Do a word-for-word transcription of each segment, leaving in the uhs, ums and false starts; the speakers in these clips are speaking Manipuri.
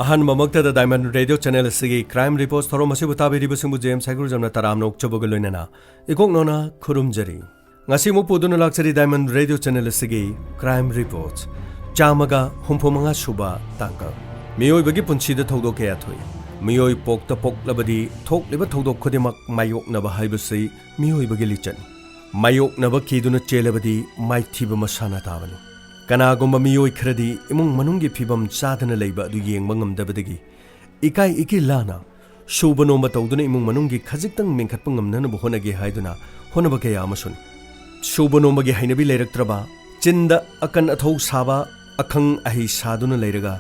ꯑꯍꯥꯟꯕꯃꯛꯇꯗ Diamond Radio Channel ꯑꯁꯤꯒꯤ Crime Reports ꯊꯧꯔꯝ ꯑꯁꯤꯕꯨ ꯇꯥꯕꯤꯔꯤꯕꯁꯤꯡꯕꯨ ꯖꯦꯝꯁ ꯍꯩꯒ꯭ꯔꯨꯖꯝꯅ ꯇꯔꯥꯝꯅ ꯑꯣꯛꯆꯕꯒ ꯂꯣꯏꯅꯅ ꯏꯀꯣꯛ ꯅꯧꯅ ꯈꯨꯔꯨꯝꯖꯔꯤ꯫ ꯉꯁꯤ ꯑꯃꯨꯛ ꯄꯨꯗꯨꯅ ꯂꯥꯛꯆꯔꯤ Diamond Radio Channel ꯑꯁꯤꯒꯤ Crime Reports ꯆꯥꯝꯃꯒ ꯍꯨꯝꯐꯨ ꯃꯉꯥ ꯁꯨꯕ ꯇꯥꯡꯀꯛ꯫ ꯃꯤꯑꯣꯏꯕꯒꯤ ꯄꯨꯟꯁꯤꯗ ꯊꯧꯗꯣꯛ ꯀꯌꯥ ꯊꯣꯛꯏ꯫ ꯃꯤꯑꯣꯏ ꯄꯣꯛꯇ ꯄꯣꯛꯂꯕꯗꯤ ꯊꯣꯛꯂꯤꯕ ꯊꯧꯗꯣꯛ ꯈꯨꯗꯤꯡꯃꯛ ꯃꯥꯌꯣꯛꯅꯕ ꯍꯥꯏꯕꯁꯤ ꯃꯤꯑꯣꯏꯕꯒꯤ ꯂꯤꯆꯠꯅꯤ꯫ ꯃꯥꯌꯣꯛꯅꯕ ꯀꯤꯗꯨꯅ ꯆꯦꯜꯂꯕꯗꯤ ꯃꯥꯏꯊꯤꯕ ꯃꯁꯥꯅ ꯇꯥꯕꯅꯤ꯫ ꯀꯅꯥꯒꯨꯝꯕ ꯃꯤꯑꯣꯏ ꯈꯔꯗꯤ ꯏꯃꯨꯡ ꯃꯅꯨꯡꯒꯤ ꯐꯤꯕꯝ ꯆꯥꯗꯅ ꯂꯩꯕ ꯑꯗꯨ ꯌꯦꯡꯕ ꯉꯝꯗꯕꯗꯒꯤ ꯏꯀꯥꯏ ꯏꯀꯤ ꯂꯥꯅ ꯁꯨꯕ ꯅꯣꯝꯕ ꯇꯧꯗꯨꯅ ꯏꯃꯨꯡ ꯃꯅꯨꯡꯒꯤ ꯈꯖꯤꯛꯇꯪ ꯃꯦꯟꯈꯠꯄ ꯉꯝꯅꯅꯕ ꯍꯣꯠꯅꯒꯦ ꯍꯥꯏꯗꯨꯅ ꯍꯣꯠꯅꯕ ꯀꯌꯥ ꯑꯃꯁꯨꯅꯤ꯫ ꯁꯨꯕ ꯅꯣꯝꯕꯒꯤ ꯍꯩꯅꯕꯤ ꯂꯩꯔꯛꯇ꯭ꯔꯕ, ꯆꯤꯟꯗ ꯑꯀꯟ ꯑꯊꯧ ꯁꯥꯕ, ꯑꯈꯪ ꯑꯍꯩ ꯁꯥꯗꯨꯅ ꯂꯩꯔꯒ,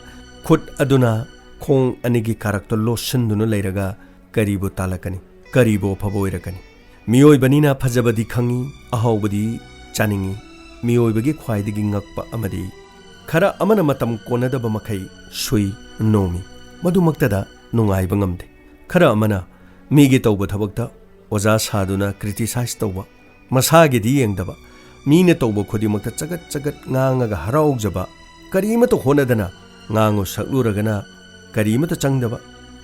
ꯈꯨꯠ ꯑꯗꯨꯅ ꯈꯣꯡ ꯑꯅꯤꯒꯤ ꯀꯥꯔꯛꯇ ꯂꯣꯠꯁꯤꯟꯗꯨꯅ ꯂꯩꯔꯒ ꯀꯔꯤꯕꯨ ꯇꯥꯜꯂꯛꯀꯅꯤ? ꯀꯔꯤꯕꯨ ꯑꯐꯕ ꯑꯣꯏꯔꯛꯀꯅꯤ? ꯃꯤꯑꯣꯏꯕꯅꯤꯅ ꯐꯖꯕꯗꯤ ꯈꯪꯉꯤ, ꯑꯍꯥꯎꯕꯗꯤ ꯆꯥꯅꯤꯡꯉꯤ꯫ ꯃꯤꯑꯣꯏꯕꯒꯤ ꯈ꯭ꯋꯥꯏꯗꯒꯤ ꯉꯛꯄ ꯑꯃꯗꯤ ꯈꯔ ꯑꯃꯅ ꯃꯇꯝ ꯀꯣꯟꯅꯗꯕ ꯃꯈꯩ ꯁꯨꯏ ꯅꯣꯝꯃꯤ꯫ ꯃꯗꯨꯃꯛꯇꯗ ꯅꯨꯡꯉꯥꯏꯕ ꯉꯝꯗꯦ꯫ ꯈꯔ ꯑꯃꯅ ꯃꯤꯒꯤ ꯇꯧꯕ ꯊꯕꯛꯇ ꯑꯣꯖꯥ ꯁꯥꯗꯨꯅ criticize ꯇꯧꯕ, ꯃꯁꯥꯒꯤꯗꯤ ꯌꯦꯡꯗꯕ, ꯃꯤꯅ ꯇꯧꯕ ꯈꯨꯗꯤꯡꯃꯛꯇ ꯆꯒꯠ ꯆꯒꯠ ꯉꯥꯡꯉꯒ ꯍꯔꯥꯎꯖꯕ, ꯀꯔꯤꯃꯠꯇ ꯍꯣꯠꯅꯗꯅ ꯉꯥꯡꯉꯨ ꯁꯛꯂꯨꯔꯒꯅ ꯀꯔꯤꯃꯠꯇ ꯆꯪꯗꯕ,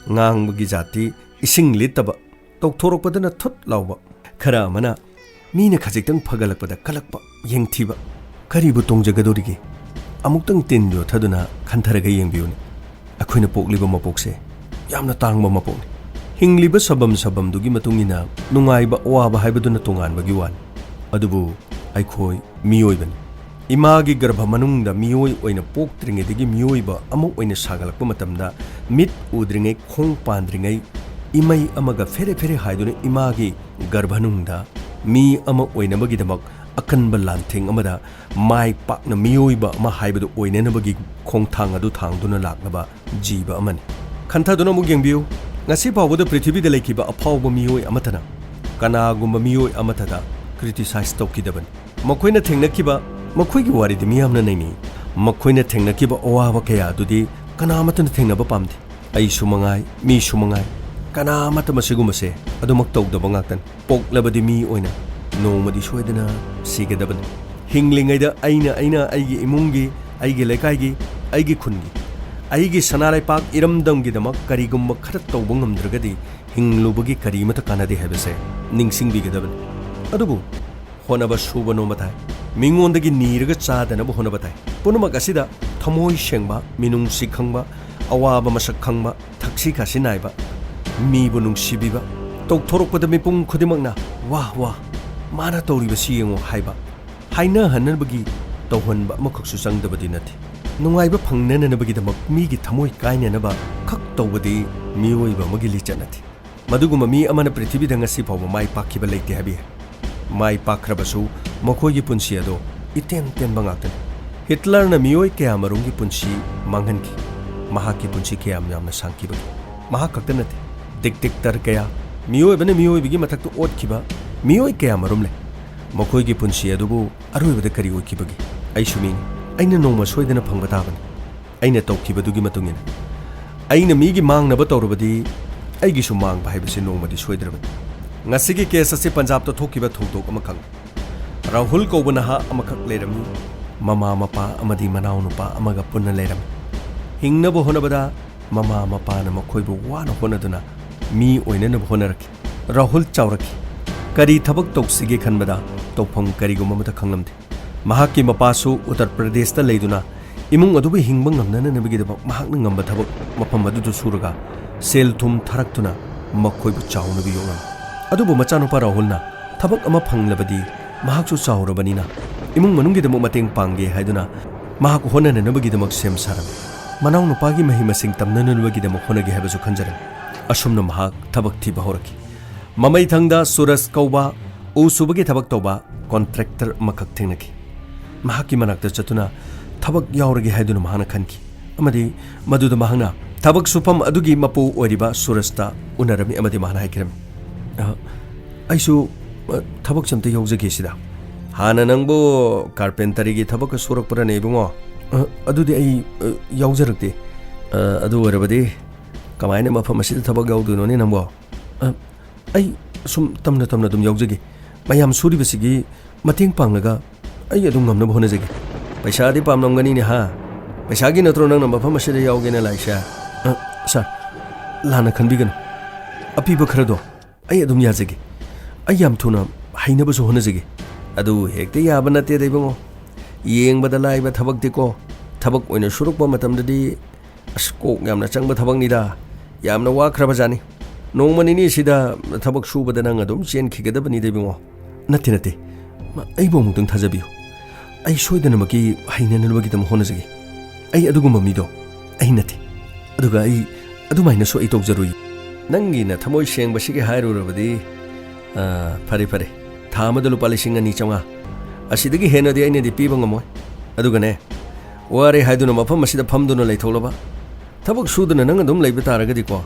ꯉꯥꯡꯕꯒꯤ ꯖꯥꯠꯇꯤ ꯏꯁꯤꯡ ꯂꯤꯠꯇꯕ, ꯇꯧꯊꯣꯔꯛꯄꯗꯅ ꯊꯨꯠ ꯂꯥꯎꯕ꯫ ꯈꯔ ꯑꯃꯅ ꯃꯤꯅ ꯈꯖꯤꯛꯇꯪ ꯐꯒꯠꯂꯛꯄꯗ ꯀꯜꯂꯛꯄ, ꯌꯦꯡꯊꯤꯕ꯫ ꯀꯔꯤꯕꯨ ꯇꯣꯡꯖꯒꯗꯧꯔꯤꯒꯦ? ꯑꯃꯨꯛꯇꯪ ꯇꯤꯟ ꯌꯣꯠꯊꯗꯨꯅ ꯈꯟꯊꯔꯒ ꯌꯦꯡꯕꯤꯌꯨꯅꯦ꯫ ꯑꯩꯈꯣꯏꯅ ꯄꯣꯛꯂꯤꯕ ꯃꯄꯣꯛꯁꯦ ꯌꯥꯝꯅ ꯇꯥꯡꯕ ꯃꯄꯣꯛꯅꯤ꯫ ꯍꯤꯡꯂꯤꯕ ꯁꯕꯝ ꯁꯕꯝꯗꯨꯒꯤ ꯃꯇꯨꯡ ꯏꯟꯅ ꯅꯨꯡꯉꯥꯏꯕ ꯑꯋꯥꯕ ꯍꯥꯏꯕꯗꯨꯅ ꯇꯣꯉꯥꯟꯕꯒꯤ ꯋꯥꯅꯤ꯫ ꯑꯗꯨꯕꯨ ꯑꯩꯈꯣꯏ ꯃꯤꯑꯣꯏꯕꯅꯤ꯫ ꯏꯃꯥꯒꯤ ꯒꯔꯚ ꯃꯅꯨꯡꯗ ꯃꯤꯑꯣꯏ ꯑꯣꯏꯅ ꯄꯣꯛꯇ꯭ꯔꯤꯉꯩꯗꯒꯤ ꯃꯤꯑꯣꯏꯕ ꯑꯃ ꯑꯣꯏꯅ ꯁꯥꯒꯠꯂꯛꯄ ꯃꯇꯝꯗ, ꯃꯤꯠ ꯎꯗ꯭ꯔꯤꯉꯩ, ꯈꯣꯡ ꯄꯥꯟꯗ꯭ꯔꯤꯉꯩ, ꯏꯃꯩ ꯑꯃꯒ ꯐꯦꯔꯦ ꯐꯦꯔꯦ ꯍꯥꯏꯗꯨꯅ ꯏꯃꯥꯒꯤ ꯒꯔꯚꯅꯨꯡꯗ ꯃꯤ ꯑꯃ ꯑꯣꯏꯅꯕꯒꯤꯗꯃꯛ ꯑꯀꯟꯕ ꯂꯥꯟꯊꯦꯡ ꯑꯃꯗ ꯃꯥꯏ ꯄꯥꯛꯅ ꯃꯤꯑꯣꯏꯕ ꯑꯃ ꯍꯥꯏꯕꯗꯨ ꯑꯣꯏꯅꯅꯕꯒꯤ ꯈꯣꯡꯊꯥꯡ ꯑꯗꯨ ꯊꯥꯡꯗꯨꯅ ꯂꯥꯛꯂꯕ ꯖꯤꯕ ꯑꯃꯅꯤ꯫ ꯈꯟꯊꯗꯨꯅ ꯑꯃꯨꯛ ꯌꯦꯡꯕꯤꯌꯨ, ꯉꯁꯤ ꯐꯥꯎꯕꯗ ꯄ꯭ꯔꯤꯊꯤꯕꯤꯗ ꯂꯩꯈꯤꯕ ꯑꯐꯥꯎꯕ ꯃꯤꯑꯣꯏ ꯑꯃꯠꯇꯅ ꯀꯅꯥꯒꯨꯝꯕ ꯃꯤꯑꯣꯏ ꯑꯃꯠꯇꯗ criticize ꯇꯧꯈꯤꯗꯕꯅꯤ꯫ ꯃꯈꯣꯏꯅ ꯊꯦꯡꯅꯈꯤꯕ, ꯃꯈꯣꯏꯒꯤ ꯋꯥꯔꯤꯗꯤ ꯃꯤꯌꯥꯝꯅ ꯅꯩꯅꯩ꯫ ꯃꯈꯣꯏꯅ ꯊꯦꯡꯅꯈꯤꯕ ꯑꯋꯥꯕ ꯀꯌꯥ ꯑꯗꯨꯗꯤ ꯀꯅꯥ ꯑꯃꯠꯇꯅ ꯊꯦꯡꯅꯕ ꯄꯥꯝꯗꯦ꯫ ꯑꯩꯁꯨ ꯃꯉꯥꯏ, ꯃꯤꯁꯨ ꯃꯉꯥꯏ, ꯀꯅꯥ ꯑꯃꯠꯇ ꯃꯁꯤꯒꯨꯝꯕꯁꯦ ꯑꯗꯨꯃꯛ ꯇꯧꯗꯕ ꯉꯥꯛꯇꯅꯤ꯫ ꯄꯣꯛꯂꯕꯗꯤ ꯃꯤ ꯑꯣꯏꯅ ꯅꯣꯡꯃꯗꯤ ꯁꯣꯏꯗꯅ ꯁꯤꯒꯗꯕꯅꯤ꯫ ꯍꯤꯡꯂꯤꯉꯩꯗ ꯑꯩꯅ, ꯑꯩꯅ ꯑꯩꯒꯤ ꯏꯃꯨꯡꯒꯤ, ꯑꯩꯒꯤ ꯂꯩꯀꯥꯏꯒꯤ, ꯑꯩꯒꯤ ꯈꯨꯟꯒꯤ, ꯑꯩꯒꯤ ꯁꯅꯥ ꯂꯩꯄꯥꯛ ꯏꯔꯝꯗꯝꯒꯤꯗꯃꯛ ꯀꯔꯤꯒꯨꯝꯕ ꯈꯔ ꯇꯧꯕ ꯉꯝꯗ꯭ꯔꯒꯗꯤ ꯍꯤꯡꯂꯨꯕꯒꯤ ꯀꯔꯤꯃꯠꯇ ꯀꯥꯟꯅꯗꯦ ꯍꯥꯏꯕꯁꯦ ꯅꯤꯡꯁꯤꯡꯕꯤꯒꯗꯕꯅꯤ꯫ ꯑꯗꯨꯕꯨ ꯍꯣꯠꯅꯕ ꯁꯨꯕ ꯅꯣꯝꯕ ꯇꯥꯏ꯫ ꯃꯤꯉꯣꯟꯗꯒꯤ ꯅꯤꯔꯒ ꯆꯥꯗꯅꯕ ꯍꯣꯠꯅꯕ ꯇꯥꯏ꯫ ꯄꯨꯝꯅꯃꯛ ꯑꯁꯤꯗ ꯊꯃꯣꯏ ꯁꯦꯡꯕ, ꯃꯤꯅꯨꯡꯁꯤ ꯈꯪꯕ, ꯑꯋꯥꯕ ꯃꯁꯛ ꯈꯪꯕ, ꯊꯛꯁꯤ ꯈꯥꯁꯤ ꯅꯥꯏꯕ, ꯃꯤꯕꯨ ꯅꯨꯡꯁꯤꯕꯤꯕ, ꯇꯧꯊꯣꯔꯛꯄꯗ ꯃꯤꯄꯨꯝ ꯈꯨꯗꯤꯡꯃꯛꯅ "ꯋꯥ, ꯋꯥ, ꯃꯥꯅ ꯇꯧꯔꯤꯕꯁꯤ ꯌꯦꯡꯉꯨ" ꯍꯥꯏꯕ, ꯍꯥꯏꯅꯍꯟꯅꯕꯒꯤ ꯇꯧꯍꯟꯕ ꯑꯃꯈꯛꯁꯨ ꯆꯪꯗꯕꯗꯤ ꯅꯠꯇꯦ꯫ ꯅꯨꯡꯉꯥꯏꯕ ꯐꯪꯅꯅꯕꯒꯤꯗꯃꯛ ꯃꯤꯒꯤ ꯊꯃꯣꯏ ꯀꯥꯏꯅꯅꯕ ꯈꯛ ꯇꯧꯕꯗꯤ ꯃꯤꯑꯣꯏꯕ ꯑꯃꯒꯤ ꯂꯤꯆꯠ ꯅꯠꯇꯦ꯫ ꯃꯗꯨꯒꯨꯝꯕ ꯃꯤ ꯑꯃꯅ ꯄ꯭ꯔꯤꯊꯤꯕꯤꯗ ꯉꯁꯤ ꯐꯥꯎꯕ ꯃꯥꯏ ꯄꯥꯛꯈꯤꯕ ꯂꯩꯇꯦ ꯍꯥꯏꯕ ꯌꯥꯏ꯫ ꯃꯥꯏ ꯄꯥꯛꯈ꯭ꯔꯕꯁꯨ ꯃꯈꯣꯏꯒꯤ ꯄꯨꯟꯁꯤ ꯑꯗꯣ ꯏꯇꯦꯟ ꯇꯦꯟꯕ ꯉꯥꯛꯇꯅꯤ꯫ ꯍꯤꯠꯂꯔꯅ ꯃꯤꯑꯣꯏ ꯀꯌꯥꯃꯔꯨꯝꯒꯤ ꯄꯨꯟꯁꯤ ꯃꯥꯡꯍꯟꯈꯤ꯫ ꯃꯍꯥꯛꯀꯤ ꯄꯨꯟꯁꯤ ꯀꯌꯥꯝ ꯌꯥꯝꯅ ꯁꯥꯡꯈꯤꯕꯒꯦ? ꯃꯍꯥꯛ ꯈꯛꯇ ꯅꯠꯇꯦ, ꯗꯤꯛꯇꯦꯛꯇꯔ ꯀꯌꯥ, ꯃꯤꯑꯣꯏꯕꯅ ꯃꯤꯑꯣꯏꯕꯒꯤ ꯃꯊꯛꯇ ꯑꯣꯠꯈꯤꯕ ꯃꯤꯑꯣꯏ ꯀꯌꯥꯃꯔꯨꯝ ꯂꯩ꯫ ꯃꯈꯣꯏꯒꯤ ꯄꯨꯟꯁꯤ ꯑꯗꯨꯕꯨ ꯑꯔꯣꯏꯕꯗ ꯀꯔꯤ ꯑꯣꯏꯈꯤꯕꯒꯦ? ꯑꯩꯁꯨ ꯃꯤꯅꯤ꯫ ꯑꯩꯅ ꯅꯣꯡꯃ ꯁꯣꯏꯗꯅ ꯐꯪꯕ ꯇꯥꯕꯅꯤ꯫ ꯑꯩꯅ ꯇꯧꯈꯤꯕꯗꯨꯒꯤ ꯃꯇꯨꯡ ꯏꯟꯅ꯫ ꯑꯩꯅ ꯃꯤꯒꯤ ꯃꯥꯡꯅꯕ ꯇꯧꯔꯕꯗꯤ ꯑꯩꯒꯤꯁꯨ ꯃꯥꯡꯕ ꯍꯥꯏꯕꯁꯤ ꯅꯣꯡꯃꯗꯤ ꯁꯣꯏꯗ꯭ꯔꯕꯅꯤ꯫ ꯉꯁꯤꯒꯤ ꯀꯦꯁ ꯑꯁꯤ ꯄꯟꯖꯥꯕꯇ ꯊꯣꯛꯈꯤꯕ ꯊꯧꯗꯣꯛ ꯑꯃꯈꯛꯅꯤ꯫ ꯔꯥꯍꯨꯜ ꯀꯧꯕ ꯅꯍꯥ ꯑꯃꯈꯛ ꯂꯩꯔꯝꯃꯤ꯫ ꯃꯃꯥ ꯃꯄꯥ ꯑꯃꯗꯤ ꯃꯅꯥꯎꯅꯨꯄꯥ ꯑꯃꯒ ꯄꯨꯟꯅ ꯂꯩꯔꯝꯃꯤ꯫ ꯍꯤꯡꯅꯕ ꯍꯣꯠꯅꯕꯗ ꯃꯃꯥ ꯃꯄꯥꯅ ꯃꯈꯣꯏꯕꯨ ꯋꯥꯅ ꯍꯣꯠꯅꯗꯨꯅ ꯃꯤ ꯑꯣꯏꯅꯅꯕ ꯍꯣꯠꯅꯔꯛꯈꯤ꯫ ꯔꯥꯍꯨꯜ ꯆꯥꯎꯔꯛꯈꯤ꯫ ꯀꯔꯤ ꯊꯕꯛ ꯇꯧꯁꯤꯒꯦ ꯈꯟꯕꯗ ꯇꯧꯐꯝ ꯀꯔꯤꯒꯨꯝꯕ ꯑꯃꯠꯇ ꯈꯪꯂꯝꯗꯦ꯫ ꯃꯍꯥꯛꯀꯤ ꯃꯄꯥꯁꯨ ꯎꯠꯇꯔ ꯄ꯭ꯔꯗꯦꯁꯇ ꯂꯩꯗꯨꯅ ꯏꯃꯨꯡ ꯑꯗꯨꯕꯨ ꯍꯤꯡꯕ ꯉꯝꯅꯅꯕꯒꯤꯗꯃꯛ ꯃꯍꯥꯛꯅ ꯉꯝꯕ ꯊꯕꯛ ꯃꯐꯝ ꯑꯗꯨꯗ ꯁꯨꯔꯒ ꯁꯦꯜ ꯊꯨꯝ ꯊꯥꯔꯛꯇꯨꯅ ꯃꯈꯣꯏꯕꯨ ꯆꯥꯎꯅꯕ ꯌꯣꯛꯂꯝꯃꯤ꯫ ꯑꯗꯨꯕꯨ ꯃꯆꯥꯅꯨꯄꯥ ꯔꯥꯍꯨꯜꯅ ꯊꯕꯛ ꯑꯃ ꯐꯪꯂꯕꯗꯤ ꯃꯍꯥꯛꯁꯨ ꯆꯥꯎꯔꯕꯅꯤꯅ ꯏꯃꯨꯡ ꯃꯅꯨꯡꯒꯤꯗꯃꯛ ꯃꯇꯦꯡ ꯄꯥꯡꯒꯦ ꯍꯥꯏꯗꯨꯅ ꯃꯍꯥꯛ ꯍꯣꯠꯅꯅꯅꯕꯒꯤꯗꯃꯛ ꯁꯦꯝ ꯁꯥꯔꯝꯃꯤ꯫ ꯃꯅꯥꯎꯅꯨꯄꯥꯒꯤ ꯃꯍꯩ ꯃꯁꯤꯡ ꯇꯝꯅꯅꯕꯒꯤꯗꯃꯛ ꯍꯣꯠꯅꯒꯦ ꯍꯥꯏꯕꯁꯨ ꯈꯟꯖꯔꯝꯃꯤ꯫ ꯑꯁꯨꯝꯅ ꯃꯍꯥꯛ ꯊꯕꯛ ꯊꯤꯕ ꯍꯧꯔꯛꯈꯤ꯫ ꯃꯃꯩꯊꯪꯗ ꯁꯨꯔꯖ ꯀꯧꯕ ꯎ ꯁꯨꯕꯒꯤ ꯊꯕꯛ ꯇꯧꯕ ꯀꯣꯟꯇ꯭ꯔꯦꯛꯇꯔ ꯑꯃꯈꯛ ꯊꯦꯡꯅꯈꯤ꯫ ꯃꯍꯥꯛꯀꯤ ꯃꯅꯥꯛꯇ ꯆꯠꯇꯨꯅ ꯊꯕꯛ ꯌꯥꯎꯔꯒꯦ ꯍꯥꯏꯗꯨꯅ ꯃꯍꯥꯛꯅ ꯈꯟꯈꯤ ꯑꯃꯗꯤ ꯃꯗꯨꯗ ꯃꯍꯥꯛꯅ ꯊꯕꯛ ꯁꯨꯐꯝ ꯑꯗꯨꯒꯤ ꯃꯄꯨ ꯑꯣꯏꯔꯤꯕ ꯁꯨꯔꯖꯇ ꯎꯅꯔꯝꯃꯤ ꯑꯃꯗꯤ ꯃꯍꯥꯛꯅ ꯍꯥꯏꯈꯤꯔꯝꯃꯤ, "ꯑ, ꯑꯩꯁꯨ, ꯑ, ꯊꯕꯛꯁꯦ ꯑꯝꯇ ꯌꯥꯎꯖꯒꯦ ꯁꯤꯗ꯫" "ꯍꯥꯟꯅ ꯅꯪꯕꯨ ꯀꯥꯔꯄꯦꯟꯇꯔꯤꯒꯤ ꯊꯕꯛꯀ ꯁꯨꯔꯛꯄ꯭ꯔꯅꯦ ꯏꯕꯨꯡꯉꯣ?" "ꯑ, ꯑꯗꯨꯗꯤ ꯑꯩ, ꯑ, ꯌꯥꯎꯖꯔꯛꯇꯦ꯫" "ꯑ, ꯑꯗꯨ ꯑꯣꯏꯔꯕꯗꯤ ꯀꯃꯥꯏꯅ ꯃꯐꯝ ꯑꯁꯤꯗ ꯊꯕꯛ ꯌꯥꯎꯗꯣꯏꯅꯣꯅꯦ ꯅꯪꯕꯣ?" "ꯑ, ꯑꯩ ꯁꯨꯝ ꯇꯝꯅ ꯇꯝꯅ ꯑꯗꯨꯝ ꯌꯥꯎꯖꯒꯦ꯫ ꯃꯌꯥꯝ ꯁꯨꯔꯤꯕꯁꯤꯒꯤ ꯃꯇꯦꯡ ꯄꯥꯡꯂꯒ ꯑꯩ ꯑꯗꯨꯝ ꯉꯝꯅꯕ ꯍꯣꯠꯅꯖꯒꯦ꯫" "ꯄꯩꯁꯥꯗꯤ ꯄꯥꯝꯂꯝꯒꯅꯤꯅꯦ ꯍꯥ?" ꯄꯩꯁꯥꯒꯤ ꯅꯠꯇ꯭ꯔꯣ ꯅꯪꯅ ꯃꯐꯝ ꯑꯁꯤꯗ ꯌꯥꯎꯒꯦꯅ ꯂꯥꯛꯏꯁꯦ? ꯑ, ꯁꯥꯔ, ꯂꯥꯟꯅ ꯈꯟꯕꯤꯒꯅꯨ꯫ ꯑꯄꯤꯕ ꯈꯔꯗꯣ ꯑꯩ ꯑꯗꯨꯝ ꯌꯥꯖꯒꯦ꯫ ꯑꯩ ꯌꯥꯝ ꯊꯨꯅ ꯍꯩꯅꯕꯁꯨ ꯍꯣꯠꯅꯖꯒꯦ꯫ ꯑꯗꯨ ꯍꯦꯛꯇ ꯌꯥꯕ ꯅꯠꯇꯦꯗ, ꯏꯕꯨꯡꯉꯣ꯫ ꯌꯦꯡꯕꯗ ꯂꯥꯏꯕ ꯊꯕꯛꯇꯤꯀꯣ, ꯊꯕꯛ ꯑꯣꯏꯅ ꯁꯨꯔꯛꯄ ꯃꯇꯝꯗꯗꯤ ꯑꯁ, ꯀꯣꯛ ꯌꯥꯝꯅ ꯆꯪꯕ ꯊꯕꯛꯅꯤꯗ꯫ ꯌꯥꯝꯅ ꯋꯥꯈ꯭ꯔꯕꯖꯥꯠꯅꯤ꯫ ꯅꯣꯡꯃ ꯅꯤꯅꯤꯁꯤꯗ ꯊꯕꯛ ꯁꯨꯕꯗ ꯅꯪ ꯑꯗꯨꯝ ꯆꯦꯟꯈꯤꯒꯗꯕꯅꯤꯗ, ꯏꯕꯨꯡꯉꯣ꯫ ꯅꯠꯇꯦ, ꯅꯠꯇꯦ꯫ ꯃ-, ꯑꯩꯕꯨ ꯑꯃꯨꯛꯇꯪ ꯊꯥꯖꯕꯤꯌꯨ꯫ ꯑꯩ ꯁꯣꯏꯗꯅꯃꯛꯀꯤ ꯍꯩꯅꯅꯕꯒꯤꯗꯃꯛ ꯍꯣꯠꯅꯖꯒꯦ꯫ ꯑꯩ ꯑꯗꯨꯒꯨꯝꯕ ꯃꯤꯗꯣ ꯑꯩ ꯅꯠꯇꯦ꯫ ꯑꯗꯨꯒ ꯑꯩ ꯑꯗꯨꯃꯥꯏꯅꯁꯨ ꯑꯩ ꯇꯧꯖꯔꯨꯏ꯫ ꯅꯪꯒꯤ ꯅꯊꯃꯣꯏ ꯁꯦꯡꯕꯁꯤꯒꯤ ꯍꯥꯏꯔꯨꯔꯕꯗꯤ, ꯑ, ꯐꯔꯦ, ꯐꯔꯦ꯫ ꯊꯥ ꯑꯃꯗ ꯂꯨꯄꯥ ꯂꯤꯁꯤꯡ ꯑꯅꯤ ꯆꯥꯝꯃꯉꯥ꯫ ꯑꯁꯤꯗꯒꯤ ꯍꯦꯟꯅꯗꯤ ꯑꯩꯅꯗꯤ ꯄꯤꯕ ꯉꯝꯃꯣꯏ꯫ ꯑꯗꯨꯒꯅꯦ, ꯋꯥꯔꯦ ꯍꯥꯏꯗꯨꯅ ꯃꯐꯝ ꯑꯁꯤꯗ ꯐꯝꯗꯨꯅ ꯂꯩꯊꯣꯛꯂꯕ? ꯊꯕꯛ ꯁꯨꯗꯅ ꯅꯪ ꯑꯗꯨꯝ ꯂꯩꯕ ꯇꯥꯔꯒꯗꯤꯀꯣ,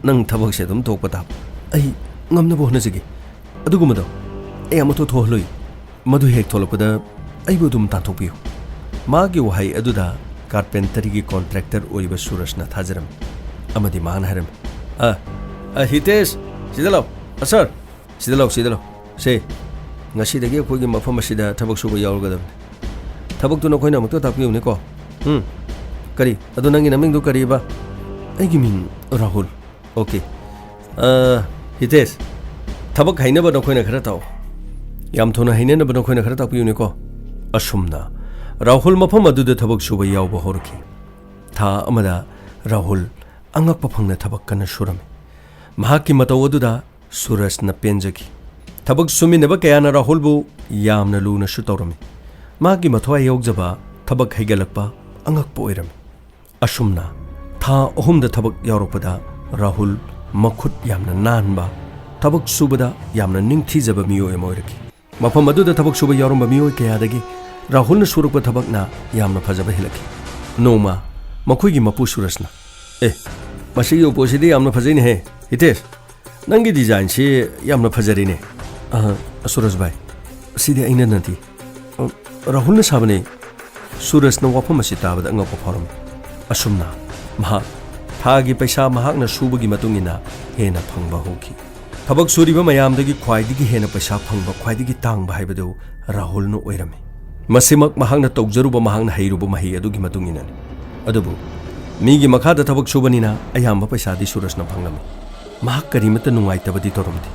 ꯅꯪ ꯊꯕꯛꯁꯦ ꯑꯗꯨꯝ ꯇꯣꯛꯄ ꯇꯥꯕ꯫ ꯑꯩ ꯉꯝꯅꯕ ꯍꯣꯠꯅꯖꯒꯦ꯫ ꯑꯗꯨꯒꯨꯝꯕꯗꯣ ꯑꯩ ꯑꯃꯠꯇ ꯊꯣꯛꯍꯜꯂꯣꯏ꯫ ꯃꯗꯨ ꯍꯦꯛ ꯊꯣꯛꯂꯛꯄꯗ ꯑꯩꯕꯨ ꯑꯗꯨꯝ ꯇꯥꯟꯊꯣꯛꯄꯤꯌꯨ꯫ ꯃꯥꯒꯤ ꯋꯥꯍꯩ ꯑꯗꯨꯗ ꯀꯥꯔꯄꯦꯟꯇꯔꯤꯒꯤ ꯀꯣꯟꯇ꯭ꯔꯦꯛꯇꯔ ꯑꯣꯏꯔꯤꯕ ꯁꯨꯔꯖꯅ ꯊꯥꯖꯔꯝꯃꯤ ꯑꯃꯗꯤ ꯃꯍꯥꯛꯅ ꯍꯥꯏꯔꯝꯃꯤ, "ꯑ, ꯑ, ꯍꯤꯇꯦꯁ, ꯁꯤꯗ ꯂꯥꯎ꯫ ꯑ, ꯁꯥꯔ, ꯁꯤꯗ ꯂꯥꯎ, ꯁꯤꯗ ꯂꯥꯎ꯫ ꯁꯦ, ꯉꯁꯤꯗꯒꯤ ꯑꯩꯈꯣꯏꯒꯤ ꯃꯐꯝ ꯑꯁꯤꯗ ꯊꯕꯛ ꯁꯨꯕ ꯌꯥꯎꯔꯒꯗꯕꯅꯤ꯫ ꯊꯕꯛꯇꯨ ꯅꯈꯣꯏꯅ ꯑꯃꯨꯛꯇ ꯇꯥꯛꯄꯤꯌꯨꯅꯦꯀꯣ꯫ ꯎꯝ, ꯀꯔꯤ? ꯑꯗꯨ ꯅꯪꯒꯤ ꯅꯃꯤꯡꯗꯨ ꯀꯔꯤꯕ?" "ꯑꯩꯒꯤ ꯃꯤꯡ ꯔꯥꯍꯨꯜ"꯫ "ꯑꯣꯀꯦ꯫ ꯑ, ꯍꯤꯇꯦꯁ, ꯊꯕꯛ ꯍꯩꯅꯕ ꯅꯈꯣꯏꯅ ꯈꯔ ꯇꯥꯛꯑꯣ꯫ ꯌꯥꯝ ꯊꯨꯅ ꯍꯩꯅꯅꯕ ꯅꯈꯣꯏꯅ ꯈꯔ ꯇꯥꯛꯄꯤꯌꯨꯅꯦꯀꯣ"꯫ ꯑꯁꯨꯝꯅ ꯔꯥꯍꯨꯜ ꯃꯐꯝ ꯑꯗꯨꯗ ꯊꯕꯛ ꯁꯨꯕ ꯌꯥꯎꯕ ꯍꯧꯔꯛꯈꯤ꯫ ꯊꯥ ꯑꯃꯗ ꯔꯥꯍꯨꯜ ꯑꯉꯛꯄ ꯐꯪꯅ ꯊꯕꯛ ꯀꯟꯅ ꯁꯨꯔꯝꯃꯤ꯫ ꯃꯍꯥꯛꯀꯤ ꯃꯇꯧ ꯑꯗꯨꯗ ꯁꯨꯔꯖꯅ ꯄꯦꯟꯖꯈꯤ꯫ ꯊꯕꯛ ꯁꯨꯃꯤꯟꯅꯕ ꯀꯌꯥꯅ ꯔꯥꯍꯨꯜꯕꯨ ꯌꯥꯝꯅ ꯂꯨꯅꯁꯨ ꯇꯧꯔꯝꯃꯤ꯫ ꯃꯍꯥꯛꯀꯤ ꯃꯊ꯭ꯋꯥꯏ ꯌꯥꯎꯖꯕ ꯊꯕꯛ ꯍꯩꯒꯠꯂꯛꯄ ꯑꯉꯛꯄ ꯑꯣꯏꯔꯝꯃꯤ꯫ ꯑꯁꯨꯝꯅ ꯊꯥ ꯑꯍꯨꯝꯗ ꯊꯕꯛ ꯌꯥꯎꯔꯛꯄꯗ ꯔꯥꯍꯨꯜ ꯃꯈꯨꯠ ꯌꯥꯝꯅ ꯅꯥꯟꯕ, ꯊꯕꯛ ꯁꯨꯕꯗ ꯌꯥꯝꯅ ꯅꯤꯡꯊꯤꯖꯕ ꯃꯤꯑꯣꯏ ꯑꯃ ꯑꯣꯏꯔꯛꯈꯤ꯫ ꯃꯐꯝ ꯑꯗꯨꯗ ꯊꯕꯛ ꯁꯨꯕ ꯌꯥꯎꯔꯝꯕ ꯃꯤꯑꯣꯏ ꯀꯌꯥꯗꯒꯤ ꯔꯥꯍꯨꯜꯅ ꯁꯨꯔꯛꯄ ꯊꯕꯛꯅ ꯌꯥꯝꯅ ꯐꯖꯕ ꯍꯦꯜꯂꯛꯈꯤ꯫ ꯅꯣꯡꯃ ꯃꯈꯣꯏꯒꯤ ꯃꯄꯨ ꯁꯨꯔꯖꯅ, "ꯑꯦ, ꯃꯁꯤꯒꯤ ꯎꯄꯨꯁꯤꯗꯤ ꯌꯥꯝꯅ ꯐꯖꯩꯅꯦꯍꯦ, ꯍꯤꯇꯦꯁ꯫ ꯅꯪꯒꯤ ꯗꯤꯖꯥꯏꯟꯁꯤ ꯌꯥꯝꯅ ꯐꯖꯔꯤꯅꯦ꯫" "ꯑ, ꯁꯨꯔꯖ ꯚꯥꯏ, ꯁꯤꯗꯤ ꯑꯩꯅ ꯅꯠꯇꯦ꯫ ꯑ, ꯔꯥꯍꯨꯜꯅ ꯁꯥꯕꯅꯦ꯫" ꯁꯨꯔꯖꯅ ꯋꯥꯐꯝ ꯑꯁꯤ ꯇꯥꯕꯗ ꯑꯉꯛꯄ ꯐꯥꯎꯔꯝꯃꯤ꯫ ꯑꯁꯨꯝꯅ ꯃꯍꯥꯛ ꯊꯥꯒꯤ ꯄꯩꯁꯥ ꯃꯍꯥꯛꯅ ꯁꯨꯕꯒꯤ ꯃꯇꯨꯡ ꯏꯟꯅ ꯍꯦꯟꯅ ꯐꯪꯕ ꯍꯧꯈꯤ꯫ ꯊꯕꯛ ꯁꯨꯔꯤꯕ ꯃꯌꯥꯝꯗꯒꯤ ꯈ꯭ꯋꯥꯏꯗꯒꯤ ꯍꯦꯟꯅ ꯄꯩꯁꯥ ꯐꯪꯕ, ꯈ꯭ꯋꯥꯏꯗꯒꯤ ꯇꯥꯡꯕ ꯍꯥꯏꯕꯗꯨ ꯔꯥꯍꯨꯜꯅ ꯑꯣꯏꯔꯝꯃꯤ꯫ ꯃꯁꯤꯃꯛ ꯃꯍꯥꯛꯅ ꯇꯧꯖꯔꯨꯕ, ꯃꯍꯥꯛꯅ ꯍꯩꯔꯨꯕ ꯃꯍꯩ ꯑꯗꯨꯒꯤ ꯃꯇꯨꯡ ꯏꯟꯅꯅꯤ꯫ ꯑꯗꯨꯕꯨ ꯃꯤꯒꯤ ꯃꯈꯥꯗ ꯊꯕꯛ ꯁꯨꯕꯅꯤꯅ ꯑꯌꯥꯝꯕ ꯄꯩꯁꯥꯗꯤ ꯁꯨꯔꯖꯅ ꯐꯪꯂꯝꯃꯤ꯫ ꯃꯍꯥꯛ ꯀꯔꯤꯃꯠꯇ ꯅꯨꯡꯉꯥꯏꯇꯕꯗꯤ ꯇꯧꯔꯝꯗꯦ꯫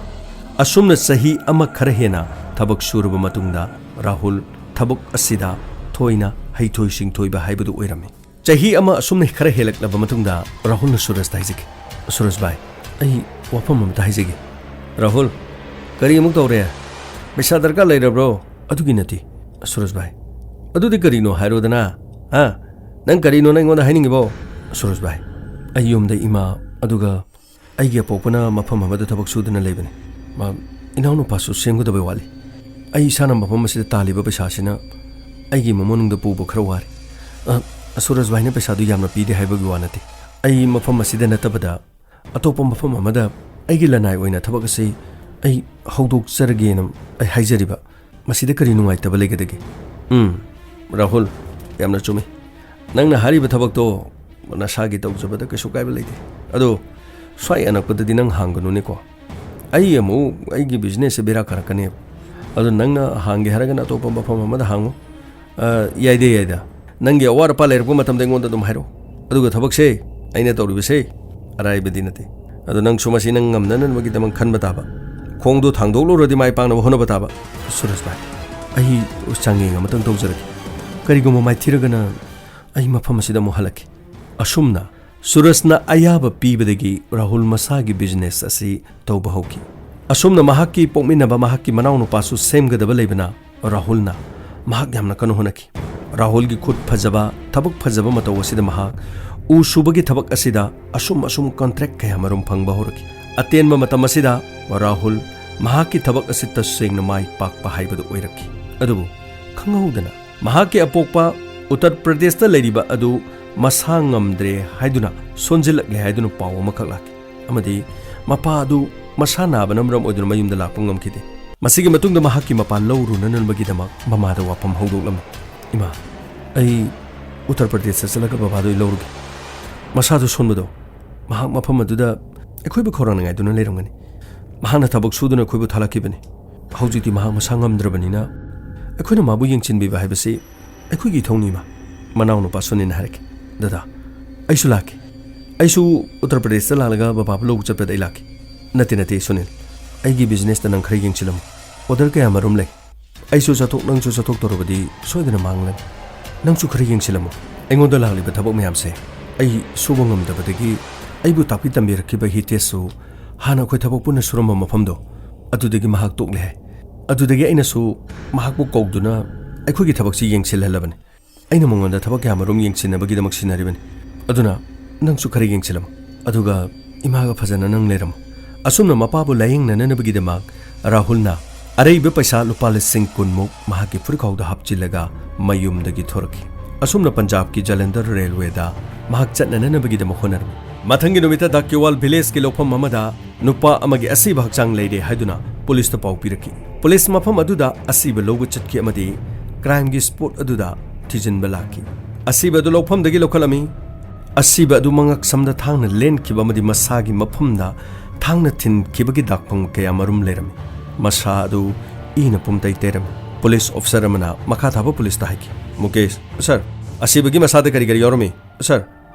ꯑꯁꯨꯝꯅ ꯆꯍꯤ ꯑꯃ ꯈꯔ ꯍꯦꯟꯅ ꯊꯕꯛ ꯁꯨꯔꯕ ꯃꯇꯨꯡꯗ ꯔꯥꯍꯨꯜ ꯊꯕꯛ ꯑꯁꯤꯗ ꯊꯣꯏꯅ ꯍꯩꯊꯣꯏ ꯁꯤꯡꯊꯣꯏꯕ ꯍꯥꯏꯕꯗꯨ ꯑꯣꯏꯔꯝꯃꯤ꯫ ꯆꯍꯤ ꯑꯃ ꯑꯁꯨꯝꯅ ꯈꯔ ꯍꯦꯜꯂꯛꯂꯕ ꯃꯇꯨꯡꯗ ꯔꯥꯍꯨꯜꯅ ꯁꯨꯔꯖꯇ ꯍꯥꯏꯖꯈꯤ, "ꯁꯨꯔꯖ ꯚꯥꯏ, ꯑꯩ ꯋꯥꯐꯝ ꯑꯃꯇ ꯍꯥꯏꯖꯒꯦ꯫" "ꯔꯥꯍꯨꯜ, ꯀꯔꯤ ꯑꯃꯨꯛ ꯇꯧꯔꯦ? ꯄꯩꯁꯥ ꯗꯔꯀꯥꯔ ꯂꯩꯔꯕ꯭ꯔꯣ?" "ꯑꯗꯨꯒꯤ ꯅꯠꯇꯦ, ꯁꯨꯔꯖ ꯚꯥꯏ꯫" "ꯑꯗꯨꯗꯤ ꯀꯔꯤꯅꯣ ꯍꯥꯏꯔꯣꯗꯅ? ꯍꯥ? ꯅꯪ ꯀꯔꯤꯅꯣ ꯅꯪ ꯑꯩꯉꯣꯟꯗ ꯍꯥꯏꯅꯤꯡꯉꯤꯕꯣ?" "ꯁꯨꯔꯖ ꯚꯥꯏ, ꯑꯩ ꯌꯨꯝꯗ ꯏꯃꯥ ꯑꯗꯨꯒ ꯑꯩꯒꯤ ꯑꯄꯣꯛꯄꯅ ꯃꯐꯝ ꯑꯃꯗ ꯊꯕꯛ ꯁꯨꯗꯨꯅ ꯂꯩꯕꯅꯤ꯫ ꯃꯥ ꯏꯅꯥꯎꯅꯨꯄꯥꯁꯨ ꯁꯦꯝꯒꯗꯕ ꯋꯥꯠꯂꯤ꯫ ꯑꯩ ꯏꯁꯥꯅ ꯃꯐꯝ ꯑꯁꯤꯗ ꯇꯥꯜꯂꯤꯕ ꯄꯩꯁꯥꯁꯤꯅ ꯑꯩꯒꯤ ꯏꯃꯨꯡ ꯃꯅꯨꯡꯗ ꯄꯨꯕ ꯈꯔ ꯋꯥꯔꯦ꯫" "ꯑ, ꯁꯨꯔꯖ ꯚꯥꯏꯅ ꯄꯩꯁꯥꯗꯨ ꯌꯥꯝꯅ ꯄꯤꯗꯦ ꯍꯥꯏꯕꯒꯤ ꯋꯥ ꯅꯠꯇꯦ꯫ ꯑꯩ ꯃꯐꯝ ꯑꯁꯤꯗ ꯅꯠꯇꯕꯗ ꯑꯇꯣꯞꯄ ꯃꯐꯝ ꯑꯃꯗ ꯑꯩꯒꯤ ꯂꯅꯥꯏ ꯑꯣꯏꯅ ꯊꯕꯛ ꯑꯁꯤ ꯑꯩ ꯍꯧꯗꯣꯛꯆꯔꯒꯦꯅ ꯑꯩ ꯍꯥꯏꯖꯔꯤꯕ꯫ ꯃꯁꯤꯗ ꯀꯔꯤ ꯅꯨꯡꯉꯥꯏꯇꯕ ꯂꯩꯒꯗꯒꯦ?" "ꯎꯝ, ꯔꯥꯍꯨꯜ, ꯌꯥꯝꯅ ꯆꯨꯝꯃꯤ꯫ ꯅꯪꯅ ꯍꯥꯏꯔꯤꯕ ꯊꯕꯛꯇꯣ ꯅꯁꯥꯒꯤ ꯇꯧꯖꯕꯗ ꯀꯩꯁꯨ ꯀꯥꯏꯕ ꯂꯩꯇꯦ꯫ ꯑꯗꯣ ꯁ꯭ꯋꯥꯏ ꯑꯅꯛꯄꯗꯗꯤ ꯅꯪ ꯍꯥꯡꯒꯅꯨꯅꯦꯀꯣ꯫ ꯑꯩ ꯑꯃꯨꯛ ꯑꯩꯒꯤ ꯕꯤꯖꯤꯅꯦꯁꯁꯦ ꯕꯦꯔꯥ ꯀꯥꯔꯛꯀꯅꯦꯕ꯫ ꯑꯗꯣ ꯅꯪꯅ ꯍꯥꯡꯒꯦ ꯍꯥꯏꯔꯒꯅ ꯑꯇꯣꯞꯄ ꯃꯐꯝ ꯑꯃꯗ ꯍꯥꯡꯉꯨ꯫ ꯑ, ꯌꯥꯏꯗ, ꯌꯥꯏꯗ꯫ ꯅꯪꯒꯤ ꯑꯋꯥꯠ ꯑꯄꯥ ꯂꯩꯔꯛꯄ ꯃꯇꯝꯗ ꯑꯩꯉꯣꯟꯗ ꯑꯗꯨꯝ ꯍꯥꯏꯔꯛꯑꯣ꯫ ꯑꯗꯨꯒ ꯊꯕꯛꯁꯦ ꯑꯩꯅ ꯇꯧꯔꯤꯕꯁꯦ ꯑꯔꯥꯏꯕꯗꯤ ꯅꯠꯇꯦ꯫ ꯑꯗꯣ ꯅꯪꯁꯨ ꯃꯁꯤ ꯅꯪ ꯉꯝꯅꯅꯕꯒꯤꯗꯃꯛ ꯈꯟꯕ ꯇꯥꯕ꯫ ꯈꯣꯡꯗꯣ ꯊꯥꯡꯗꯣꯛꯂꯨꯔꯗꯤ ꯃꯥꯏ ꯄꯥꯛꯅꯕ ꯍꯣꯠꯅꯕ ꯇꯥꯕ꯫" "ꯁꯨꯔꯖ ꯚꯥꯏ, ꯑꯩ ꯆꯥꯡꯌꯦꯡ ꯑꯃꯇꯪ ꯇꯧꯖꯔꯒꯦ꯫ ꯀꯔꯤꯒꯨꯝꯕ ꯃꯥꯏꯊꯤꯔꯒꯅ ꯑꯩ ꯃꯐꯝ ꯑꯁꯤꯗ ꯑꯃꯨꯛ ꯍꯜꯂꯛꯀꯦ꯫" ꯑꯁꯨꯝꯅ ꯁꯨꯔꯖꯅ ꯑꯌꯥꯕ ꯄꯤꯕꯗꯒꯤ ꯔꯥꯍꯨꯜ ꯃꯁꯥꯒꯤ ꯕꯤꯖꯤꯅꯦꯁ ꯑꯁꯤ ꯇꯧꯕ ꯍꯧꯈꯤ꯫ ꯑꯁꯨꯝꯅ ꯃꯍꯥꯛꯀꯤ ꯄꯣꯛꯃꯤꯟꯅꯕ ꯃꯍꯥꯛꯀꯤ ꯃꯅꯥꯎꯅꯨꯄꯥꯁꯨ ꯁꯦꯝꯒꯗꯕ ꯂꯩꯕꯅ ꯔꯥꯍꯨꯜꯅ ꯃꯍꯥꯛ ꯌꯥꯝꯅ ꯀꯟꯅ ꯍꯣꯠꯅꯈꯤ꯫ ꯔꯥꯍꯨꯜꯒꯤ ꯈꯨꯠ ꯐꯖꯕ, ꯊꯕꯛ ꯐꯖꯕ ꯃꯇꯧ ꯑꯁꯤꯗ ꯃꯍꯥꯛ ꯎ ꯁꯨꯕꯒꯤ ꯊꯕꯛ ꯑꯁꯤꯗ ꯑꯁꯨꯝ ꯑꯁꯨꯝ ꯀꯟꯇ꯭ꯔꯦꯛ ꯀꯌꯥ ꯃꯔꯨꯝ ꯐꯪꯕ ꯍꯧꯔꯛꯈꯤ꯫ ꯑꯇꯦꯟꯕ ꯃꯇꯝ ꯑꯁꯤꯗ ꯔꯥꯍꯨꯜ ꯃꯍꯥꯛꯀꯤ ꯊꯕꯛ ꯑꯁꯤ ꯇꯁꯦꯡꯅ ꯃꯥꯏ ꯄꯥꯛꯄ ꯍꯥꯏꯕꯗꯨ ꯑꯣꯏꯔꯛꯈꯤ꯫ ꯑꯗꯨꯕꯨ ꯈꯪꯍꯧꯗꯅ ꯃꯍꯥꯛꯀꯤ ꯑꯄꯣꯛꯄ ꯎꯠꯇꯔ ꯄ꯭ꯔꯗꯦꯁꯇ ꯂꯩꯔꯤꯕ ꯑꯗꯨ ꯃꯁꯥ ꯉꯝꯗ꯭ꯔꯦ ꯍꯥꯏꯗꯨꯅ ꯁꯣꯟꯖꯤꯜꯂꯛꯂꯦ ꯍꯥꯏꯗꯨꯅ ꯄꯥꯎ ꯑꯃꯈꯛ ꯂꯥꯛꯈꯤ꯫ ꯑꯃꯗꯤ ꯃꯄꯥ ꯑꯗꯨ ꯃꯁꯥ ꯅꯥꯕꯅ ꯃꯔꯝ ꯑꯣꯏꯗꯨꯅ ꯃꯌꯨꯝꯗ ꯂꯥꯛꯄ ꯉꯝꯈꯤꯗꯦ꯫ ꯃꯁꯤꯒꯤ ꯃꯇꯨꯡꯗ ꯃꯍꯥꯛꯀꯤ ꯃꯄꯥ ꯂꯧꯔꯨꯅꯅꯕꯒꯤꯗꯃꯛ ꯃꯃꯥꯗ ꯋꯥꯐꯝ ꯍꯧꯗꯣꯛꯂꯝꯃꯤ꯫ "ꯏꯃꯥ, ꯑꯩ ꯎꯠꯇꯔ ꯄ꯭ꯔꯗꯦꯁꯇ ꯆꯠꯂꯒ ꯕꯕꯥꯗꯣ ꯑꯩ ꯂꯧꯔꯨꯒꯦ꯫ ꯃꯁꯥꯗꯣ ꯁꯣꯟꯕꯗꯣ ꯃꯍꯥꯛ ꯃꯐꯝ ꯑꯗꯨꯗ ꯑꯩꯈꯣꯏꯕꯨ ꯈꯧꯔꯥꯡꯅ ꯉꯥꯏꯗꯨꯅ ꯂꯩꯔꯝꯒꯅꯤ꯫ ꯃꯍꯥꯛꯅ ꯊꯕꯛ ꯁꯨꯗꯨꯅ ꯑꯩꯈꯣꯏꯕꯨ ꯊꯥꯂꯛꯈꯤꯕꯅꯤ꯫ ꯍꯧꯖꯤꯛꯇꯤ ꯃꯍꯥꯛ ꯃꯁꯥ ꯉꯝꯗ꯭ꯔꯕꯅꯤꯅ ꯑꯩꯈꯣꯏꯅ ꯃꯥꯕꯨ ꯌꯦꯡꯁꯤꯟꯕꯤꯕ ꯍꯥꯏꯕꯁꯤ ꯑꯩꯈꯣꯏꯒꯤ ꯏꯊꯧꯅꯤ, ꯏꯃꯥ꯫" ꯃꯅꯥꯎꯅꯨꯄꯥ ꯁꯨꯅꯤꯅ ꯍꯥꯏꯔꯛꯈꯤ꯫ ꯗꯗꯥ, ꯑꯩꯁꯨ ꯂꯥꯛꯀꯦ꯫ ꯑꯩꯁꯨ ꯎꯠꯇꯔ ꯄ꯭ꯔꯗꯦꯁꯇ ꯂꯥꯛꯂꯒ ꯕꯕꯥꯕꯨ ꯂꯧꯕ ꯆꯠꯄꯗ ꯑꯩ ꯂꯥꯛꯀꯦ꯫ ꯅꯠꯇꯦ, ꯅꯠꯇꯦ, ꯁꯨꯅꯤꯜ꯫ ꯑꯩꯒꯤ ꯕꯤꯖꯤꯅꯦꯁꯇ ꯅꯪ ꯈꯔ ꯌꯦꯡꯁꯤꯜꯂꯝꯃꯨ꯫ ꯑꯣꯔꯗꯔ ꯀꯌꯥ ꯃꯔꯨꯝ ꯂꯩ꯫ ꯑꯩꯁꯨ ꯆꯠꯊꯣꯛ, ꯅꯪꯁꯨ ꯆꯠꯊꯣꯛꯇꯧꯔꯕꯗꯤ ꯁꯣꯏꯗꯅ ꯃꯥꯡꯂꯅꯤ꯫ ꯅꯪꯁꯨ ꯈꯔ ꯌꯦꯡꯁꯤꯜꯂꯝꯃꯨ꯫ ꯑꯩꯉꯣꯟꯗ ꯂꯥꯛꯂꯤꯕ ꯊꯕꯛ ꯃꯌꯥꯝꯁꯦ ꯑꯩ ꯁꯨꯕ ꯉꯝꯗꯕꯗꯒꯤ ꯑꯩꯕꯨ ꯇꯥꯛꯄꯤ ꯇꯝꯕꯤꯔꯛꯈꯤꯕ ꯍꯤꯇꯦꯁꯁꯨ ꯍꯥꯟꯅ ꯑꯩꯈꯣꯏ ꯊꯕꯛ ꯄꯨꯟꯅ ꯁꯨꯔꯝꯕ ꯃꯐꯝꯗꯣ, ꯑꯗꯨꯗꯒꯤ ꯃꯍꯥꯛ ꯇꯣꯛꯂꯦ ꯍꯥꯏ꯫ ꯑꯗꯨꯗꯒꯤ ꯑꯩꯅꯁꯨ ꯃꯍꯥꯛꯄꯨ ꯀꯧꯗꯨꯅ ꯑꯩꯈꯣꯏꯒꯤ ꯊꯕꯛꯁꯤ ꯌꯦꯡꯁꯤꯜꯍꯜꯂꯕꯅꯤ꯫ ꯑꯩꯅ ꯃꯉꯣꯟꯗ ꯊꯕꯛ ꯀꯌꯥ ꯃꯔꯨꯝ ꯌꯦꯡꯁꯤꯟꯅꯕꯒꯤꯗꯃꯛ ꯁꯤꯟꯅꯔꯤꯕꯅꯤ꯫ ꯑꯗꯨꯅ ꯅꯪꯁꯨ ꯈꯔ ꯌꯦꯡꯁꯤꯜꯂꯝꯃꯨ꯫ ꯑꯗꯨꯒ ꯏꯃꯥꯒ ꯐꯖꯅ ꯅꯪ ꯂꯩꯔꯝꯃꯨ꯫ ꯑꯁꯨꯝꯅ ꯃꯄꯥꯕꯨ ꯂꯥꯌꯦꯡꯅꯅꯕꯒꯤꯗꯃꯛ ꯔꯥꯍꯨꯜꯅ ꯑꯔꯩꯕ ꯄꯩꯁꯥ ꯂꯨꯄꯥ ꯂꯤꯁꯤꯡ ꯀꯨꯟꯃꯨꯛ ꯃꯍꯥꯛꯀꯤ ꯐꯨꯔꯤꯠꯈꯥꯎꯗ ꯍꯥꯞꯆꯤꯜꯂꯒ ꯃꯌꯨꯝꯗꯒꯤ ꯊꯣꯔꯛꯈꯤ꯫ ꯑꯁꯨꯝꯅ ꯄꯟꯖꯥꯕꯀꯤ ꯖꯂꯟꯙꯔ ꯔꯦꯜꯋꯦꯗ ꯃꯍꯥꯛ ꯆꯠꯅꯅꯕꯒꯤꯗꯃꯛ ꯍꯣꯠꯅꯔꯝꯃꯤ꯫ ꯃꯊꯪꯒꯤ ꯅꯨꯃꯤꯠꯇ ꯗꯥꯀꯤꯋꯥꯜ ꯚꯤꯂꯦꯖꯀꯤ ꯂꯧꯐꯝ ꯑꯃꯗ ꯅꯨꯄꯥ ꯑꯃꯒꯤ ꯑꯁꯤꯕ ꯍꯛꯆꯥꯡ ꯂꯩꯔꯦ ꯍꯥꯏꯗꯨꯅ ꯄꯨꯂꯤꯁꯇ ꯄꯥꯎ ꯄꯤꯔꯛꯈꯤ꯫ ꯄꯨꯂꯤꯁ ꯃꯐꯝ ꯑꯗꯨꯗ ꯑꯁꯤꯕ ꯂꯧꯕ ꯆꯠꯈꯤ ꯑꯃꯗꯤ ꯀ꯭ꯔꯥꯏꯝꯒꯤ ꯁ꯭ꯄꯣꯠ ꯑꯗꯨꯗ ꯊꯤꯖꯤꯟꯕ ꯂꯥꯛꯈꯤ꯫ ꯑꯁꯤꯕ ꯑꯗꯨ ꯂꯧꯐꯝꯗꯒꯤ ꯂꯧꯈꯠꯂꯝꯃꯤ꯫ ꯑꯁꯤꯕ ꯑꯗꯨ ꯃꯉꯛꯁꯝꯗ ꯊꯥꯡꯅ ꯂꯦꯟꯈꯤꯕ ꯑꯃꯗꯤ ꯃꯁꯥꯒꯤ ꯃꯐꯝꯗ ꯊꯥꯡꯅ ꯊꯤꯟꯈꯤꯕꯒꯤ ꯗꯥꯛꯐꯝ ꯀꯌꯥ ꯃꯔꯨꯝ ꯂꯩꯔꯝꯃꯤ꯫ ꯃꯁꯥ ꯑꯗꯨ ꯏꯅ ꯄꯨꯝꯇꯩ ꯇꯩꯔꯝꯃꯤ꯫ ꯄꯨꯂꯤꯁ ꯑꯣꯐꯤꯁꯔ ꯑꯃꯅ ꯃꯈꯥ ꯊꯥꯕ ꯄꯨꯂꯤꯁꯇ ꯍꯥꯏꯈꯤ, "ꯃꯨꯀꯦꯁ, ꯁꯥꯔ, ꯑꯁꯤꯕꯒꯤ ꯃꯁꯥꯗ ꯀꯔꯤ ꯀꯔꯤ ꯌꯥꯎꯔꯝꯃꯤ?" "ꯁꯥꯔ,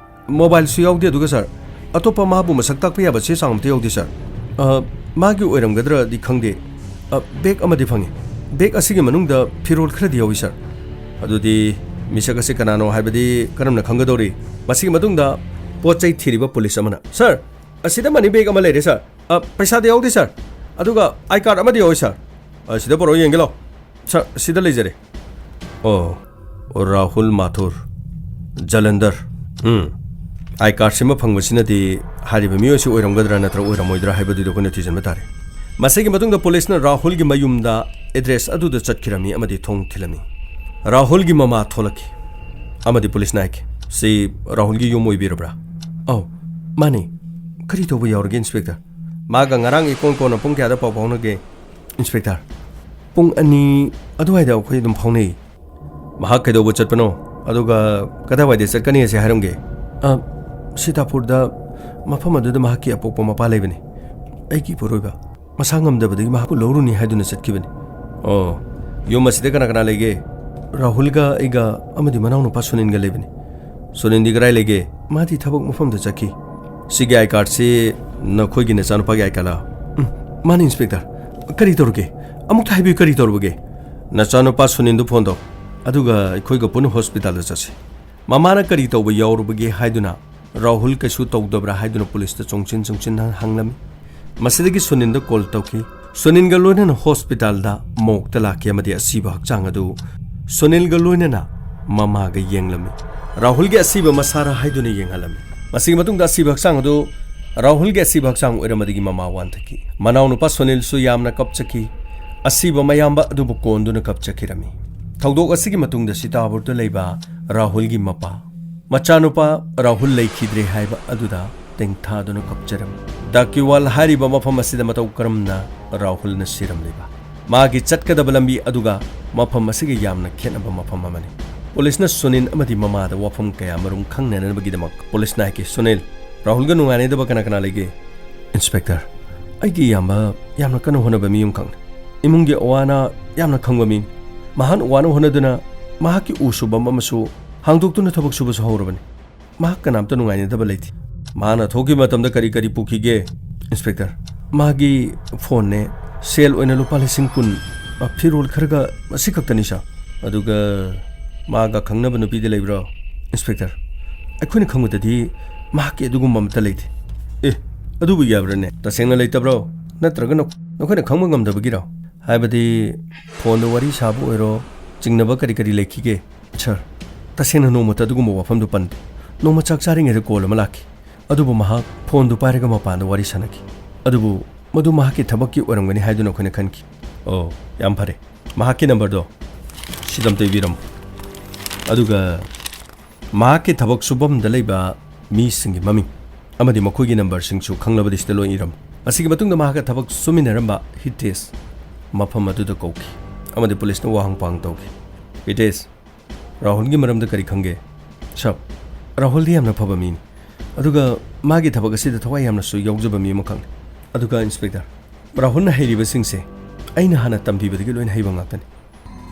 ꯃꯣꯕꯥꯏꯜꯁꯨ ꯌꯥꯎꯗꯦ, ꯑꯗꯨꯒ ꯁꯥꯔ, ꯑꯇꯣꯞꯄ ꯃꯥꯕꯨ ꯃꯁꯛ ꯇꯥꯛꯄ ꯌꯥꯕ ꯆꯦ ꯆꯥꯡ ꯑꯝꯇ ꯌꯥꯎꯗꯦ, ꯁꯥꯔ꯫ ꯑ, ꯃꯥꯒꯤ ꯑꯣꯏꯔꯝꯒꯗ꯭ꯔꯗꯤ ꯈꯪꯗꯦ꯫ ꯑ, ꯕꯦꯒ ꯑꯃꯗꯤ ꯐꯪꯉꯤ꯫ ꯕꯦꯒ ꯑꯁꯤꯒꯤ ꯃꯅꯨꯡꯗ ꯐꯤꯔꯣꯜ ꯈꯔꯗꯤ ꯌꯥꯎꯏ, ꯁꯥꯔ꯫" "ꯑꯗꯨꯗꯤ ꯃꯤꯁꯛ ꯑꯁꯤ ꯀꯅꯥꯅꯣ ꯍꯥꯏꯕꯗꯤ ꯀꯔꯝꯅ ꯈꯪꯒꯗꯧꯔꯤ?" ꯃꯁꯤꯒꯤ ꯃꯇꯨꯡꯗ ꯄꯣꯠ ꯆꯩ ꯊꯤꯔꯤꯕ ꯄꯨꯂꯤꯁ ꯑꯃꯅ, "ꯁꯥꯔ, ꯑꯁꯤꯗ ꯃꯅꯤ ꯕꯦꯒ ꯑꯃ ꯂꯩꯔꯦ, ꯁꯥꯔ꯫ ꯑ, ꯄꯩꯁꯥꯗꯤ ꯌꯥꯎꯗꯦ, ꯁꯥꯔ꯫ ꯑꯗꯨꯒ ꯑꯥꯏ ꯀꯥꯔꯗ ꯑꯃꯗꯤ ꯌꯥꯎꯏ, ꯁꯥꯔ꯫ ꯑ, ꯁꯤꯗ ꯄꯨꯔꯛꯑꯣ, ꯌꯦꯡꯒꯦ ꯂꯥꯎ꯫ ꯁꯥꯔ, ꯁꯤꯗ ꯂꯩꯖꯔꯦ꯫" "ꯑꯣ, ꯑꯣ, ꯔꯥꯍꯨꯜ ꯃꯥꯊꯨꯔ, ꯖꯂꯟꯙꯔ꯫ ꯎꯝ, ꯑꯥꯏ ꯀꯥꯔꯗꯁꯤꯃ ꯐꯪꯕꯁꯤꯅꯗꯤ ꯍꯥꯏꯔꯤꯕ ꯃꯤꯑꯣꯏꯁꯤ ꯑꯣꯏꯔꯝꯒꯗ꯭ꯔꯥ ꯅꯠꯇ꯭ꯔꯒ ꯑꯣꯏꯔꯝꯃꯣꯏꯗ꯭ꯔꯥ ꯍꯥꯏꯕꯗꯨꯗꯤ ꯑꯩꯈꯣꯏꯅ ꯊꯤꯖꯤꯟꯕ ꯇꯥꯔꯦ꯫" ꯃꯁꯤꯒꯤ ꯃꯇꯨꯡꯗ ꯄꯨꯂꯤꯁꯅ ꯔꯥꯍꯨꯜꯒꯤ ꯃꯌꯨꯝꯗ ꯑꯦꯗ꯭ꯔꯦꯁ ꯑꯗꯨꯗ ꯆꯠꯈꯤꯔꯝꯃꯤ ꯑꯃꯗꯤ ꯊꯣꯡ ꯊꯤꯜꯂꯝꯃꯤ꯫ ꯔꯥꯍꯨꯜꯒꯤ ꯃꯃꯥ ꯊꯣꯛꯂꯛꯈꯤ ꯑꯃꯗꯤ ꯄꯨꯂꯤꯁꯅ ꯍꯥꯏꯈꯤ, "ꯁꯤ ꯔꯥꯍꯨꯜꯒꯤ ꯌꯨꯝ ꯑꯣꯏꯕꯤꯔꯕ꯭ꯔꯥ?" "ꯑꯧ, ꯃꯥꯅꯤ꯫ ꯀꯔꯤ ꯇꯧꯕ ꯌꯥꯎꯔꯒꯦ, ꯏꯟꯁꯄꯦꯛꯇꯔ?" "ꯃꯥꯒ ꯉꯔꯥꯡ ꯏꯀꯣꯟ ꯀꯣꯟꯅ ꯄꯨꯡ ꯀꯌꯥꯗ ꯄꯥꯎ ꯐꯥꯎꯅꯒꯦ?" "ꯏꯟꯁꯄꯦꯛꯇꯔ, ꯄꯨꯡ ꯑꯅꯤ ꯑꯗꯨꯋꯥꯏꯗ ꯑꯩꯈꯣꯏ ꯑꯗꯨꯝ ꯐꯥꯎꯅꯩ꯫" "ꯃꯍꯥꯛ ꯀꯩꯗꯧꯕ ꯆꯠꯄꯅꯣ? ꯑꯗꯨꯒ ꯀꯗꯥꯏꯋꯥꯏꯗ ꯆꯠꯀꯅꯤ ꯑꯁꯤ ꯍꯥꯏꯔꯝꯒꯦ?" "ꯑ, ꯁꯤꯇꯥꯄꯨꯔꯗ ꯃꯐꯝ ꯑꯗꯨꯗ ꯃꯍꯥꯛꯀꯤ ꯑꯄꯣꯛꯄ ꯃꯄꯥ ꯂꯩꯕꯅꯤ꯫ ꯑꯩꯒꯤ ꯏꯄꯨꯔꯣꯏꯕ ꯃꯁꯥ ꯉꯝꯗꯕꯗꯒꯤ ꯃꯍꯥꯛꯄꯨ ꯂꯧꯔꯨꯅꯤ ꯍꯥꯏꯗꯨꯅ ꯆꯠꯈꯤꯕꯅꯤ꯫" "ꯑꯣ, ꯌꯨꯝ ꯑꯁꯤꯗ ꯀꯅꯥ ꯀꯅꯥ ꯂꯩꯒꯦ?" "ꯔꯥꯍꯨꯜꯒ ꯑꯩꯒ ꯑꯃꯗꯤ ꯃꯅꯥꯎꯅꯨꯄꯥ ꯁꯨꯅꯤꯟꯒ ꯂꯩꯕꯅꯤ꯫ ꯁꯨꯅꯤꯟꯗꯤ ꯀꯗꯥꯏ ꯂꯩꯒꯦ? ꯃꯥꯗꯤ ꯊꯕꯛ ꯃꯐꯝꯗ ꯆꯠꯈꯤ꯫ ꯁꯤꯒꯤ ꯑꯥꯏ ꯀꯥꯔꯗꯁꯤ ꯅꯈꯣꯏꯒꯤ ꯅꯆꯥꯅꯨꯄꯥꯒꯤ ꯑꯥꯏ ꯀꯥꯔꯗꯂꯥ? ꯎꯝ, ꯃꯥꯅꯤ, ꯏꯟꯁꯄꯦꯛꯇꯔ꯫ ꯀꯔꯤ ꯇꯧꯔꯒꯦ? ꯑꯃꯨꯛꯇ ꯍꯥꯏꯕꯤꯌꯨ, ꯀꯔꯤ ꯇꯧꯔꯨꯕꯒꯦ? ꯅꯆꯥꯅꯨꯄꯥ ꯁꯨꯅꯤꯟꯗꯨ ꯐꯣꯟ ꯇꯧ, ꯑꯗꯨꯒ ꯑꯩꯈꯣꯏꯒ ꯄꯨꯟꯅ ꯍꯣꯁꯄꯤꯇꯥꯜꯗ ꯆꯠꯁꯤ꯫ ꯃꯃꯥꯅ ꯀꯔꯤ ꯇꯧꯕ ꯌꯥꯎꯔꯨꯕꯒꯦ ꯍꯥꯏꯗꯨꯅ ꯔꯥꯍꯨꯜ ꯀꯩꯁꯨ ꯇꯧꯗꯕ꯭ꯔꯥ ꯍꯥꯏꯗꯨꯅ ꯄꯨꯂꯤꯁꯇ ꯆꯣꯡꯁꯤꯟ ꯆꯣꯡꯁꯤꯟ ꯍꯪꯂꯝꯃꯤ꯫ ꯃꯁꯤꯗꯒꯤ ꯁꯨꯅꯤꯜꯗ ꯀꯣꯜ ꯇꯧꯈꯤ꯫ ꯁꯨꯅꯤꯜꯒ ꯂꯣꯏꯅꯅ ꯍꯣꯁꯄꯤꯇꯥꯜꯗ ꯃꯣꯛꯇ ꯂꯥꯛꯈꯤ ꯑꯃꯗꯤ ꯑꯁꯤꯕ ꯍꯛꯆꯥꯡ ꯑꯗꯨ ꯁꯨꯅꯤꯜꯒ ꯂꯣꯏꯅꯅ ꯃꯃꯥꯒ ꯌꯦꯡꯂꯝꯃꯤ꯫ ꯔꯥꯍꯨꯜꯒꯤ ꯑꯁꯤꯕ ꯃꯁꯥꯔꯥ ꯍꯥꯏꯗꯨꯅ ꯌꯦꯡꯍꯜꯂꯝꯃꯤ꯫ ꯃꯁꯤꯒꯤ ꯃꯇꯨꯡꯗ ꯑꯁꯤꯕ ꯍꯛꯆꯥꯡ ꯑꯗꯨ ꯔꯥꯍꯨꯜꯒꯤ ꯑꯁꯤꯕ ꯍꯛꯆꯥꯡ ꯑꯣꯏꯔꯝꯕꯗꯒꯤ ꯃꯃꯥ ꯋꯥꯟꯊꯈꯤ꯫ ꯃꯅꯥꯎꯅꯨꯄꯥ ꯁꯨꯅꯤꯜꯁꯨ ꯌꯥꯝꯅ ꯀꯞꯆꯈꯤ꯫ ꯑꯁꯤꯕ ꯃꯌꯥꯝꯕ ꯑꯗꯨꯕꯨ ꯀꯣꯟꯗꯨꯅ ꯀꯞꯆꯈꯤꯔꯝꯃꯤ꯫ ꯊꯧꯗꯣꯛ ꯑꯁꯤꯒꯤ ꯃꯇꯨꯡꯗ ꯁꯤꯇꯥꯕꯨꯔꯗ ꯂꯩꯕ ꯔꯥꯍꯨꯜꯒꯤ ꯃꯄꯥ, ꯃꯆꯥꯅꯨꯄꯥ ꯔꯥꯍꯨꯜ ꯂꯩꯈꯤꯗ꯭ꯔꯦ ꯍꯥꯏꯕ ꯑꯗꯨꯗ ꯇꯦꯡꯊꯥꯗꯨꯅ ꯀꯞꯆꯔꯝꯃꯤ꯫ ꯗꯥꯀꯤꯋꯥꯜ ꯍꯥꯏꯔꯤꯕ ꯃꯐꯝ ꯑꯁꯤꯗ ꯃꯇꯧ ꯀꯔꯝꯅ ꯔꯥꯍꯨꯜꯅ ꯁꯤꯔꯝꯂꯤꯕ? ꯃꯥꯒꯤ ꯆꯠꯀꯗꯕ ꯂꯝꯕꯤ ꯑꯗꯨꯒ ꯃꯐꯝ ꯑꯁꯤꯒ ꯌꯥꯝꯅ ꯈꯦꯠꯅꯕ ꯃꯐꯝ ꯑꯃꯅꯤ꯫ ꯄꯨꯂꯤꯁꯅ ꯁꯨꯅꯤꯜ ꯑꯃꯗꯤ ꯃꯃꯥꯗ ꯋꯥꯐꯝ ꯀꯌꯥ ꯃꯔꯨꯝ ꯈꯪꯅꯅꯕꯒꯤꯗꯃꯛ ꯄꯨꯂꯤꯁꯅ ꯍꯥꯏꯈꯤ, "ꯁꯨꯅꯤꯜ, ꯔꯥꯍꯨꯜꯒ ꯅꯨꯡꯉꯥꯏꯅꯗꯕ ꯀꯅꯥ ꯀꯅꯥ ꯂꯩꯒꯦ?" "ꯏꯟꯁꯄꯦꯛꯇꯔ, ꯑꯩꯒꯤ ꯏꯌꯥꯝꯕ ꯌꯥꯝꯅ ꯀꯟꯅ ꯍꯣꯠꯅꯕ ꯃꯤ ꯑꯃꯈꯛꯅꯤ꯫ ꯏꯃꯨꯡꯒꯤ ꯑꯋꯥ ꯑꯅꯥ ꯌꯥꯝꯅ ꯈꯪꯕ ꯃꯤꯅꯤ꯫ ꯃꯍꯥꯛꯅ ꯋꯥꯅ ꯍꯣꯠꯅꯗꯨꯅ ꯃꯍꯥꯛꯀꯤ ꯎ ꯁꯨꯕꯝ ꯑꯃꯁꯨ ꯍꯥꯡꯗꯣꯛꯇꯨꯅ ꯊꯕꯛ ꯁꯨꯕꯁꯨ ꯍꯧꯔꯕꯅꯤ꯫ ꯃꯍꯥꯛ ꯀꯅꯥꯝꯇ ꯅꯨꯡꯉꯥꯏꯅꯗꯕ ꯂꯩꯇꯦ꯫" "ꯃꯥꯅ ꯊꯣꯛꯈꯤꯕ ꯃꯇꯝꯗ ꯀꯔꯤ ꯀꯔꯤ ꯄꯨꯈꯤꯒꯦ, ꯏꯟꯁꯄꯦꯛꯇꯔ?" "ꯃꯥꯒꯤ ꯐꯣꯟꯅꯦ, ꯁꯦꯜ ꯑꯣꯏꯅ ꯂꯨꯄꯥ ꯂꯤꯁꯤꯡ ꯀꯨꯟ, ꯐꯤꯔꯣꯜ ꯈꯔꯒ, ꯑꯁꯤꯈꯛꯇꯅꯤ, ꯁꯥꯔ꯫" "ꯑꯗꯨꯒ ꯃꯥꯒ ꯈꯪꯅꯕ ꯅꯨꯄꯤꯗꯤ ꯂꯩꯕ꯭ꯔꯣ?" "ꯏꯟꯁꯄꯦꯛꯇꯔ, ꯑꯩꯈꯣꯏꯅ ꯈꯪꯕꯗꯗꯤ ꯃꯍꯥꯛꯀꯤ ꯑꯗꯨꯒꯨꯝꯕ ꯑꯃꯠꯇ ꯂꯩꯇꯦ꯫" "ꯑꯦ, ꯑꯗꯨꯕꯨ ꯌꯥꯕ꯭ꯔꯅꯦ? ꯇꯁꯦꯡꯅ ꯂꯩꯇꯕ꯭ꯔꯣ? ꯅꯠꯇ꯭ꯔꯒ ꯅ-, ꯅꯈꯣꯏꯅ ꯈꯪꯕ ꯉꯝꯗꯕꯒꯤꯔꯣ? ꯍꯥꯏꯕꯗꯤ ꯐꯣꯟꯗ ꯋꯥꯔꯤ ꯁꯥꯕ ꯑꯣꯏꯔꯣ, ꯆꯤꯡꯅꯕ ꯀꯔꯤ ꯀꯔꯤ ꯂꯩꯈꯤꯒꯦ?" "ꯁꯥꯔ, ꯇꯁꯦꯡꯅ ꯅꯣꯡꯃꯇ ꯑꯗꯨꯒꯨꯝꯕ ꯋꯥꯐꯝꯗꯨ ꯄꯟꯗꯦ꯫ ꯅꯣꯡꯃ ꯆꯥꯛ ꯆꯥꯔꯤꯉꯩꯗ ꯀꯣꯜ ꯑꯃ ꯂꯥꯛꯈꯤ꯫ ꯑꯗꯨꯕꯨ ꯃꯍꯥꯛ ꯐꯣꯟꯗꯨ ꯄꯥꯏꯔꯒ ꯃꯄꯥꯟꯗ ꯋꯥꯔꯤ ꯁꯥꯟꯅꯈꯤ꯫ ꯑꯗꯨꯕꯨ ꯃꯗꯨ ꯃꯍꯥꯛꯀꯤ ꯊꯕꯛꯀꯤ ꯑꯣꯏꯔꯝꯒꯅꯤ ꯍꯥꯏꯗꯨꯅ ꯑꯩꯈꯣꯏꯅ ꯈꯟꯈꯤ꯫" "ꯑꯣ, ꯌꯥꯝ ꯐꯔꯦ꯫ ꯃꯍꯥꯛꯀꯤ ꯅꯝꯕꯔꯗꯣ ꯁꯤꯗ ꯑꯝꯇ ꯏꯕꯤꯔꯝꯃꯨ꯫ ꯑꯗꯨꯒ ꯃꯍꯥꯛꯀꯤ ꯊꯕꯛ ꯁꯨꯐꯝꯗ ꯂꯩꯕ ꯃꯤꯁꯤꯡꯒꯤ ꯃꯃꯤꯡ ꯑꯃꯗꯤ ꯃꯈꯣꯏꯒꯤ ꯅꯝꯕꯔꯁꯤꯡꯁꯨ ꯈꯪꯂꯕꯗꯤ ꯁꯤꯗ ꯂꯣꯏ ꯏꯔꯝꯃꯨ꯫" ꯑꯁꯤꯒꯤ ꯃꯇꯨꯡꯗ ꯃꯍꯥꯛꯀ ꯊꯕꯛ ꯁꯨꯃꯤꯟꯅꯔꯝꯕ ꯍꯤꯇꯦꯁ ꯃꯐꯝ ꯑꯗꯨꯗ ꯀꯧꯈꯤ ꯑꯃꯗꯤ ꯄꯨꯂꯤꯁꯅ ꯋꯥꯍꯪ ꯄꯥꯎꯍꯪ ꯇꯧꯈꯤ꯫ "ꯍꯤꯇꯦꯁ, ꯔꯥꯍꯨꯜꯒꯤ ꯃꯔꯝꯗ ꯀꯔꯤ ꯈꯪꯒꯦ?" "ꯁꯥꯔ, ꯔꯥꯍꯨꯜꯗꯤ ꯌꯥꯝꯅ ꯐꯕ ꯃꯤꯅꯤ, ꯑꯗꯨꯒ ꯃꯥꯒꯤ ꯊꯕꯛ ꯑꯁꯤꯗ ꯊꯋꯥꯏ ꯌꯥꯝꯅꯁꯨ ꯌꯥꯎꯖꯕ ꯃꯤ ꯑꯃꯈꯛꯅꯤ꯫ ꯑꯗꯨꯒ ꯏꯟꯁꯄꯦꯛꯇꯔ, ꯔꯥꯍꯨꯜꯅ ꯍꯩꯔꯤꯕꯁꯤꯡꯁꯦ ꯑꯩꯅ ꯍꯥꯟꯅ ꯇꯝꯕꯤꯕꯗꯒꯤ ꯂꯣꯏꯅ ꯍꯩꯕ ꯉꯥꯛꯇꯅꯤ꯫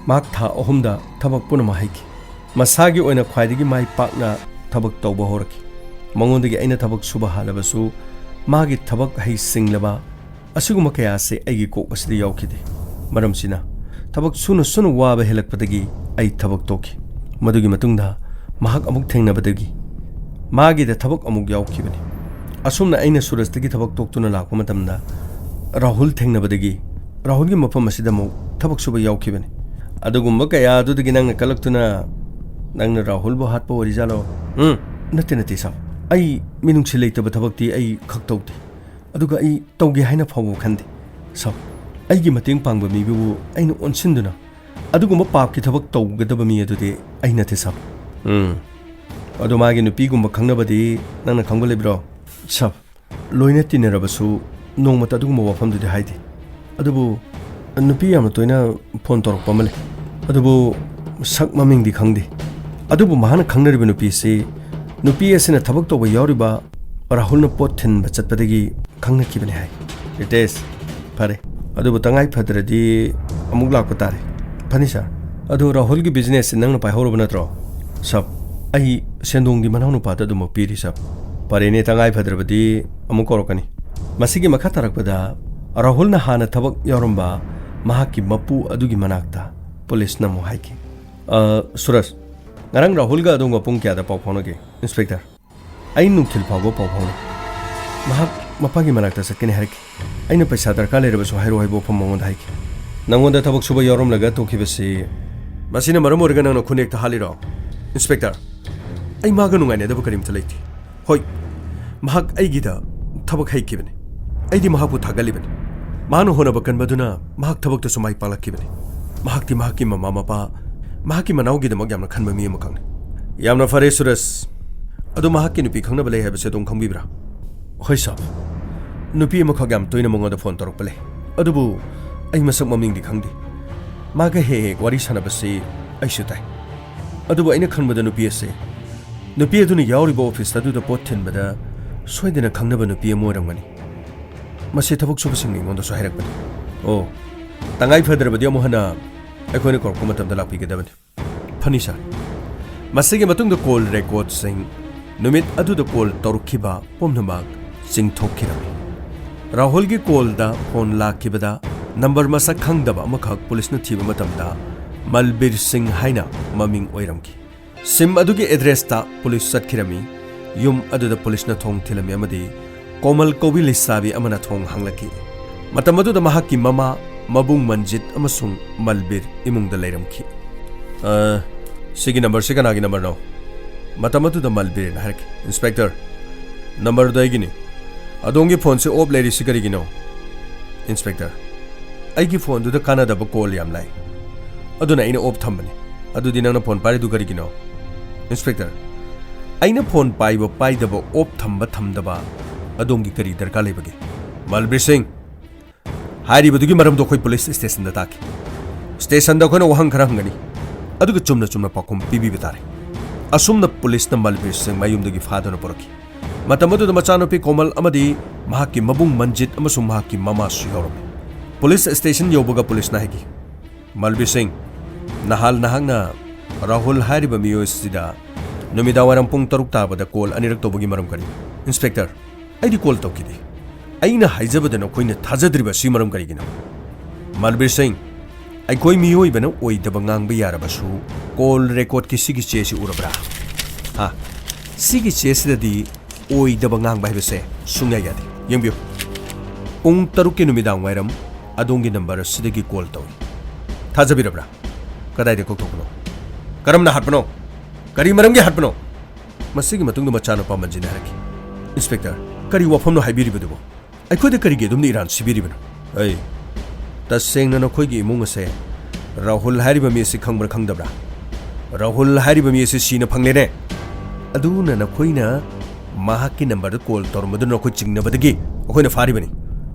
ꯃꯍꯥꯛ ꯊꯥ ꯑꯍꯨꯝꯗ ꯊꯕꯛ ꯄꯨꯝꯅꯃꯛ ꯍꯩꯈꯤ꯫ ꯃꯁꯥꯒꯤ ꯑꯣꯏꯅ ꯈ꯭ꯋꯥꯏꯗꯒꯤ ꯃꯥꯏ ꯄꯥꯛꯅ ꯊꯕꯛ ꯇꯧꯕ ꯍꯧꯔꯛꯈꯤ꯫ ꯃꯉꯣꯟꯗꯒꯤ ꯑꯩꯅ ꯊꯕꯛ ꯁꯨꯕ ꯍꯥꯜꯂꯕꯁꯨ, ꯃꯥꯒꯤ ꯊꯕꯛ ꯍꯩꯁꯤꯡꯂꯕ ꯑꯁꯤꯒꯨꯝꯕ ꯀꯌꯥ ꯑꯁꯤ ꯑꯩꯒꯤ ꯀꯣꯛ ꯑꯁꯤꯗ ꯌꯥꯎꯈꯤꯗꯦ꯫ ꯃꯔꯝꯁꯤꯅ, ꯊꯕꯛ ꯁꯨꯅ ꯁꯨꯅ ꯋꯥꯕ ꯍꯦꯜꯂꯛꯄꯗꯒꯤ ꯑꯩ ꯊꯕꯛ ꯇꯣꯛꯈꯤ꯫ ꯃꯗꯨꯒꯤ ꯃꯇꯨꯡꯗ ꯃꯍꯥꯛ ꯑꯃꯨꯛ ꯊꯦꯡꯅꯕꯗꯒꯤ ꯃꯥꯒꯤꯗ ꯊꯕꯛ ꯑꯃꯨꯛ ꯌꯥꯎꯈꯤꯕꯅꯤ꯫ ꯑꯁꯨꯝꯅ ꯑꯩꯅ ꯁꯨꯔꯖꯇꯒꯤ ꯊꯕꯛ ꯇꯣꯛꯇꯨꯅ ꯂꯥꯛꯄ ꯃꯇꯝꯗ, ꯔꯥꯍꯨꯜ ꯊꯦꯡꯅꯕꯗꯒꯤ ꯔꯥꯍꯨꯜꯒꯤ ꯃꯐꯝ ꯑꯁꯤꯗ ꯑꯃꯨꯛ ꯊꯕꯛ ꯁꯨꯕ ꯌꯥꯎꯈꯤꯕꯅꯤ꯫ ꯑꯗꯨꯒꯨꯝꯕ ꯀꯌꯥ ꯑꯗꯨꯗꯒꯤ ꯅꯪꯅ ꯀꯜꯂꯛꯇꯨꯅ, ꯅꯪꯅ ꯔꯥꯍꯨꯜꯕꯨ ꯍꯥꯠꯄ ꯑꯣꯏꯔꯤꯖꯥꯠꯂꯣ? ꯎꯝ, ꯅꯠꯇꯦ, ꯅꯠꯇꯦ, ꯁꯥꯔ꯫ ꯑꯩ ꯃꯤꯅꯨꯡꯁꯤ ꯂꯩꯇꯕ ꯊꯕꯛꯇꯤ ꯑꯩ ꯈꯛ ꯇꯧꯗꯦ꯫ ꯑꯗꯨꯒ ꯑꯩ ꯇꯧꯒꯦ ꯍꯥꯏꯅ ꯐꯥꯎꯕ ꯈꯟꯗꯦ꯫ ꯁꯥꯔ, ꯑꯩꯒꯤ ꯃꯇꯦꯡ ꯄꯥꯡꯕ ꯃꯤꯕꯨ ꯑꯩꯅ ꯑꯣꯟꯁꯤꯟꯗꯨꯅ ꯑꯗꯨꯒꯨꯝꯕ ꯄꯥꯞꯀꯤ ꯊꯕꯛ ꯇꯧꯒꯗꯕ ꯃꯤ ꯑꯗꯨꯗꯤ ꯑꯩ ꯅꯠꯇꯦ, ꯁꯥꯔ꯫ ꯎꯝ꯫ ꯑꯗꯣ ꯃꯥꯒꯤ ꯅꯨꯄꯤꯒꯨꯝꯕ ꯈꯪꯅꯕꯗꯤ ꯅꯪꯅ ꯈꯪꯕ ꯂꯩꯕ꯭ꯔꯣ? ꯁꯥꯔ, ꯂꯣꯏꯅ ꯇꯤꯟꯅꯔꯕꯁꯨ ꯅꯣꯡꯃꯇ ꯑꯗꯨꯒꯨꯝꯕ ꯋꯥꯐꯝꯗꯨꯗꯤ ꯍꯥꯏꯗꯦ꯫ ꯑꯗꯨꯕꯨ ꯅꯨꯄꯤ ꯌꯥꯝꯅ ꯇꯣꯏꯅ ꯐꯣꯟ ꯇꯧꯔꯛꯄ ꯑꯃ ꯂꯩ꯫ ꯑꯗꯨꯕꯨ ꯁꯛ ꯃꯃꯤꯡꯗꯤ ꯈꯪꯗꯦ꯫ ꯑꯗꯨꯕꯨ ꯃꯍꯥꯛꯅ ꯈꯪꯅꯔꯤꯕ ꯅꯨꯄꯤ ꯑꯁꯤ, ꯅꯨꯄꯤ ꯑꯁꯤꯅ ꯊꯕꯛ ꯇꯧꯕ ꯌꯥꯎꯔꯤꯕ ꯔꯥꯍꯨꯜꯅ ꯄꯣꯠ ꯊꯤꯟꯕ ꯆꯠꯄꯗꯒꯤ ꯈꯪꯅꯈꯤꯕꯅꯤ ꯍꯥꯏ꯫ ꯔꯤꯇꯦꯁ, ꯐꯔꯦ꯫ ꯑꯗꯨꯕꯨ ꯇꯉꯥꯏ ꯐꯗ꯭ꯔꯗꯤ ꯑꯃꯨꯛ ꯂꯥꯛꯄ ꯇꯥꯔꯦ꯫ ꯐꯅꯤ, ꯁꯥꯔ꯫ ꯑꯗꯨ ꯔꯥꯍꯨꯜꯒꯤ ꯕꯤꯖꯤꯅꯦꯁꯁꯤ ꯅꯪꯅ ꯄꯥꯏꯍꯧꯔꯕ ꯅꯠꯇ꯭ꯔꯣ? ꯁꯥꯔ, ꯑꯩ ꯁꯦꯟꯗꯣꯡꯗꯤ ꯃꯅꯥꯎꯅꯨꯄꯥꯗ ꯑꯗꯨꯃꯛ ꯄꯤꯔꯤ, ꯁꯥꯔ꯫ ꯐꯔꯦꯅꯦ, ꯇꯉꯥꯏ ꯐꯗ꯭ꯔꯕꯗꯤ ꯑꯃꯨꯛ ꯀꯧꯔꯛꯀꯅꯤ꯫ ꯃꯁꯤꯒꯤ ꯃꯈꯥ ꯇꯥꯔꯛꯄꯗ ꯔꯥꯍꯨꯜꯅ ꯍꯥꯟꯅ ꯊꯕꯛ ꯌꯥꯎꯔꯝꯕ ꯃꯍꯥꯛꯀꯤ ꯃꯄꯨ ꯑꯗꯨꯒꯤ ꯃꯅꯥꯛꯇ ꯄꯨꯂꯤꯁꯅ ꯑꯃꯨꯛ ꯍꯥꯏꯈꯤ, "ꯑ, ꯁꯨꯔꯖ, ꯉꯔꯥꯡ ꯔꯥꯍꯨꯜꯒ ꯑꯗꯣꯝꯒ ꯄꯨꯡ ꯀꯌꯥꯗ ꯄꯥꯎ ꯐꯥꯎꯅꯒꯦ?" "ꯏꯟꯁꯄꯦꯛꯇꯔ, ꯑꯩ ꯅꯨꯡꯊꯤꯜ ꯐꯥꯎꯕ ꯄꯥꯎ ꯐꯥꯎꯅꯩ꯫ ꯃꯍꯥꯛ ꯃꯄꯥꯒꯤ ꯃꯅꯥꯛꯇ ꯆꯠꯀꯅꯤ ꯍꯥꯏꯔꯛꯈꯤ꯫ ꯑꯩꯅ ꯄꯩꯁꯥ ꯗꯔꯀꯥꯔ ꯂꯩꯔꯕꯁꯨ ꯍꯥꯏꯔꯛꯑꯣ ꯍꯥꯏꯕ ꯋꯥꯐꯝ ꯃꯉꯣꯟꯗ ꯍꯥꯏꯈꯤ꯫ ꯅꯪꯉꯣꯟꯗ ꯊꯕꯛ ꯁꯨꯕ ꯌꯥꯎꯔꯝꯂꯒ ꯇꯣꯛꯈꯤꯕꯁꯤ, ꯃꯁꯤꯅ ꯃꯔꯝ ꯑꯣꯏꯔꯒ ꯅꯪꯅ ꯈꯨꯅꯦꯛꯇ ꯍꯥꯠꯂꯤꯔꯣ?" "ꯏꯟꯁꯄꯦꯛꯇꯔ, ꯑꯩ ꯃꯥꯒ ꯅꯨꯡꯉꯥꯏꯅꯗꯕ ꯀꯔꯤꯝꯇ ꯂꯩꯇꯦ꯫ ꯍꯣꯏ, ꯃꯍꯥꯛ ꯑꯩꯒꯤꯗ ꯊꯕꯛ ꯍꯩꯈꯤꯕꯅꯤ꯫ ꯑꯩꯗꯤ ꯃꯍꯥꯛꯄꯨ ꯊꯥꯒꯠꯂꯤꯕꯅꯤ꯫ ꯃꯍꯥꯛꯅ ꯍꯣꯠꯅꯕ ꯀꯟꯕꯗꯨꯅ ꯃꯍꯥꯛ ꯊꯕꯛꯇꯁꯨ ꯃꯥꯏ ꯄꯥꯛꯂꯛꯈꯤꯕꯅꯤ꯫ ꯃꯍꯥꯛꯇꯤ ꯃꯍꯥꯛꯀꯤ ꯃꯃꯥ ꯃꯄꯥ, ꯃꯍꯥꯛꯀꯤ ꯃꯅꯥꯎꯒꯤꯗꯃꯛ ꯌꯥꯝꯅ ꯈꯟꯕ ꯃꯤ ꯑꯃꯈꯛꯅꯤ꯫" "ꯌꯥꯝꯅ ꯐꯔꯦ, ꯁꯨꯔꯖ꯫ ꯑꯗꯨ ꯃꯍꯥꯛꯀꯤ ꯅꯨꯄꯤ ꯈꯪꯅꯕ ꯂꯩ ꯍꯥꯏꯕꯁꯤ ꯑꯗꯨꯝ ꯈꯪꯕꯤꯕ꯭ꯔꯥ?" "ꯍꯣꯏ, ꯁꯥꯔ꯫ ꯅꯨꯄꯤ ꯑꯃꯈꯛ ꯌꯥꯝ ꯇꯣꯏꯅ ꯃꯉꯣꯟꯗ ꯐꯣꯟ ꯇꯧꯔꯛꯄ ꯂꯩ꯫ ꯑꯗꯨꯕꯨ ꯑꯩ ꯃꯁꯛ ꯃꯃꯤꯡꯗꯤ ꯈꯪꯗꯦ꯫ ꯃꯥꯒ ꯍꯦꯛ ꯍꯦꯛ ꯋꯥꯔꯤ ꯁꯥꯟꯅꯕꯁꯤ ꯑꯩꯁꯨ ꯇꯥꯏ꯫ ꯑꯗꯨꯕꯨ ꯑꯩꯅ ꯈꯟꯕꯗ ꯅꯨꯄꯤ ꯑꯁꯤ, ꯅꯨꯄꯤ ꯑꯗꯨꯅ ꯌꯥꯎꯔꯤꯕ ꯑꯣꯐꯤꯁ ꯑꯗꯨꯗ ꯄꯣꯠ ꯊꯤꯟꯕꯗ ꯁꯣꯏꯗꯅ ꯈꯪꯅꯕ ꯅꯨꯄꯤ ꯑꯃ ꯑꯣꯏꯔꯝꯒꯅꯤ꯫ ꯃꯁꯤ ꯊꯕꯛ ꯁꯨꯕꯁꯤꯡꯅ ꯑꯩꯉꯣꯟꯗꯁꯨ ꯍꯥꯏꯔꯛꯄꯅꯤ꯫" "ꯑꯣ, ꯇꯉꯥꯏ ꯐꯗ꯭ꯔꯕꯗꯤ ꯑꯃꯨꯛ ꯍꯟꯅ ꯑꯩꯈꯣꯏꯅ ꯀꯧꯔꯛꯄ ꯃꯇꯝꯗ ꯂꯥꯛꯄꯤꯒꯗꯕꯅꯤ꯫" "ꯐꯅꯤ, ꯁꯥꯔ꯫ ꯃꯁꯤꯒꯤ ꯃꯇꯨꯡꯗ ꯀꯣꯜ ꯔꯦꯀꯣꯔꯗꯁꯤꯡ, ꯅꯨꯃꯤꯠ ꯑꯗꯨꯗ ꯀꯣꯜ ꯇꯧꯔꯛꯈꯤꯕ ꯄꯨꯝꯅꯃꯛ ꯆꯤꯡꯊꯣꯛꯈꯤꯔꯝꯃꯤ꯫ ꯔꯥꯍꯨꯜꯒꯤ ꯀꯣꯜꯗ ꯐꯣꯟ ꯂꯥꯛꯈꯤꯕꯗ ꯅꯝꯕꯔ ꯃꯁꯛ ꯈꯪꯗꯕ ꯑꯃꯈꯛ ꯄꯨꯂꯤꯁꯅ ꯊꯤꯕ ꯃꯇꯝꯗ ꯃꯜꯕꯤꯔ ꯁꯤꯡ ꯍꯥꯏꯅ ꯃꯃꯤꯡ ꯑꯣꯏꯔꯝꯈꯤ꯫ ꯁꯤꯝ ꯑꯗꯨꯒꯤ ꯑꯦꯗ꯭ꯔꯦꯁꯇ ꯄꯨꯂꯤꯁ ꯆꯠꯈꯤꯔꯝꯃꯤ꯫ ꯌꯨꯝ ꯑꯗꯨꯗ ꯄꯨꯂꯤꯁꯅ ꯊꯣꯡ ꯊꯤꯜꯂꯝꯃꯤ ꯑꯃꯗꯤ ꯀꯣꯃꯜ ꯀꯧꯕꯤ ꯂꯩꯁꯥꯕꯤ ꯑꯃꯅ ꯊꯣꯡ ꯍꯥꯡꯂꯛꯈꯤ꯫ ꯃꯇꯝ ꯑꯗꯨꯗ ꯃꯍꯥꯛꯀꯤ ꯃꯃꯥ, ꯃꯕꯨꯡ ꯃꯟꯖꯤꯠ ꯑꯃꯁꯨꯡ ꯃꯜꯕꯤꯔ ꯏꯃꯨꯡꯗ ꯂꯩꯔꯝꯈꯤ꯫ "ꯑ, ꯁꯤꯒꯤ ꯅꯝꯕꯔꯁꯤ ꯀꯅꯥꯒꯤ ꯅꯝꯕꯔꯅꯣ?" ꯃꯇꯝ ꯑꯗꯨꯗ ꯃꯜꯕꯤꯔꯅ ꯍꯥꯏꯔꯛꯈꯤ, "ꯏꯟꯁꯄꯦꯛꯇꯔ, ꯅꯝꯕꯔꯗꯣ ꯑꯩꯒꯤꯅꯤ꯫ ꯑꯗꯣꯝꯒꯤ ꯐꯣꯟꯁꯤ ꯑꯣꯐ ꯂꯩꯔꯤꯁꯤ ꯀꯔꯤꯒꯤꯅꯣ?" ꯏꯟꯁꯄꯦꯛꯇꯔ, "ꯑꯩꯒꯤ ꯐꯣꯟꯗꯨꯗ ꯀꯥꯟꯅꯗꯕ ꯀꯣꯜ ꯌꯥꯝ ꯂꯥꯛꯏ, ꯑꯗꯨꯅ ꯑꯩꯅ ꯑꯣꯐ ꯊꯝꯕꯅꯤ꯫ ꯑꯗꯨꯗꯤ ꯅꯪꯅ ꯐꯣꯟ ꯄꯥꯏꯔꯤꯗꯨ ꯀꯔꯤꯒꯤꯅꯣ?" ꯏꯟꯁꯄꯦꯛꯇꯔ, "ꯑꯩꯅ ꯐꯣꯟ ꯄꯥꯏꯕ ꯄꯥꯏꯗꯕ, ꯑꯣꯐ ꯊꯝꯕ ꯊꯝꯗꯕ ꯑꯗꯣꯝꯒꯤ ꯀꯔꯤ ꯗꯔꯀꯥꯔ ꯂꯩꯕꯒꯦ?" ꯃꯜꯕꯤꯔ ꯁꯤꯡ, ꯍꯥꯏꯔꯤꯕꯗꯨꯒꯤ ꯃꯔꯝꯗꯣ ꯑꯩꯈꯣꯏ ꯄꯨꯂꯤꯁ ꯁ꯭ꯇꯦꯁꯟꯗ ꯇꯥꯈꯤ꯫ ꯁ꯭ꯇꯦꯁꯟꯗ ꯑꯩꯈꯣꯏꯅ ꯋꯥꯍꯪ ꯈꯔ ꯍꯪꯒꯅꯤ, ꯑꯗꯨꯒ ꯆꯨꯝꯅ ꯆꯨꯝꯅ ꯄꯥꯎꯈꯨꯝ ꯄꯤꯕꯤꯕ ꯇꯥꯔꯦ꯫ ꯑꯁꯨꯝꯅ ꯄꯨꯂꯤꯁꯅ ꯃꯜꯕꯤꯔ ꯁꯤꯡ ꯃꯌꯨꯝꯗꯒꯤ ꯐꯥꯗꯨꯅ ꯄꯨꯔꯛꯈꯤ꯫ ꯃꯇꯝ ꯑꯗꯨꯗ ꯃꯆꯥꯅꯨꯄꯤ ꯀꯣꯃꯜ ꯑꯃꯗꯤ ꯃꯍꯥꯛꯀꯤ ꯃꯕꯨꯡ ꯃꯟꯖꯤꯠ ꯑꯃꯁꯨꯡ ꯃꯍꯥꯛꯀꯤ ꯃꯃꯥꯁꯨ ꯌꯥꯎꯔꯝꯃꯤ꯫ ꯄꯨꯂꯤꯁ ꯁ꯭ꯇꯦꯁꯟ ꯌꯧꯕꯒ ꯄꯨꯂꯤꯁꯅ ꯍꯥꯏꯈꯤ, "ꯃꯜꯕꯤꯔ ꯁꯤꯡ, ꯅꯍꯥꯜ ꯅꯍꯥꯛꯅ ꯔꯥꯍꯨꯜ ꯍꯥꯏꯔꯤꯕ ꯃꯤꯑꯣꯏ ꯑꯁꯤꯗ ꯅꯨꯃꯤꯗꯥꯡꯋꯥꯏꯔꯝ ꯄꯨꯡ ꯇꯔꯨꯛ ꯇꯥꯕꯗ ꯀꯣꯜ ꯑꯅꯤꯔꯛ ꯇꯧꯕꯒꯤ ꯃꯔꯝ ꯀꯔꯤꯅꯣ?" ꯏꯟꯁꯄꯦꯛꯇꯔ, "ꯑꯩꯗꯤ ꯀꯣꯜ ꯇꯧꯈꯤꯗꯦ꯫ ꯑꯩꯅ ꯍꯥꯏꯖꯕꯗ ꯅꯈꯣꯏꯅ ꯊꯥꯖꯗ꯭ꯔꯤꯕ ꯑꯁꯤ ꯃꯔꯝ ꯀꯔꯤꯒꯤꯅꯣ?" ꯃꯜꯕꯤꯔ ꯁꯤꯡ, "ꯑꯩꯈꯣꯏ ꯃꯤꯑꯣꯏꯕꯅ ꯑꯣꯏꯗꯕ ꯉꯥꯡꯕ ꯌꯥꯔꯕꯁꯨ, ꯀꯣꯜ ꯔꯦꯀꯣꯔꯗꯀꯤ ꯁꯤꯒꯤ ꯆꯦꯁꯤ ꯎꯔꯕ꯭ꯔꯥ? ꯍꯥ? ꯁꯤꯒꯤ ꯆꯦꯁꯤꯗꯗꯤ ꯑꯣꯏꯗꯕ ꯉꯥꯡꯕ ꯍꯥꯏꯕꯁꯦ ꯁꯨꯡꯌꯥ ꯌꯥꯗꯦ꯫ ꯌꯦꯡꯕꯤꯌꯨ, ꯄꯨꯡ ꯇꯔꯨꯛꯀꯤ ꯅꯨꯃꯤꯗꯥꯡ ꯋꯥꯏꯔꯝ ꯑꯗꯣꯝꯒꯤ ꯅꯝꯕꯔ ꯑꯁꯤꯗꯒꯤ ꯀꯣꯜ ꯇꯧꯏ꯫ ꯊꯥꯖꯕꯤꯔꯕ꯭ꯔꯥ? ꯀꯗꯥꯏꯗ ꯀꯧꯊꯣꯛꯄꯅꯣ? ꯀꯔꯝꯅ ꯍꯥꯠꯄꯅꯣ? ꯀꯔꯤ ꯃꯔꯝꯒꯤ ꯍꯥꯠꯄꯅꯣ?" ꯃꯁꯤꯒꯤ ꯃꯇꯨꯡꯗ ꯃꯆꯥꯅꯨꯄꯥ ꯃꯟꯖꯤꯅ ꯍꯥꯏꯔꯛꯈꯤ, "ꯏꯟꯁꯄꯦꯛꯇꯔ, ꯀꯔꯤ ꯋꯥꯐꯝꯅꯣ ꯍꯥꯏꯕꯤꯔꯤꯕꯗꯨꯕꯣ? ꯑꯩꯈꯣꯏꯗ ꯀꯔꯤꯒꯤ ꯑꯗꯨꯝꯅ ꯏꯔꯥꯟ ꯁꯤꯕꯤꯔꯤꯕꯅꯣ?" "ꯑꯩ, ꯇꯁꯦꯡꯅ ꯅꯈꯣꯏꯒꯤ ꯏꯃꯨꯡ ꯑꯁꯦ ꯔꯥꯍꯨꯜ ꯍꯥꯏꯔꯤꯕ ꯃꯤ ꯑꯁꯤ ꯈꯪꯕ꯭ꯔꯥ ꯈꯪꯗꯕ꯭ꯔꯥ? ꯔꯥꯍꯨꯜ ꯍꯥꯏꯔꯤꯕ ꯃꯤ ꯑꯁꯤ ꯁꯤꯅ ꯐꯪꯂꯦꯅꯦ꯫ ꯑꯗꯨꯅ ꯅꯈꯣꯏꯅ ꯃꯍꯥꯛꯀꯤ ꯅꯝꯕꯔꯗ ꯀꯣꯜ ꯇꯧꯔꯝꯕꯗꯨꯅ ꯅꯈꯣꯏ ꯆꯤꯡꯅꯕꯗꯒꯤ ꯑꯩꯈꯣꯏꯅ ꯐꯥꯔꯤꯕꯅꯤ꯫"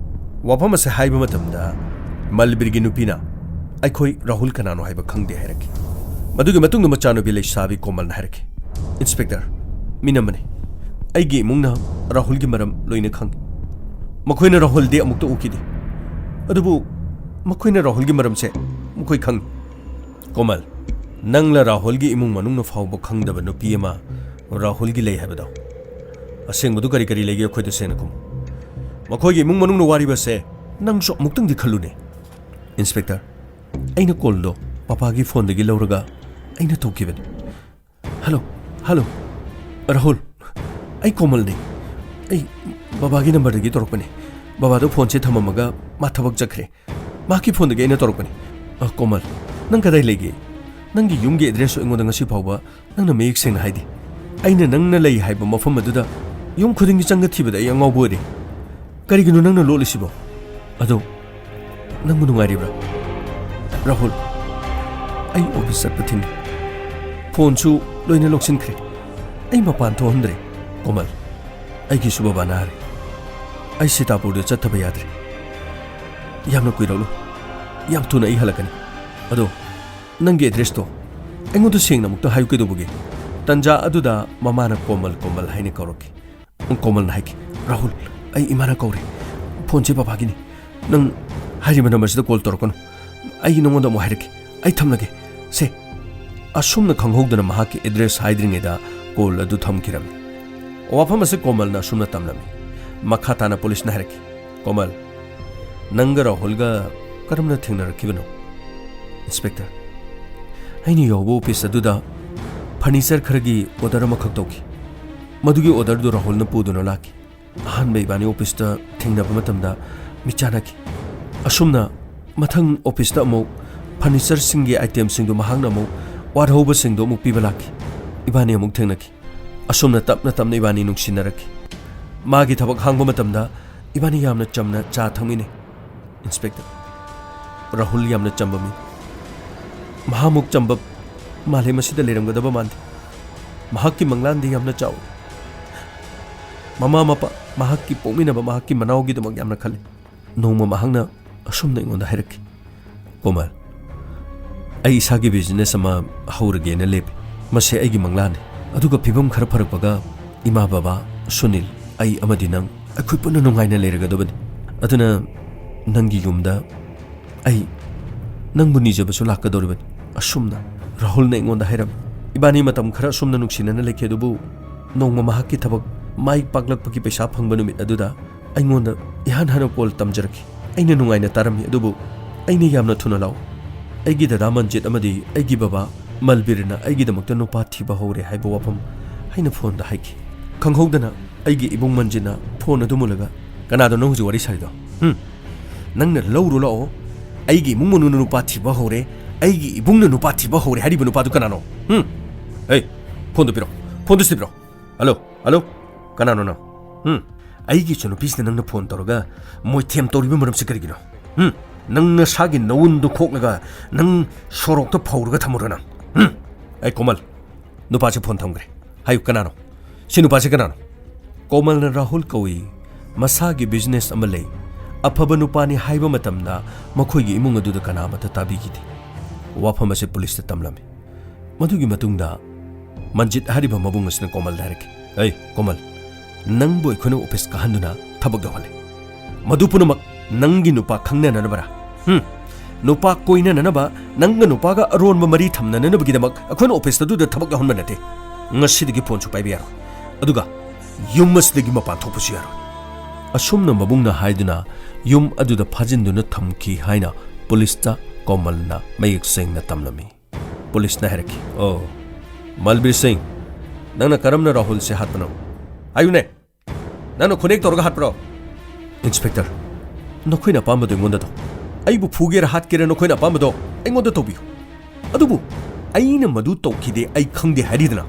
ꯋꯥꯐꯝ ꯑꯁꯦ ꯍꯥꯏꯕ ꯃꯇꯝꯗ ꯃꯜꯕꯤꯔꯒꯤ ꯅꯨꯄꯤꯅ, "ꯑꯩꯈꯣꯏ ꯔꯥꯍꯨꯜ ꯀꯅꯥꯅꯣ ꯍꯥꯏꯕ ꯈꯪꯗꯦ" ꯍꯥꯏꯔꯛꯈꯤ꯫ ꯃꯗꯨꯒꯤ ꯃꯇꯨꯡꯗ ꯃꯆꯥꯅꯨꯄꯤ ꯂꯩꯁꯥꯕꯤ ꯀꯣꯃꯜꯅ ꯍꯥꯏꯔꯛꯈꯤ, "ꯏꯟꯁꯄꯦꯛꯇꯔ, ꯃꯤ ꯅꯝꯕꯅꯤ꯫ ꯑꯩꯒꯤ ꯏꯃꯨꯡꯅ ꯔꯥꯍꯨꯜꯒꯤ ꯃꯔꯝ ꯂꯣꯏꯅ ꯈꯪꯏ꯫ ꯃꯈꯣꯏꯅ ꯔꯥꯍꯨꯜꯗꯤ ꯑꯃꯨꯛꯇ ꯎꯈꯤꯗꯦ, ꯑꯗꯨꯕꯨ ꯃꯈꯣꯏꯅ ꯔꯥꯍꯨꯜꯒꯤ ꯃꯔꯝꯁꯦ ꯃꯈꯣꯏ ꯈꯪꯏ꯫" "ꯀꯣꯃꯜ, ꯅꯪꯂ ꯔꯥꯍꯨꯜꯒꯤ ꯏꯃꯨꯡ ꯃꯅꯨꯡꯅ ꯐꯥꯎꯕ ꯈꯪꯗꯕ ꯅꯨꯄꯤ ꯑꯃ ꯔꯥꯍꯨꯜꯒꯤ ꯂꯩ ꯍꯥꯏꯕꯗꯣ? ꯑꯁꯦꯡꯕꯗꯨ ꯀꯔꯤ ꯀꯔꯤ ꯂꯩꯒꯦ ꯑꯩꯈꯣꯏꯗ ꯁꯦꯡꯅ ꯈꯨꯝꯃꯨ꯫ ꯃꯈꯣꯏꯒꯤ ꯏꯃꯨꯡ ꯃꯅꯨꯡꯅ ꯋꯥꯔꯤꯕꯁꯦ ꯅꯪꯁꯨ ꯑꯃꯨꯛꯇꯪꯗꯤ ꯈꯜꯂꯨꯅꯦ꯫ ꯏꯟꯁꯄꯦꯛꯇꯔ, ꯑꯩꯅ ꯀꯣꯜꯗꯣ ꯄꯄꯥꯒꯤ ꯐꯣꯟꯗꯒꯤ ꯂꯧꯔꯒ ꯑꯩꯅ ꯇꯧꯈꯤꯕꯅꯤ꯫ ꯍꯜꯂꯣ, ꯍꯜꯂꯣ, ꯔꯥꯍꯨꯜ, ꯑꯩ ꯀꯣꯃꯜꯅꯤ꯫ ꯑꯩ ꯕꯕꯥꯒꯤ ꯅꯝꯕꯔꯗꯒꯤ ꯇꯧꯔꯛꯄꯅꯤ꯫ ꯕꯕꯥꯗꯣ ꯐꯣꯟꯁꯦ ꯊꯝꯃꯝꯃꯒ ꯃꯥ ꯊꯕꯛ ꯆꯠꯈ꯭ꯔꯦ꯫ ꯃꯍꯥꯛꯀꯤ ꯐꯣꯟꯗꯒꯤ ꯑꯩꯅ ꯇꯧꯔꯛꯄꯅꯤ꯫ ꯑ, ꯀꯣꯃꯜ, ꯅꯪ ꯀꯗꯥꯏ ꯂꯩꯒꯦ? ꯅꯪꯒꯤ ꯌꯨꯝꯒꯤ ꯑꯦꯗ꯭ꯔꯦꯁꯁꯨ ꯑꯩꯉꯣꯟꯗ ꯉꯁꯤ ꯐꯥꯎꯕ ꯅꯪꯅ ꯃꯌꯦꯛ ꯁꯦꯡꯅ ꯍꯥꯏꯗꯦ꯫ ꯑꯩꯅ ꯅꯪꯅ ꯂꯩ ꯍꯥꯏꯕ ꯃꯐꯝ ꯑꯗꯨꯗ ꯌꯨꯝ ꯈꯨꯗꯤꯡꯒꯤ ꯆꯪꯒ ꯊꯤꯕꯗ ꯑꯩ ꯑꯉꯥꯎꯕ ꯑꯣꯏꯔꯦ꯫ ꯀꯔꯤꯒꯤꯅꯣ ꯅꯪꯅ ꯂꯣꯠꯂꯤꯁꯤꯕꯣ? ꯑꯗꯣ, ꯅꯪꯕꯨ ꯅꯨꯡꯉꯥꯏꯔꯤꯕ꯭ꯔꯥ? ꯔꯥꯍꯨꯜ, ꯑꯩ ꯑꯣꯐꯤꯁ ꯆꯠꯄ ꯊꯤꯡꯉꯤ꯫ ꯐꯣꯟꯁꯨ ꯂꯣꯏꯅ ꯂꯧꯁꯤꯟꯈ꯭ꯔꯦ꯫ ꯑꯩ ꯃꯄꯥꯟ ꯊꯣꯛꯍꯟꯗ꯭ꯔꯦ꯫ ꯀꯣꯃꯜ, ꯑꯩꯒꯤꯁꯨ ꯕꯕꯥ ꯅꯥꯔꯦ꯫ ꯑꯩ ꯁꯤꯇꯥꯄꯨꯔꯗ ꯆꯠꯇꯕ ꯌꯥꯗ꯭ꯔꯦ꯫ ꯌꯥꯝꯅ ꯀꯨꯏꯔꯛꯂꯣ꯫ ꯌꯥꯝ ꯊꯨꯅ ꯑꯩ ꯍꯜꯂꯛꯀꯅꯤ꯫ ꯑꯗꯣ, ꯅꯪꯒꯤ ꯑꯦꯗ꯭ꯔꯦꯁꯇꯣ ꯑꯩꯉꯣꯟꯗ ꯁꯦꯡꯅ ꯑꯃꯨꯛꯇ ꯍꯥꯏꯌꯨ ꯀꯩꯗꯧꯕꯒꯦ? ꯇꯟꯖꯥ ꯑꯗꯨꯗ ꯃꯃꯥꯅ ꯀꯣꯃꯜ, ꯀꯣꯃꯜ ꯍꯥꯏꯅ ꯀꯧꯔꯛꯈꯤ꯫ ꯀꯣꯃꯜꯅ ꯍꯥꯏꯈꯤ, "ꯔꯥꯍꯨꯜ, ꯑꯩ ꯏꯃꯥꯅ ꯀꯧꯔꯦ꯫ ꯐꯣꯟꯁꯦ ꯕꯕꯥꯒꯤꯅꯤ꯫ ꯅꯪ ꯍꯥꯏꯔꯤꯕ ꯅꯝꯕꯔꯁꯤꯗ ꯀꯣꯜ ꯇꯧꯔꯛꯀꯅꯨ꯫ ꯑꯩ ꯅꯉꯣꯟꯗ ꯑꯃꯨꯛ ꯍꯥꯏꯔꯛꯀꯦ꯫ ꯑꯩ ꯊꯝꯂꯒꯦ꯫ ꯁꯦ꯫" ꯑꯁꯨꯝꯅ ꯈꯪꯍꯧꯗꯅ ꯃꯍꯥꯛꯀꯤ ꯑꯦꯗ꯭ꯔꯦꯁ ꯍꯥꯏꯗ꯭ꯔꯤꯉꯩꯗ ꯀꯣꯜ ꯑꯗꯨ ꯊꯝꯈꯤꯔꯝꯃꯤ꯫ ꯋꯥꯐꯝ ꯑꯁꯤ ꯀꯣꯃꯜꯅ ꯑꯁꯨꯝꯅ ꯇꯝꯂꯝꯃꯤ꯫ ꯃꯈꯥ ꯇꯥꯅ ꯄꯨꯂꯤꯁꯅ ꯍꯥꯏꯔꯛꯈꯤ, "ꯀꯣꯃꯜ, ꯅꯪꯒ ꯔꯥꯍꯨꯜꯒ ꯀꯔꯝꯅ ꯊꯦꯡꯅꯔꯛꯈꯤꯕꯅꯣ?" "ꯏꯟꯁꯄꯦꯛꯇꯔ, ꯑꯩꯅ ꯌꯧꯕ ꯑꯣꯐꯤꯁ ꯑꯗꯨꯗ ꯐꯔꯅꯤꯆꯔ ꯈꯔꯒꯤ ꯑꯣꯔꯗꯔ ꯑꯃꯈꯛ ꯇꯧꯈꯤ꯫ ꯃꯗꯨꯒꯤ ꯑꯣꯔꯗꯔꯗꯨ ꯔꯥꯍꯨꯜꯅ ꯄꯨꯗꯨꯅ ꯂꯥꯛꯈꯤ꯫ ꯑꯍꯥꯟꯕ ꯏꯕꯥꯅꯤ ꯑꯣꯐꯤꯁꯇ ꯊꯦꯡꯅꯕ ꯃꯇꯝꯗ ꯃꯤꯠ ꯆꯥꯟꯅꯈꯤ꯫ ꯑꯁꯨꯝꯅ ꯃꯊꯪ ꯑꯣꯐꯤꯁꯇ ꯑꯃꯨꯛ ꯐꯔꯅꯤꯆꯔꯁꯤꯡꯒꯤ ꯑꯥꯏꯇꯦꯝꯁꯤꯡꯗꯨ ꯃꯍꯥꯛꯅ ꯑꯃꯨꯛ ꯋꯥꯠꯍꯧꯕꯁꯤꯡꯗꯨ ꯑꯃꯨꯛ ꯄꯤꯕ ꯂꯥꯛꯈꯤ꯫ ꯏꯕꯥꯅꯤ ꯑꯃꯨꯛ ꯊꯦꯡꯅꯈꯤ꯫ ꯑꯁꯨꯝꯅ ꯇꯞꯅ ꯇꯞꯅ ꯏꯕꯥꯅꯤ ꯅꯨꯡꯁꯤꯅꯔꯛꯈꯤ꯫ ꯃꯥꯒꯤ ꯊꯕꯛ ꯍꯥꯡꯕ ꯃꯇꯝꯗ ꯏꯕꯥꯅꯤ ꯌꯥꯝꯅ ꯆꯝꯅ ꯆꯥ ꯊꯛꯃꯤꯟꯅꯩ꯫" "ꯏꯟꯁꯄꯦꯛꯇꯔ, ꯔꯥꯍꯨꯜ ꯌꯥꯝꯅ ꯆꯝꯕ ꯃꯤ꯫ ꯃꯍꯥꯛꯃꯨꯛ ꯆꯝꯕ ꯃꯥꯂꯦꯝ ꯑꯁꯤꯗ ꯂꯩꯔꯝꯒꯗꯕ ꯃꯥꯟꯗꯦ꯫ ꯃꯍꯥꯛꯀꯤ ꯃꯪꯂꯥꯟꯗꯤ ꯌꯥꯝꯅ ꯆꯥꯎꯏ꯫ ꯃꯃꯥ ꯃꯄꯥ, ꯃꯍꯥꯛꯀꯤ ꯄꯣꯛꯃꯤꯟꯅꯕ ꯃꯍꯥꯛꯀꯤ ꯃꯅꯥꯎꯒꯤꯗꯃꯛ ꯌꯥꯝꯅ ꯈꯜꯂꯤ꯫ ꯅꯣꯡꯃ ꯃꯍꯥꯛꯅ ꯑꯁꯨꯝꯅ ꯑꯩꯉꯣꯟꯗ ꯍꯥꯏꯔꯛꯈꯤ, "ꯀꯣꯃꯜ, ꯑꯩ ꯏꯁꯥꯒꯤ ꯕꯤꯖꯤꯅꯦꯁ ꯑꯃ ꯍꯧꯔꯒꯦꯅ ꯂꯦꯞꯄꯤ꯫ ꯃꯁꯤ ꯑꯩꯒꯤ ꯃꯪꯂꯥꯟꯅꯤ꯫ ꯑꯗꯨꯒ ꯐꯤꯕꯝ ꯈꯔ ꯐꯔꯛꯄꯒ ꯏꯃꯥ, ꯕꯕꯥ, ꯁꯨꯅꯤꯜ, ꯑꯩ ꯑꯃꯗꯤ ꯅꯪ, ꯑꯩꯈꯣꯏ ꯄꯨꯟꯅ ꯅꯨꯡꯉꯥꯏꯅ ꯂꯩꯔꯒꯗꯕꯅꯤ꯫ ꯑꯗꯨꯅ ꯅꯪꯒꯤ ꯌꯨꯝꯗ ꯑꯩ ꯅꯪꯕꯨ ꯅꯤꯖꯕꯁꯨ ꯂꯥꯛꯀꯗꯧꯔꯤꯕꯅꯤ꯫" ꯑꯁꯨꯝꯅ ꯔꯥꯍꯨꯜꯅ ꯑꯩꯉꯣꯟꯗ ꯍꯥꯏꯔꯝꯃꯤ꯫ ꯏꯕꯥꯅꯤ ꯃꯇꯝ ꯈꯔ ꯑꯁꯨꯝꯅ ꯅꯨꯡꯁꯤꯅꯅ ꯂꯩꯈꯤ, ꯑꯗꯨꯕꯨ ꯅꯣꯡꯃ ꯃꯍꯥꯛꯀꯤ ꯊꯕꯛ ꯃꯥꯏ ꯄꯥꯛꯂꯛꯄꯒꯤ ꯄꯩꯁꯥ ꯐꯪꯕ ꯅꯨꯃꯤꯠ ꯑꯗꯨꯗ ꯑꯩꯉꯣꯟꯗ ꯏꯍꯥꯟ ꯍꯥꯟꯅ ꯀꯣꯜ ꯇꯝꯖꯔꯛꯈꯤ꯫ ꯑꯩꯅ ꯅꯨꯡꯉꯥꯏꯅ ꯇꯥꯔꯝꯃꯤ, ꯑꯗꯨꯕꯨ ꯑꯩꯅ ꯌꯥꯝꯅ ꯊꯨꯅ ꯂꯥꯛꯎ, ꯑꯩꯒꯤ ꯗꯗꯥ ꯃꯟꯖꯤꯠ ꯑꯃꯗꯤ ꯑꯩꯒꯤ ꯕꯕꯥ ꯃꯜꯕꯤꯔꯅ ꯑꯩꯒꯤꯗꯃꯛꯇ ꯅꯨꯄꯥ ꯊꯤꯕ ꯍꯧꯔꯦ ꯍꯥꯏꯕ ꯋꯥꯐꯝ ꯑꯩꯅ ꯐꯣꯟꯗ ꯍꯥꯏꯈꯤ꯫ ꯈꯪꯍꯧꯗꯅ ꯑꯩꯒꯤ ꯏꯕꯨꯡ ꯃꯟꯖꯤꯠꯅ ꯐꯣꯟ ꯑꯗꯨ ꯃꯨꯜꯂꯒ, "ꯀꯅꯥꯗꯣ ꯅꯪ ꯍꯧꯖꯤꯛ ꯋꯥꯔꯤ ꯁꯥꯔꯤꯗꯣ? ꯍꯨꯝ? ꯅꯪꯅ ꯂꯧꯔꯨ ꯂꯥꯛꯑꯣ, ꯑꯩꯒꯤ ꯏꯃꯨꯡ ꯃꯅꯨꯡꯅ ꯅꯨꯄꯥ ꯊꯤꯕ ꯍꯧꯔꯦ, ꯑꯩꯒꯤ ꯏꯕꯨꯡꯅ ꯅꯨꯄꯥ ꯊꯤꯕ ꯍꯧꯔꯦ ꯍꯥꯏꯔꯤꯕ ꯅꯨꯄꯥꯗꯨ ꯀꯅꯥꯅꯣ? ꯍꯨꯝ? ꯑꯩ, ꯐꯣꯟꯗꯨ ꯄꯤꯔꯣ, ꯐꯣꯟꯗꯨ ꯁꯤ ꯄꯤꯔꯣ꯫ ꯍꯜꯂꯣ, ꯍꯜꯂꯣ, ꯀꯅꯥꯅꯣ ꯅꯪ? ꯍꯨꯝ? ꯑꯩꯒꯤ ꯏꯆꯟꯅꯨꯄꯤꯁꯤꯗ ꯅꯪꯅ ꯐꯣꯟ ꯇꯧꯔꯒ ꯃꯣꯏꯊꯦꯝ ꯇꯧꯔꯤꯕ ꯃꯔꯝꯁꯤ ꯀꯔꯤꯒꯤꯅꯣ? ꯍꯨꯝ? ꯅꯪ ꯅꯁꯥꯒꯤ ꯅꯋꯨꯟꯗꯨ ꯈꯣꯛꯂꯒ ꯅꯪ ꯁꯣꯔꯣꯛꯇ ꯐꯧꯔꯒ ꯊꯝꯃꯨꯔꯣ ꯅꯪ꯫ ꯍꯨꯝ? ꯑꯩ ꯀꯣꯃꯜ, ꯅꯨꯄꯥꯁꯦ ꯐꯣꯟ ꯊꯝꯈ꯭ꯔꯦ꯫ ꯍꯥꯏꯌꯨ, ꯀꯅꯥꯅꯣ? ꯁꯤ ꯅꯨꯄꯥꯁꯦ ꯀꯅꯥꯅꯣ? ꯀꯣꯃꯜꯅ ꯔꯥꯍꯨꯜ ꯀꯧꯏ, ꯃꯁꯥꯒꯤ ꯕꯤꯖꯤꯅꯦꯁ ꯑꯃ ꯂꯩ, ꯑꯐꯕ ꯅꯨꯄꯥꯅꯤ ꯍꯥꯏꯕ ꯃꯇꯝꯗ ꯃꯈꯣꯏꯒꯤ ꯏꯃꯨꯡ ꯑꯗꯨꯗ ꯀꯅꯥ ꯑꯃꯠꯇ ꯇꯥꯕꯤꯈꯤꯗꯦ꯫ ꯋꯥꯐꯝ ꯑꯁꯤ ꯄꯨꯂꯤꯁꯇ ꯇꯝꯂꯝꯃꯤ꯫ ꯃꯗꯨꯒꯤ ꯃꯇꯨꯡꯗ ꯃꯟꯖꯤꯠ ꯍꯥꯏꯔꯤꯕ ꯃꯕꯨꯡ ꯑꯁꯤꯅ ꯀꯣꯃꯜꯗ ꯍꯥꯏꯔꯛꯈꯤ, "ꯑꯩ ꯀꯣꯃꯜ, ꯅꯪꯕꯨ ꯑꯩꯈꯣꯏꯅ ꯑꯣꯐꯤꯁ ꯀꯥꯍꯟꯗꯨꯅ ꯊꯕꯛ ꯌꯥꯎꯍꯜꯂꯦ꯫ ꯃꯗꯨ ꯄꯨꯝꯅꯃꯛ ꯅꯪꯒꯤ ꯅꯨꯄꯥ ꯈꯪꯅꯅꯕꯔꯥ? ꯍꯨꯝ? ꯅꯨꯄꯥ ꯀꯣꯏꯅꯅꯕ, ꯅꯪꯒ ꯅꯨꯄꯥꯒ ꯑꯔꯣꯟꯕ ꯃꯔꯤ ꯊꯝꯅꯅꯕꯒꯤꯗꯃꯛ ꯑꯩꯈꯣꯏꯅ ꯑꯣꯐꯤꯁ ꯑꯗꯨꯗ ꯊꯕꯛ ꯌꯥꯎꯍꯟꯕ ꯅꯠꯇꯦ꯫ ꯉꯁꯤꯗꯒꯤ ꯐꯣꯟꯁꯨ ꯄꯥꯏꯕ ꯌꯥꯔꯣꯏ꯫ ꯑꯗꯨꯒ ꯌꯨꯝ ꯑꯁꯤꯗꯒꯤ ꯃꯄꯥꯟ ꯊꯣꯛꯄꯁꯨ ꯌꯥꯔꯣꯏ"꯫ ꯑꯁꯨꯝꯅ ꯃꯕꯨꯡꯅ ꯍꯥꯏꯗꯨꯅ ꯌꯨꯝ ꯑꯗꯨꯗ ꯐꯥꯖꯤꯟꯗꯨꯅ ꯊꯝꯈꯤ ꯍꯥꯏꯅ ꯄꯨꯂꯤꯁꯇ ꯀꯣꯃꯜꯅ ꯃꯌꯦꯛ ꯁꯦꯡꯅ ꯇꯝꯂꯝꯃꯤ꯫ ꯄꯨꯂꯤꯁꯅ ꯍꯥꯏꯔꯛꯈꯤ, "ꯑꯣ, ꯃꯜꯕꯤꯔ ꯁꯤꯡ, ꯅꯪꯅ ꯀꯔꯝꯅ ꯔꯥꯍꯨꯜꯁꯦ ꯍꯥꯠꯄꯅꯣ? ꯍꯥꯏꯌꯨꯅꯦ, ꯅꯪꯅ ꯈꯨꯅꯦꯛ ꯇꯧꯔꯒ ꯍꯥꯠꯄ꯭ꯔꯣ?" "ꯏꯟꯁꯄꯦꯛꯇꯔ, ꯅꯈꯣꯏꯅ ꯑꯄꯥꯝꯕꯗꯣ ꯑꯩꯉꯣꯟꯗ ꯇꯧ꯫ ꯑꯩꯕꯨ ꯐꯨꯒꯦꯔꯥ ꯍꯥꯠꯀꯦꯔꯥ ꯅꯈꯣꯏꯅ ꯑꯄꯥꯝꯕꯗꯣ ꯑꯩꯉꯣꯟꯗ ꯇꯧꯕꯤꯌꯨ꯫ ꯑꯗꯨꯕꯨ ꯑꯩꯅ ꯃꯗꯨ ꯇꯧꯈꯤꯗꯦ, ꯑꯩ ꯈꯪꯗꯦ ꯍꯥꯏꯔꯤꯗꯅ꯫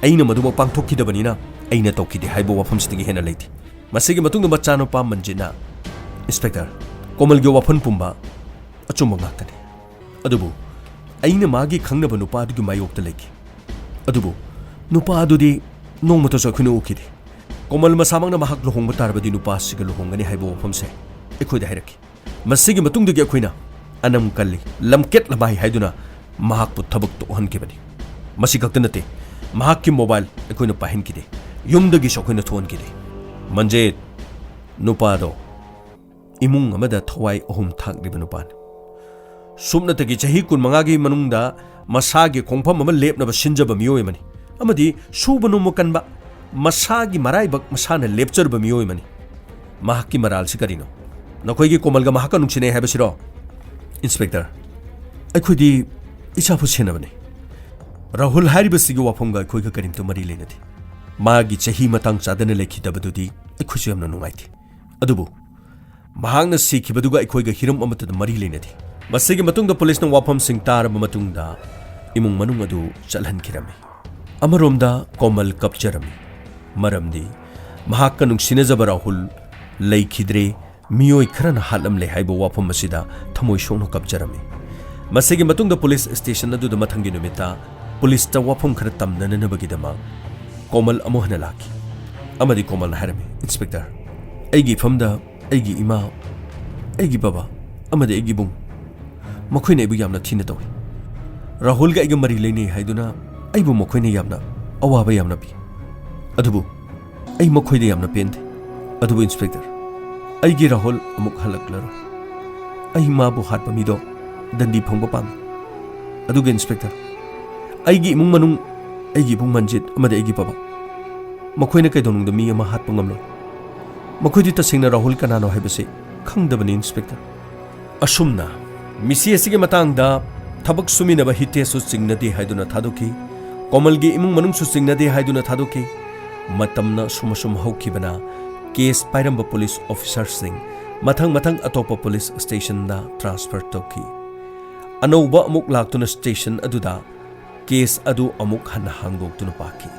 ꯑꯩꯅ ꯃꯗꯨꯃꯛ ꯄꯥꯡꯊꯣꯛꯈꯤꯗꯕꯅꯤꯅ ꯑꯩꯅ ꯇꯧꯈꯤꯗꯦ ꯍꯥꯏꯕ ꯋꯥꯐꯝꯁꯤꯗꯒꯤ ꯍꯦꯟꯅ ꯂꯩꯇꯦ"꯫ ꯃꯁꯤꯒꯤ ꯃꯇꯨꯡꯗ ꯃꯆꯥꯅꯨꯄꯥ ꯃꯟꯖꯤꯠꯅ, "ꯏꯟꯁꯄꯦꯛꯇꯔ, ꯀꯣꯃꯜꯒꯤ ꯋꯥꯐꯝ ꯄꯨꯝꯕ ꯑꯆꯨꯝꯕ ꯉꯥꯛꯇꯅꯤ꯫ ꯑꯗꯨꯕꯨ ꯑꯩꯅ ꯃꯥꯒꯤ ꯈꯪꯅꯕ ꯅꯨꯄꯥ ꯑꯗꯨꯒꯤ ꯃꯥꯌꯣꯛꯇ ꯂꯩꯈꯤ꯫ ꯑꯗꯨꯕꯨ ꯅꯨꯄꯥ ꯑꯗꯨꯗꯤ ꯅꯣꯡꯃꯇꯁꯨ ꯑꯩꯈꯣꯏꯅ ꯎꯈꯤꯗꯦ꯫ ꯀꯣꯃꯜ ꯃꯁꯥꯃꯛꯅ ꯃꯍꯥꯛ ꯂꯨꯍꯣꯡꯕ ꯇꯥꯔꯕꯗꯤ ꯅꯨꯄꯥ ꯑꯁꯤꯒ ꯂꯨꯍꯣꯡꯒꯅꯤ ꯍꯥꯏꯕ ꯋꯥꯐꯝꯁꯦ ꯑꯩꯈꯣꯏꯗ ꯍꯥꯏꯔꯛꯈꯤ꯫ ꯃꯁꯤꯒꯤ ꯃꯇꯨꯡꯗꯒꯤ ꯑꯩꯈꯣꯏꯅ ꯑꯅꯝ ꯀꯜꯂꯤ, ꯂꯝꯀꯦꯠ ꯂꯝꯍꯥꯏ ꯍꯥꯏꯗꯨꯅ ꯃꯍꯥꯛꯄꯨ ꯊꯕꯛ ꯇꯣꯛꯍꯟꯈꯤꯕꯅꯤ꯫ ꯃꯁꯤ ꯈꯛꯇ ꯅꯠꯇꯦ, ꯃꯍꯥꯛꯀꯤ ꯃꯣꯕꯥꯏꯜ ꯑꯩꯈꯣꯏꯅ ꯄꯥꯏꯍꯟꯈꯤꯗꯦ, ꯌꯨꯝꯗꯒꯤꯁꯨ ꯑꯩꯈꯣꯏꯅ ꯊꯣꯛꯍꯟꯈꯤꯗꯦ"꯫ ꯃꯟꯖꯤꯠ, ꯅꯨꯄꯥꯗꯣ ꯏꯃꯨꯡ ꯑꯃꯗ ꯊꯋꯥꯏ ꯑꯍꯨꯝ ꯊꯥꯛꯂꯤꯕ ꯅꯨꯄꯥꯅꯤ꯫ ꯁꯨꯞꯅꯇꯒꯤ ꯆꯍꯤ ꯀꯨꯟꯃꯉꯥꯒꯤ ꯃꯅꯨꯡꯗ ꯃꯁꯥꯒꯤ ꯈꯣꯡꯐꯝ ꯑꯃ ꯂꯦꯞꯅꯕ ꯁꯤꯟꯖꯕ ꯃꯤꯑꯣꯏ ꯑꯃꯅꯤ, ꯑꯃꯗꯤ ꯁꯨꯕ ꯅꯣꯝꯕ ꯀꯟꯕ, ꯃꯁꯥꯒꯤ ꯃꯔꯥꯏꯕꯛ ꯃꯁꯥꯅ ꯂꯦꯞꯆꯔꯕ ꯃꯤꯑꯣꯏ ꯑꯃꯅꯤ꯫ ꯃꯍꯥꯛꯀꯤ ꯃꯔꯥꯜꯁꯤ ꯀꯔꯤꯅꯣ? ꯅꯈꯣꯏꯒꯤ ꯀꯣꯃꯜꯒ ꯃꯍꯥꯛꯀ ꯅꯨꯡꯁꯤꯅꯩ ꯍꯥꯏꯕꯁꯤꯔꯣ? ꯏꯟꯁꯄꯦꯛꯇꯔ, ꯑꯩꯈꯣꯏꯗꯤ ꯏꯆꯥꯕꯨ ꯁꯦꯟꯅꯕꯅꯤ꯫ ꯔꯥꯍꯨꯜ ꯍꯥꯏꯔꯤꯕꯁꯤꯒꯤ ꯋꯥꯐꯝꯒ ꯑꯩꯈꯣꯏꯒ ꯀꯔꯤꯝꯇ ꯃꯔꯤ ꯂꯩꯅꯗꯦ꯫ ꯃꯥꯒꯤ ꯆꯍꯤ ꯃꯇꯥꯡ ꯆꯥꯗꯅ ꯂꯩꯈꯤꯗꯕꯗꯨꯗꯤ ꯑꯩꯈꯣꯏꯁꯨ ꯌꯥꯝꯅ ꯅꯨꯡꯉꯥꯏꯇꯦ꯫ ꯑꯗꯨꯕꯨ ꯃꯍꯥꯛꯅ ꯁꯤꯈꯤꯕꯗꯨꯒ ꯑꯩꯈꯣꯏꯒ ꯍꯤꯔꯝ ꯑꯃꯠꯇꯗ ꯃꯔꯤ ꯂꯩꯅꯗꯦ꯫ ꯃꯁꯤꯒꯤ ꯃꯇꯨꯡꯗ ꯄꯨꯂꯤꯁꯅ ꯋꯥꯐꯝꯁꯤꯡ ꯇꯥꯔꯕ ꯃꯇꯨꯡꯗ ꯏꯃꯨꯡ ꯃꯅꯨꯡ ꯑꯗꯨ ꯆꯠꯍꯟꯈꯤꯔꯝꯃꯤ꯫ ꯑꯃꯔꯣꯝꯗ ꯀꯣꯃꯜ ꯀꯞꯆꯔꯝꯃꯤ, ꯃꯔꯝꯗꯤ ꯃꯍꯥꯛꯀ ꯅꯨꯡꯁꯤꯅꯖꯕ ꯔꯥꯍꯨꯜ ꯂꯩꯈꯤꯗ꯭ꯔꯦ, ꯃꯤꯑꯣꯏ ꯈꯔꯅ ꯍꯥꯠꯂꯝꯂꯦ ꯍꯥꯏꯕ ꯋꯥꯐꯝ ꯑꯁꯤꯗ ꯊꯃꯣꯏ ꯁꯣꯛꯅ ꯀꯞꯆꯔꯝꯃꯤ꯫ ꯃꯁꯤꯒꯤ ꯃꯇꯨꯡꯗ ꯄꯨꯂꯤꯁ ꯁ꯭ꯇꯦꯁꯟ ꯑꯗꯨꯗ ꯃꯊꯪꯒꯤ ꯅꯨꯃꯤꯠꯇ ꯄꯨꯂꯤꯁꯇ ꯋꯥꯐꯝ ꯈꯔ ꯇꯝꯅꯅꯕꯒꯤꯗꯃꯛ ꯀꯣꯃꯜ ꯑꯃꯨꯛ ꯍꯟꯅ ꯂꯥꯛꯈꯤ ꯑꯃꯗꯤ ꯀꯣꯃꯜꯅ ꯍꯥꯏꯔꯝꯃꯤ, "ꯏꯟꯁꯄꯦꯛꯇꯔ, ꯑꯩꯒꯤ ꯏꯐꯝꯗ ꯑꯩꯒꯤ ꯏꯃꯥ, ꯑꯩꯒꯤ ꯕꯕꯥ ꯑꯃꯗꯤ ꯑꯩꯒꯤ ꯏꯕꯨꯡ, ꯃꯈꯣꯏꯅ ꯑꯩꯕꯨ ꯌꯥꯝꯅ ꯊꯤꯅ ꯇꯧꯏ꯫ ꯔꯥꯍꯨꯜꯒ ꯑꯩꯒ ꯃꯔꯤ ꯂꯩꯅꯩ ꯍꯥꯏꯗꯨꯅ ꯑꯩꯕꯨ ꯃꯈꯣꯏꯅ ꯌꯥꯝꯅ ꯑꯋꯥꯕ ꯌꯥꯝꯅ ꯄꯤ꯫ ꯑꯗꯨꯕꯨ ꯑꯩ ꯃꯈꯣꯏꯗ ꯌꯥꯝꯅ ꯄꯦꯟꯗꯦ꯫ ꯑꯗꯨꯕꯨ ꯏꯟꯁꯄꯦꯛꯇꯔ, ꯑꯩꯒꯤ ꯔꯥꯍꯨꯜ ꯑꯃꯨꯛ ꯍꯜꯂꯛꯂꯔꯣꯏ꯫ ꯑꯩ ꯃꯥꯕꯨ ꯍꯥꯠꯄ ꯃꯤꯗꯣ ꯗꯟꯗꯤ ꯐꯪꯕ ꯄꯥꯝꯃꯤ꯫ ꯑꯗꯨꯒ ꯏꯟꯁꯄꯦꯛꯇꯔ, ꯑꯩꯒꯤ ꯏꯃꯨꯡ ꯃꯅꯨꯡ, ꯑꯩꯒꯤ ꯏꯕꯨꯡ ꯃꯟꯖꯤꯠ ꯑꯃꯗꯤ ꯑꯩꯒꯤ ꯕꯕꯥ, ꯃꯈꯣꯏꯅ ꯀꯩꯗꯧꯅꯨꯡꯗ ꯃꯤ ꯑꯃ ꯍꯥꯠꯄ ꯉꯝꯂꯣꯏ꯫ ꯃꯈꯣꯏꯗꯤ ꯇꯁꯦꯡꯅ ꯔꯥꯍꯨꯜ ꯀꯅꯥꯅꯣ ꯍꯥꯏꯕꯁꯤ ꯈꯪꯗꯕꯅꯤ, ꯏꯟꯁꯄꯦꯛꯇꯔ꯫" ꯑꯁꯨꯝꯅ ꯃꯤꯁꯤ ꯑꯁꯤꯒꯤ ꯃꯇꯥꯡꯗ ꯊꯕꯛ ꯁꯨꯃꯤꯟꯅꯕ ꯍꯤꯇꯦꯁꯁꯨ ꯆꯤꯡꯅꯗꯦ ꯍꯥꯏꯗꯨꯅ ꯊꯥꯗꯣꯛꯈꯤ꯫ ꯀꯣꯃꯜꯒꯤ ꯏꯃꯨꯡ ꯃꯅꯨꯡꯁꯨ ꯆꯤꯡꯅꯗꯦ ꯍꯥꯏꯗꯨꯅ ꯊꯥꯗꯣꯛꯈꯤ꯫ ꯃꯇꯝꯅ ꯑꯁꯨꯝ ꯑꯁꯨꯝ ꯍꯧꯈꯤꯕꯅ ꯀꯦꯁ ꯄꯥꯏꯔꯝꯕ ꯄꯨꯂꯤꯁ ꯑꯣꯐꯤꯁꯥꯔꯁꯤꯡ ꯃꯊꯪ ꯃꯊꯪ ꯑꯇꯣꯞꯄ ꯄꯨꯂꯤꯁ ꯁ꯭ꯇꯦꯁꯟꯗ ꯇ꯭ꯔꯥꯟꯁꯐꯔ ꯇꯧꯈꯤ꯫ ꯑꯅꯧꯕ ꯑꯃꯨꯛ ꯂꯥꯛꯇꯨꯅ ꯁ꯭ꯇꯦꯁꯟ ꯑꯗꯨꯗ ꯀꯦꯁ ꯑꯗꯨ ꯑꯃꯨꯛ ꯍꯟꯅ ꯍꯥꯡꯗꯣꯛꯇꯨꯅ ꯄꯥꯈꯤ꯫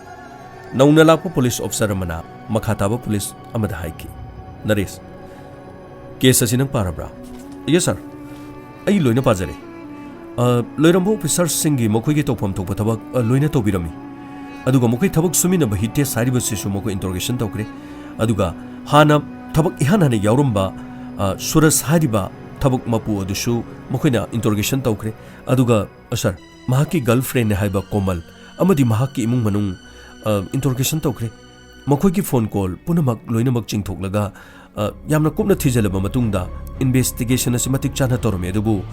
ꯅꯧꯅ ꯂꯥꯛꯄ ꯄꯨꯂꯤꯁ ꯑꯣꯐꯤꯁꯥꯔ ꯑꯃꯅ ꯃꯈꯥ ꯇꯥꯕ ꯄꯨꯂꯤꯁ ꯑꯃꯗ ꯍꯥꯏꯈꯤ, "ꯅꯔꯦꯁ, ꯀꯦꯁ ꯑꯁꯤ ꯅꯪ ꯄꯥꯔꯕ꯭ꯔꯥ?" "ꯌꯦꯁ, ꯁꯥꯔ꯫ ꯑꯩ ꯂꯣꯏꯅ ꯄꯥꯖꯔꯦ꯫ ꯑ, ꯂꯣꯏꯔꯝꯕ ꯑꯣꯐꯤꯁꯥꯔꯁꯤꯡꯒꯤ ꯃꯈꯣꯏꯒꯤ ꯇꯧꯐꯝ ꯊꯣꯛꯄ ꯊꯕꯛ, ꯑ, ꯂꯣꯏꯅ ꯇꯧꯕꯤꯔꯝꯃꯤ꯫ ꯑꯗꯨꯒ ꯃꯈꯣꯏ ꯊꯕꯛ ꯁꯨꯃꯤꯟꯅꯕ ꯍꯤꯇꯦꯁ ꯍꯥꯏꯔꯤꯕꯁꯤꯁꯨ ꯃꯈꯣꯏ ꯏꯟꯇꯔꯣꯒꯦꯁꯟ ꯇꯧꯈ꯭ꯔꯦ꯫ ꯑꯗꯨꯒ ꯍꯥꯟꯅ ꯊꯕꯛ ꯏꯍꯥꯟ ꯍꯥꯟꯅ ꯌꯥꯎꯔꯝꯕ, ꯑ, ꯁꯨꯔꯁ ꯍꯥꯏꯔꯤꯕ ꯊꯕꯛ ꯃꯄꯨ ꯑꯗꯨꯁꯨ ꯃꯈꯣꯏꯅ ꯏꯟꯇꯔꯣꯒꯦꯁꯟ ꯇꯧꯈ꯭ꯔꯦ꯫ ꯑꯗꯨꯒ, ꯑ, ꯁꯥꯔ, ꯃꯍꯥꯛꯀꯤ ꯒꯔꯜꯐ꯭ꯔꯦꯟꯅꯦ ꯍꯥꯏꯕ ꯀꯣꯃꯜ ꯑꯃꯗꯤ ꯃꯍꯥꯛꯀꯤ ꯏꯃꯨꯡ ꯃꯅꯨꯡ, ꯑ, ꯏꯟꯇꯔꯣꯒꯦꯁꯟ ꯇꯧꯈ꯭ꯔꯦ꯫ ꯃꯈꯣꯏꯒꯤ ꯐꯣꯟ ꯀꯣꯜ ꯄꯨꯝꯅꯃꯛ ꯂꯣꯏꯅꯃꯛ ꯆꯤꯡꯊꯣꯛꯂꯒ, ꯑ, ꯌꯥꯝꯅ ꯀꯨꯞꯅ ꯊꯤꯖꯤꯜꯂꯕ ꯃꯇꯨꯡꯗ ꯏꯟꯚꯦꯁꯇꯤꯒꯦꯁꯟ ꯑꯁꯤ ꯃꯇꯤꯛ ꯆꯥꯅ ꯇꯧꯔꯝꯃꯤ, ꯑꯗꯨꯕꯨ,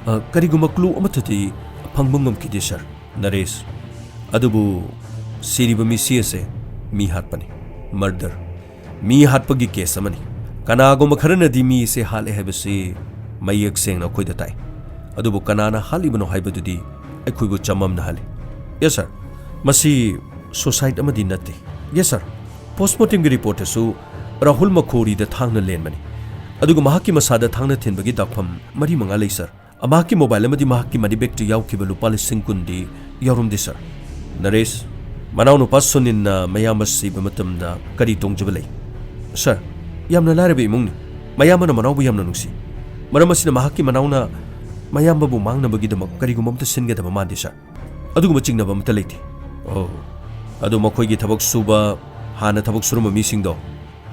ꯑ, ꯀꯔꯤꯒꯨꯝꯕ ꯀ꯭ꯂꯨ ꯑꯃꯠꯇꯗꯤ ꯐꯪꯕ ꯉꯝꯈꯤꯗꯦ, ꯁꯥꯔ꯫ ꯅꯔꯦꯁ, ꯑꯗꯨꯕꯨ ꯁꯤꯔꯤꯕ ꯃꯤꯁꯤ ꯑꯁꯦ ꯃꯤ ꯍꯥꯠꯄꯅꯤ, ꯃꯔꯗꯔ, ꯃꯤ ꯍꯥꯠꯄꯒꯤ ꯀꯦꯁ ꯑꯃꯅꯤ꯫ ꯀꯅꯥꯒꯨꯝꯕ ꯈꯔꯅꯗꯤ ꯃꯤ ꯑꯁꯦ ꯍꯥꯠꯂꯦ ꯍꯥꯏꯕꯁꯤ ꯃꯌꯦꯛ ꯁꯦꯡꯅ ꯑꯩꯈꯣꯏꯗ ꯇꯥꯏ, ꯑꯗꯨꯕꯨ ꯀꯅꯥꯅ ꯍꯥꯠꯂꯤꯕꯅꯣ ꯍꯥꯏꯕꯗꯨꯗꯤ ꯑꯩꯈꯣꯏꯕꯨ ꯆꯃꯝꯅꯍꯜꯂꯤ꯫ ꯌꯦꯁ, ꯁꯥꯔ꯫ ꯃꯁꯤ ꯁꯨꯁꯥꯏꯗ ꯑꯃꯗꯤ ꯅꯠꯇꯦ꯫ ꯌꯦꯁ, ꯁꯥꯔ꯫ ꯄꯣꯁꯃꯣꯔꯇꯦꯝꯒꯤ ꯔꯤꯄꯣꯔꯠꯇꯁꯨ ꯔꯥꯍꯨꯜ ꯃꯈꯣꯔꯤꯗ ꯊꯥꯡꯅ ꯂꯦꯟꯕꯅꯤ, ꯑꯗꯨꯒ ꯃꯍꯥꯛꯀꯤ ꯃꯁꯥꯗ ꯊꯥꯡꯅ ꯊꯤꯟꯕꯒꯤ ꯗꯥꯛꯐꯝ ꯃꯔꯤ ꯃꯉꯥ ꯂꯩ, ꯁꯥꯔ꯫ ꯃꯍꯥꯛꯀꯤ ꯃꯣꯕꯥꯏꯜ ꯑꯃꯗꯤ ꯃꯍꯥꯛꯀꯤ ꯃꯅꯤ ꯕꯦꯒꯇ ꯌꯥꯎꯈꯤꯕ ꯂꯨꯄꯥ ꯂꯤꯁꯤꯡ ꯀꯨꯟꯗꯤ ꯌꯥꯎꯔꯝꯗꯦ, ꯁꯥꯔ꯫ ꯅꯔꯦꯁ, ꯃꯅꯥꯎꯅꯨꯄꯥ ꯁꯨꯅꯤꯟꯅ ꯃꯌꯥꯝꯕ ꯁꯤꯕ ꯃꯇꯝꯗ ꯀꯔꯤ ꯇꯣꯡꯖꯕ ꯂꯩ? ꯁꯥꯔ, ꯌꯥꯝꯅ ꯂꯥꯏꯔꯕ ꯏꯃꯨꯡꯅꯤ꯫ ꯃꯌꯥꯝꯕꯅ ꯃꯅꯥꯎꯕꯨ ꯌꯥꯝꯅ ꯅꯨꯡꯁꯤ꯫ ꯃꯔꯝ ꯑꯁꯤꯅ ꯃꯍꯥꯛꯀꯤ ꯃꯅꯥꯎꯅ ꯃꯌꯥꯝꯕꯕꯨ ꯃꯥꯡꯅꯕꯒꯤꯗꯃꯛ ꯀꯔꯤꯒꯨꯝꯕ ꯑꯃꯠꯇ ꯁꯤꯟꯒꯗꯕ ꯃꯥꯟꯗꯦ, ꯁꯥꯔ꯫ ꯑꯗꯨꯒꯨꯝꯕ ꯆꯤꯡꯅꯕ ꯑꯃꯠꯇ ꯂꯩꯇꯦ꯫ ꯑꯣ, ꯑꯗꯨ ꯃꯈꯣꯏꯒꯤ ꯊꯕꯛ ꯁꯨꯕ, ꯍꯥꯟꯅ ꯊꯕꯛ ꯁꯨꯔꯝꯕ ꯃꯤꯁꯤꯡꯗꯣ,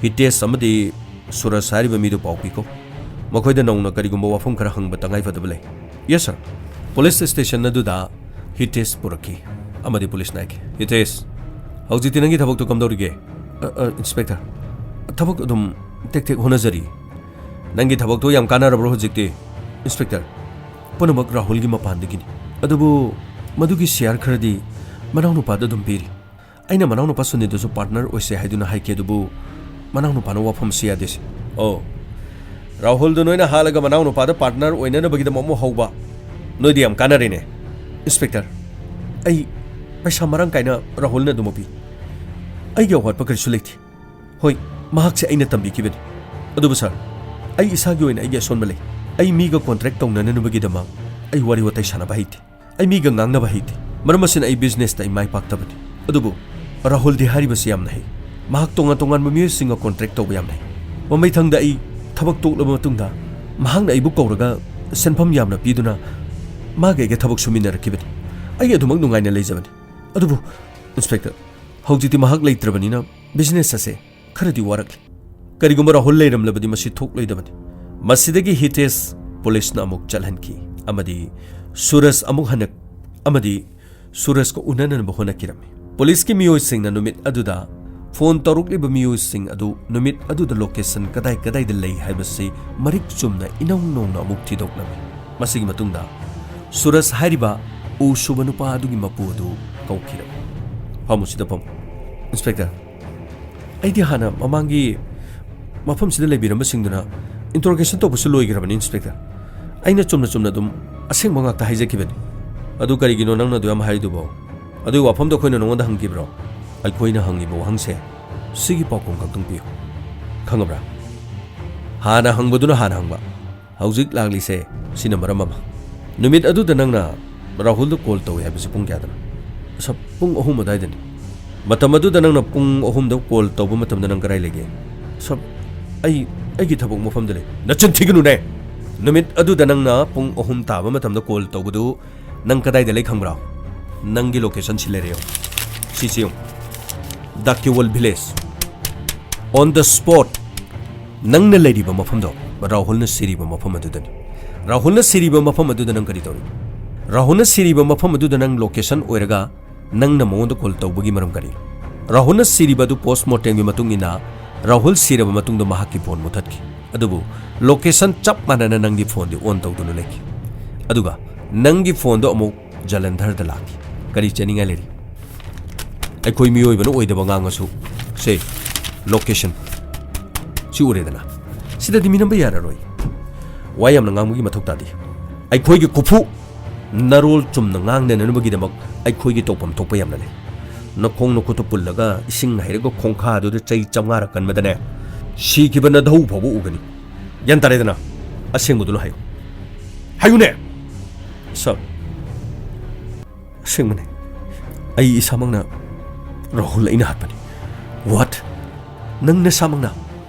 ꯍꯤꯇꯦꯁ ꯑꯃꯗꯤ ꯁꯨꯔꯖ ꯍꯥꯏꯔꯤꯕ ꯃꯤꯗꯨ ꯄꯥꯎ ꯄꯤꯈꯣ꯫ ꯃꯈꯣꯏꯗ ꯅꯧꯅ ꯀꯔꯤꯒꯨꯝꯕ ꯋꯥꯐꯝ ꯈꯔ ꯍꯪꯕ ꯇꯉꯥꯏꯐꯗꯕ ꯂꯩ꯫ ꯌꯦꯁ, ꯁꯥꯔ꯫ ꯄꯨꯂꯤꯁ ꯁ꯭ꯇꯦꯁꯟ ꯑꯗꯨꯗ ꯍꯤꯇꯦꯁ ꯄꯨꯔꯛꯈꯤ ꯑꯃꯗꯤ ꯄꯨꯂꯤꯁꯅ ꯍꯥꯏꯈꯤ, "ꯍꯤꯇꯦꯁ, ꯍꯧꯖꯤꯛꯇꯤ ꯅꯪꯒꯤ ꯊꯕꯛꯇꯨ ꯀꯝꯗꯧꯔꯤꯒꯦ?" "ꯑ, ꯑ, ꯏꯟꯁꯄꯦꯛꯇꯔ, ꯊꯕꯛ ꯑꯗꯨꯝ ꯇꯦꯛ ꯇꯦꯛ ꯍꯣꯠꯅꯖꯔꯤ꯫ ꯅꯪꯒꯤ ꯊꯕꯛꯇꯨ ꯌꯥꯝ ꯀꯥꯟꯅꯔꯕ꯭ꯔꯣ ꯍꯧꯖꯤꯛꯇꯤ?" "ꯏꯟꯁꯄꯦꯛꯇꯔ, ꯄꯨꯝꯅꯃꯛ ꯔꯥꯍꯨꯜꯒꯤ ꯃꯄꯥꯟꯗꯒꯤꯅꯤ꯫ ꯑꯗꯨꯕꯨ ꯃꯗꯨꯒꯤ ꯁꯤꯌꯥꯔ ꯈꯔꯗꯤ ꯃꯅꯥꯎꯅꯨꯄꯥꯗ ꯑꯗꯨꯝ ꯄꯤꯔꯤ꯫ ꯑꯩꯅ ꯃꯅꯥꯎꯅꯨꯄꯥ ꯁꯨꯅꯤꯗꯨꯁꯨ ꯄꯥꯔꯠꯅꯔ ꯑꯣꯏꯁꯦ ꯍꯥꯏꯗꯨꯅ ꯍꯥꯏꯈꯤ, ꯑꯗꯨꯕꯨ ꯃꯅꯥꯎꯅꯨꯄꯥꯅ ꯋꯥꯐꯝꯁꯤ ꯌꯥꯗꯦ, ꯁꯥꯔ꯫ ꯑꯣ, ꯔꯥꯍꯨꯜꯗꯨ ꯅꯣꯏꯅ ꯍꯥꯠꯂꯒ ꯃꯅꯥꯎꯅꯨꯄꯥꯗ ꯄꯥꯔꯠꯅꯔ ꯑꯣꯏꯅꯅꯕꯒꯤꯗꯃꯛ ꯑꯃꯨꯛ ꯍꯧꯕ? ꯅꯣꯏꯗꯤ ꯌꯥꯝ ꯀꯥꯟꯅꯔꯦꯅꯦ꯫" "ꯏꯟꯁꯄꯦꯛꯇꯔ, ꯑꯩ ꯄꯩꯁꯥ ꯃꯔꯥꯡ ꯀꯥꯏꯅ ꯔꯥꯍꯨꯜꯅ ꯑꯗꯨꯃꯛ ꯄꯤ꯫ ꯑꯩꯒꯤ ꯑꯋꯥꯠꯄ ꯀꯔꯤꯁꯨ ꯂꯩꯇꯦ꯫ ꯍꯣꯏ, ꯃꯍꯥꯛꯁꯦ ꯑꯩꯅ ꯇꯝꯕꯤꯈꯤꯕꯅꯤ꯫ ꯑꯗꯨꯕꯨ ꯁꯥꯔ, ꯑꯩ ꯏꯁꯥꯒꯤ ꯑꯣꯏꯅ ꯑꯩꯒꯤ ꯑꯁꯣꯟꯕ ꯂꯩ꯫ ꯑꯩ ꯃꯤꯒ ꯀꯣꯟꯇ꯭ꯔꯦꯛ ꯇꯧꯅꯅꯕꯒꯤꯗꯃꯛ ꯑꯩ ꯋꯥꯔꯤ ꯋꯥꯇꯥꯏ ꯁꯥꯟꯅꯕ ꯍꯩꯇꯦ꯫ ꯑꯩ ꯃꯤꯒ ꯉꯥꯡꯅꯕ ꯍꯩꯇꯦ꯫ ꯃꯔꯝ ꯑꯁꯤꯅ ꯑꯩ ꯕꯤꯖꯤꯅꯦꯁꯇ ꯑꯩ ꯃꯥꯏ ꯄꯥꯛꯇꯕꯅꯤ꯫ ꯑꯗꯨꯕꯨ ꯔꯥꯍꯨꯜꯗꯤ ꯍꯥꯏꯔꯤꯕꯁꯤ ꯌꯥꯝꯅ ꯍꯩ꯫ ꯃꯍꯥꯛ ꯇꯣꯉꯥꯟ ꯇꯣꯉꯥꯟꯕ ꯃꯤꯑꯣꯏꯁꯤꯡꯒ ꯀꯣꯟꯇ꯭ꯔꯦꯛ ꯇꯧꯕ ꯌꯥꯝꯅ ꯍꯩ꯫ ꯃꯃꯩꯊꯪꯗ ꯑꯩ ꯊꯕꯛ ꯇꯣꯛꯂꯕ ꯃꯇꯨꯡꯗ ꯃꯍꯥꯛꯅ ꯑꯩꯕꯨ ꯀꯧꯔꯒ ꯁꯦꯟꯐꯝ ꯌꯥꯝꯅ ꯄꯤꯗꯨꯅ ꯃꯥꯒ ꯑꯩꯒ ꯊꯕꯛ ꯁꯨꯃꯤꯟꯅꯔꯛꯈꯤꯕꯅꯤ꯫ ꯑꯩ ꯑꯗꯨꯃꯛ ꯅꯨꯡꯉꯥꯏꯅ ꯂꯩꯖꯕꯅꯤ꯫ ꯑꯗꯨꯕꯨ ꯏꯟꯁꯄꯦꯛꯇꯔ, ꯍꯧꯖꯤꯛꯇꯤ ꯃꯍꯥꯛ ꯂꯩꯇ꯭ꯔꯕꯅꯤꯅ ꯕꯤꯖꯤꯅꯦꯁ ꯑꯁꯦ ꯈꯔꯗꯤ ꯋꯥꯔꯛꯂꯤ꯫ ꯀꯔꯤꯒꯨꯝꯕ ꯔꯥꯍꯨꯜ ꯂꯩꯔꯝꯂꯕꯗꯤ ꯃꯁꯤ ꯊꯣꯛꯂꯣꯏꯗꯕꯅꯤ꯫" ꯃꯁꯤꯗꯒꯤ ꯍꯤꯇꯦꯁ ꯄꯨꯂꯤꯁꯅ ꯑꯃꯨꯛ ꯆꯠꯍꯟꯈꯤ ꯑꯃꯗꯤ ꯁꯨꯔꯖ ꯑꯃꯨꯛ ꯍꯟꯅ, ꯑꯃꯗꯤ ꯁꯨꯔꯖꯀ ꯎꯅꯅꯅꯕ ꯍꯣꯠꯅꯈꯤꯔꯝꯃꯤ꯫ ꯄꯨꯂꯤꯁꯀꯤ ꯃꯤꯑꯣꯏꯁꯤꯡꯅ ꯅꯨꯃꯤꯠ ꯑꯗꯨꯗ ꯐꯣꯟ ꯇꯧꯔꯛꯂꯤꯕ ꯃꯤꯑꯣꯏꯁꯤꯡ ꯑꯗꯨ ꯅꯨꯃꯤꯠ ꯑꯗꯨꯗ ꯂꯣꯀꯦꯁꯟ ꯀꯗꯥꯏ ꯀꯗꯥꯏꯗ ꯂꯩ ꯍꯥꯏꯕꯁꯤ ꯃꯔꯤꯛ ꯆꯨꯝꯅ ꯏꯅꯧ ꯅꯧꯅ ꯑꯃꯨꯛ ꯊꯤꯗꯣꯛꯂꯝꯃꯤ꯫ ꯃꯁꯤꯒꯤ ꯃꯇꯨꯡꯗ ꯁꯨꯔꯖ ꯍꯥꯏꯔꯤꯕ ꯎ ꯁꯨꯕ ꯅꯨꯄꯥ ꯑꯗꯨꯒꯤ ꯃꯄꯨ ꯑꯗꯨ ꯀꯧꯈꯤꯔꯛꯏ꯫ "ꯐꯝꯃꯨ, ꯁꯤꯗ ꯐꯝꯃꯨ꯫ ꯏꯟꯁꯄꯦꯛꯇꯔ, ꯑꯩꯗꯤ ꯍꯥꯟꯅ ꯃꯃꯥꯡꯒꯤ ꯃꯐꯝꯁꯤꯗ ꯂꯩꯕꯤꯔꯝꯕꯁꯤꯡꯗꯨꯅ ꯏꯟꯇꯔꯣꯒꯦꯁꯟ ꯇꯧꯕꯁꯨ ꯂꯣꯏꯈ꯭ꯔꯕꯅꯤ, ꯏꯟꯁꯄꯦꯛꯇꯔ꯫ ꯑꯩꯅ ꯆꯨꯝꯅ ꯆꯨꯝꯅ ꯑꯗꯨꯝ ꯑꯁꯦꯡꯕ ꯉꯥꯛꯇ ꯍꯥꯏꯖꯈꯤꯕꯅꯤ꯫ ꯑꯗꯨ ꯀꯔꯤꯒꯤꯅꯣ ꯅꯪꯅ ꯑꯗꯨ ꯌꯥꯝ ꯍꯥꯏꯔꯤꯗꯨꯕꯣ? ꯑꯗꯨꯒꯤ ꯋꯥꯐꯝꯗꯣ ꯑꯩꯈꯣꯏꯅ ꯅꯉꯣꯟꯗ ꯍꯪꯈꯤꯕ꯭ꯔꯣ?" "ꯑꯩꯈꯣꯏꯅ ꯍꯪꯉꯤꯕ ꯋꯥꯍꯪꯁꯦ ꯁꯤꯒꯤ ꯄꯥꯎꯈꯨꯝ ꯈꯛꯇꯪ ꯄꯤꯌꯨ, ꯈꯪꯉꯕ꯭ꯔꯥ? ꯍꯥꯟꯅ ꯍꯪꯕꯗꯨꯅ ꯍꯥꯟꯅ ꯍꯪꯕ, ꯍꯧꯖꯤꯛ ꯂꯥꯛꯂꯤꯁꯦ ꯁꯤꯅ ꯃꯔꯝ ꯑꯃ꯫ ꯅꯨꯃꯤꯠ ꯑꯗꯨꯗ ꯅꯪꯅ ꯔꯥꯍꯨꯜꯗ ꯀꯣꯜ ꯇꯧꯏ ꯍꯥꯏꯕꯁꯤ ꯄꯨꯡ ꯀꯌꯥꯗꯅꯣ?" "ꯁꯥꯔ, ꯄꯨꯡ ꯑꯍꯨꯝ ꯑꯗꯨꯋꯥꯏꯗꯅꯤ꯫" "ꯃꯇꯝ ꯑꯗꯨꯗ ꯅꯪꯅ ꯄꯨꯡ ꯑꯍꯨꯝꯗ ꯀꯣꯜ ꯇꯧꯕ ꯃꯇꯝꯗ ꯅꯪ ꯀꯗꯥꯏ ꯂꯩꯒꯦ?" "ꯁꯥꯔ, ꯑꯩ, ꯑꯩꯒꯤ ꯊꯕꯛ ꯃꯐꯝꯗ ꯂꯩ꯫" "ꯅꯆꯤꯟ ꯊꯤꯒꯅꯨꯅꯦ! ꯅꯨꯃꯤꯠ ꯑꯗꯨꯗ ꯅꯪꯅ ꯄꯨꯡ ꯑꯍꯨꯝ ꯇꯥꯕ ꯃꯇꯝꯗ ꯀꯣꯜ ꯇꯧꯕꯗꯨ ꯅꯪ ꯀꯗꯥꯏꯗ ꯂꯩ ꯈꯪꯕ꯭ꯔꯥ? ꯅꯪꯒꯤ ꯂꯣꯀꯦꯁꯟ ꯁꯤ ꯂꯩꯔꯦ, ꯌꯦꯡꯉꯨ꯫ ꯁꯤꯁꯤ ꯌꯦꯡꯉꯨ꯫ ꯗꯥꯀꯤꯋꯜ ꯚꯤꯂꯦꯖ꯫ On the spot꯫ ꯅꯪꯅ ꯂꯩꯔꯤꯕ ꯃꯐꯝꯗꯣ ꯔꯥꯍꯨꯜꯅ ꯁꯤꯔꯤꯕ ꯃꯐꯝ ꯑꯗꯨꯗꯅꯤ꯫ ꯔꯥꯍꯨꯜꯅ ꯁꯤꯔꯤꯕ ꯃꯐꯝ ꯑꯗꯨꯗ ꯅꯪ ꯀꯔꯤ ꯇꯧꯔꯤ? ꯔꯥꯍꯨꯜꯅ ꯁꯤꯔꯤꯕ ꯃꯐꯝ ꯑꯗꯨꯗ ꯅꯪ ꯂꯣꯀꯦꯁꯟ ꯑꯣꯏꯔꯒ ꯅꯪꯅ ꯃꯉꯣꯟꯗ ꯀꯣꯜ ꯇꯧꯕꯒꯤ ꯃꯔꯝ ꯀꯔꯤ?" ꯔꯥꯍꯨꯜꯅ ꯁꯤꯔꯤꯕ ꯑꯗꯨ ꯄꯣꯁꯃꯣꯔꯇꯦꯝꯒꯤ ꯃꯇꯨꯡ ꯏꯟꯅ ꯔꯥꯍꯨꯜ ꯁꯤꯔꯕ ꯃꯇꯨꯡꯗ ꯃꯍꯥꯛꯀꯤ ꯐꯣꯟ ꯃꯨꯊꯠꯈꯤ꯫ ꯑꯗꯨꯕꯨ ꯂꯣꯀꯦꯁꯟ ꯆꯞ ꯃꯥꯟꯅꯅ ꯅꯪꯒꯤ ꯐꯣꯟꯗꯤ ꯑꯣꯟ ꯇꯧꯗꯨꯅ ꯂꯩꯈꯤ꯫ ꯑꯗꯨꯒ ꯅꯪꯒꯤ ꯐꯣꯟꯗꯣ ꯑꯃꯨꯛ ꯖꯂꯟꯙꯔꯗ ꯂꯥꯛꯈꯤ꯫ ꯀꯔꯤ ꯆꯦꯟꯅꯤꯡꯉꯥꯏ ꯂꯩꯔꯤ? ꯑꯩꯈꯣꯏ ꯃꯤꯑꯣꯏꯕꯅ ꯑꯣꯏꯗꯕ ꯉꯥꯡꯉꯁꯨ, ꯁꯦ, ꯂꯣꯀꯦꯁꯟ ꯁꯤ ꯎꯔꯦꯗꯅ, ꯁꯤꯗꯗꯤ ꯃꯤꯅꯝꯕ ꯌꯥꯔꯔꯣꯏ꯫ ꯋꯥ ꯌꯥꯝꯅ ꯉꯥꯡꯕꯒꯤ ꯃꯊꯧ ꯇꯥꯗꯦ꯫ ꯑꯩꯈꯣꯏꯒꯤ ꯈꯨꯐꯨ ꯅꯔꯣꯜ ꯆꯨꯝꯅ ꯉꯥꯡꯅꯅꯕꯒꯤꯗꯃꯛ ꯑꯩꯈꯣꯏꯒꯤ ꯇꯧꯐꯝ ꯊꯣꯛꯄ ꯌꯥꯝꯅ ꯂꯩ꯫ ꯅꯈꯣꯡ ꯅꯈꯨꯠꯇ ꯄꯨꯜꯂꯒ ꯏꯁꯤꯡ ꯍꯩꯔꯒ ꯈꯣꯡꯈꯥꯗꯨꯗ ꯆꯩ ꯆꯥꯝꯃꯉꯥꯔꯛ ꯀꯟꯕꯗꯅꯦ, ꯁꯤꯈꯤꯕ ꯅꯙꯧ ꯐꯥꯎꯕ ꯎꯒꯅꯤ꯫ ꯒ꯭ꯌꯥꯟ ꯇꯥꯔꯦꯗꯅ? ꯑꯁꯦꯡꯕꯗꯨꯅ ꯍꯥꯏꯌꯨ꯫ ꯍꯥꯏꯌꯨꯅꯦ!" "ꯁꯥꯔ, ꯑꯁꯦꯡꯕꯅꯦ꯫ ꯑꯩ ꯏꯁꯥꯃꯛꯅ ꯔꯥꯍꯨꯜ ꯑꯩꯅ ꯍꯥꯠꯄꯅꯤ꯫" "What? ꯅꯪ ꯅꯁꯥꯃꯛꯅ?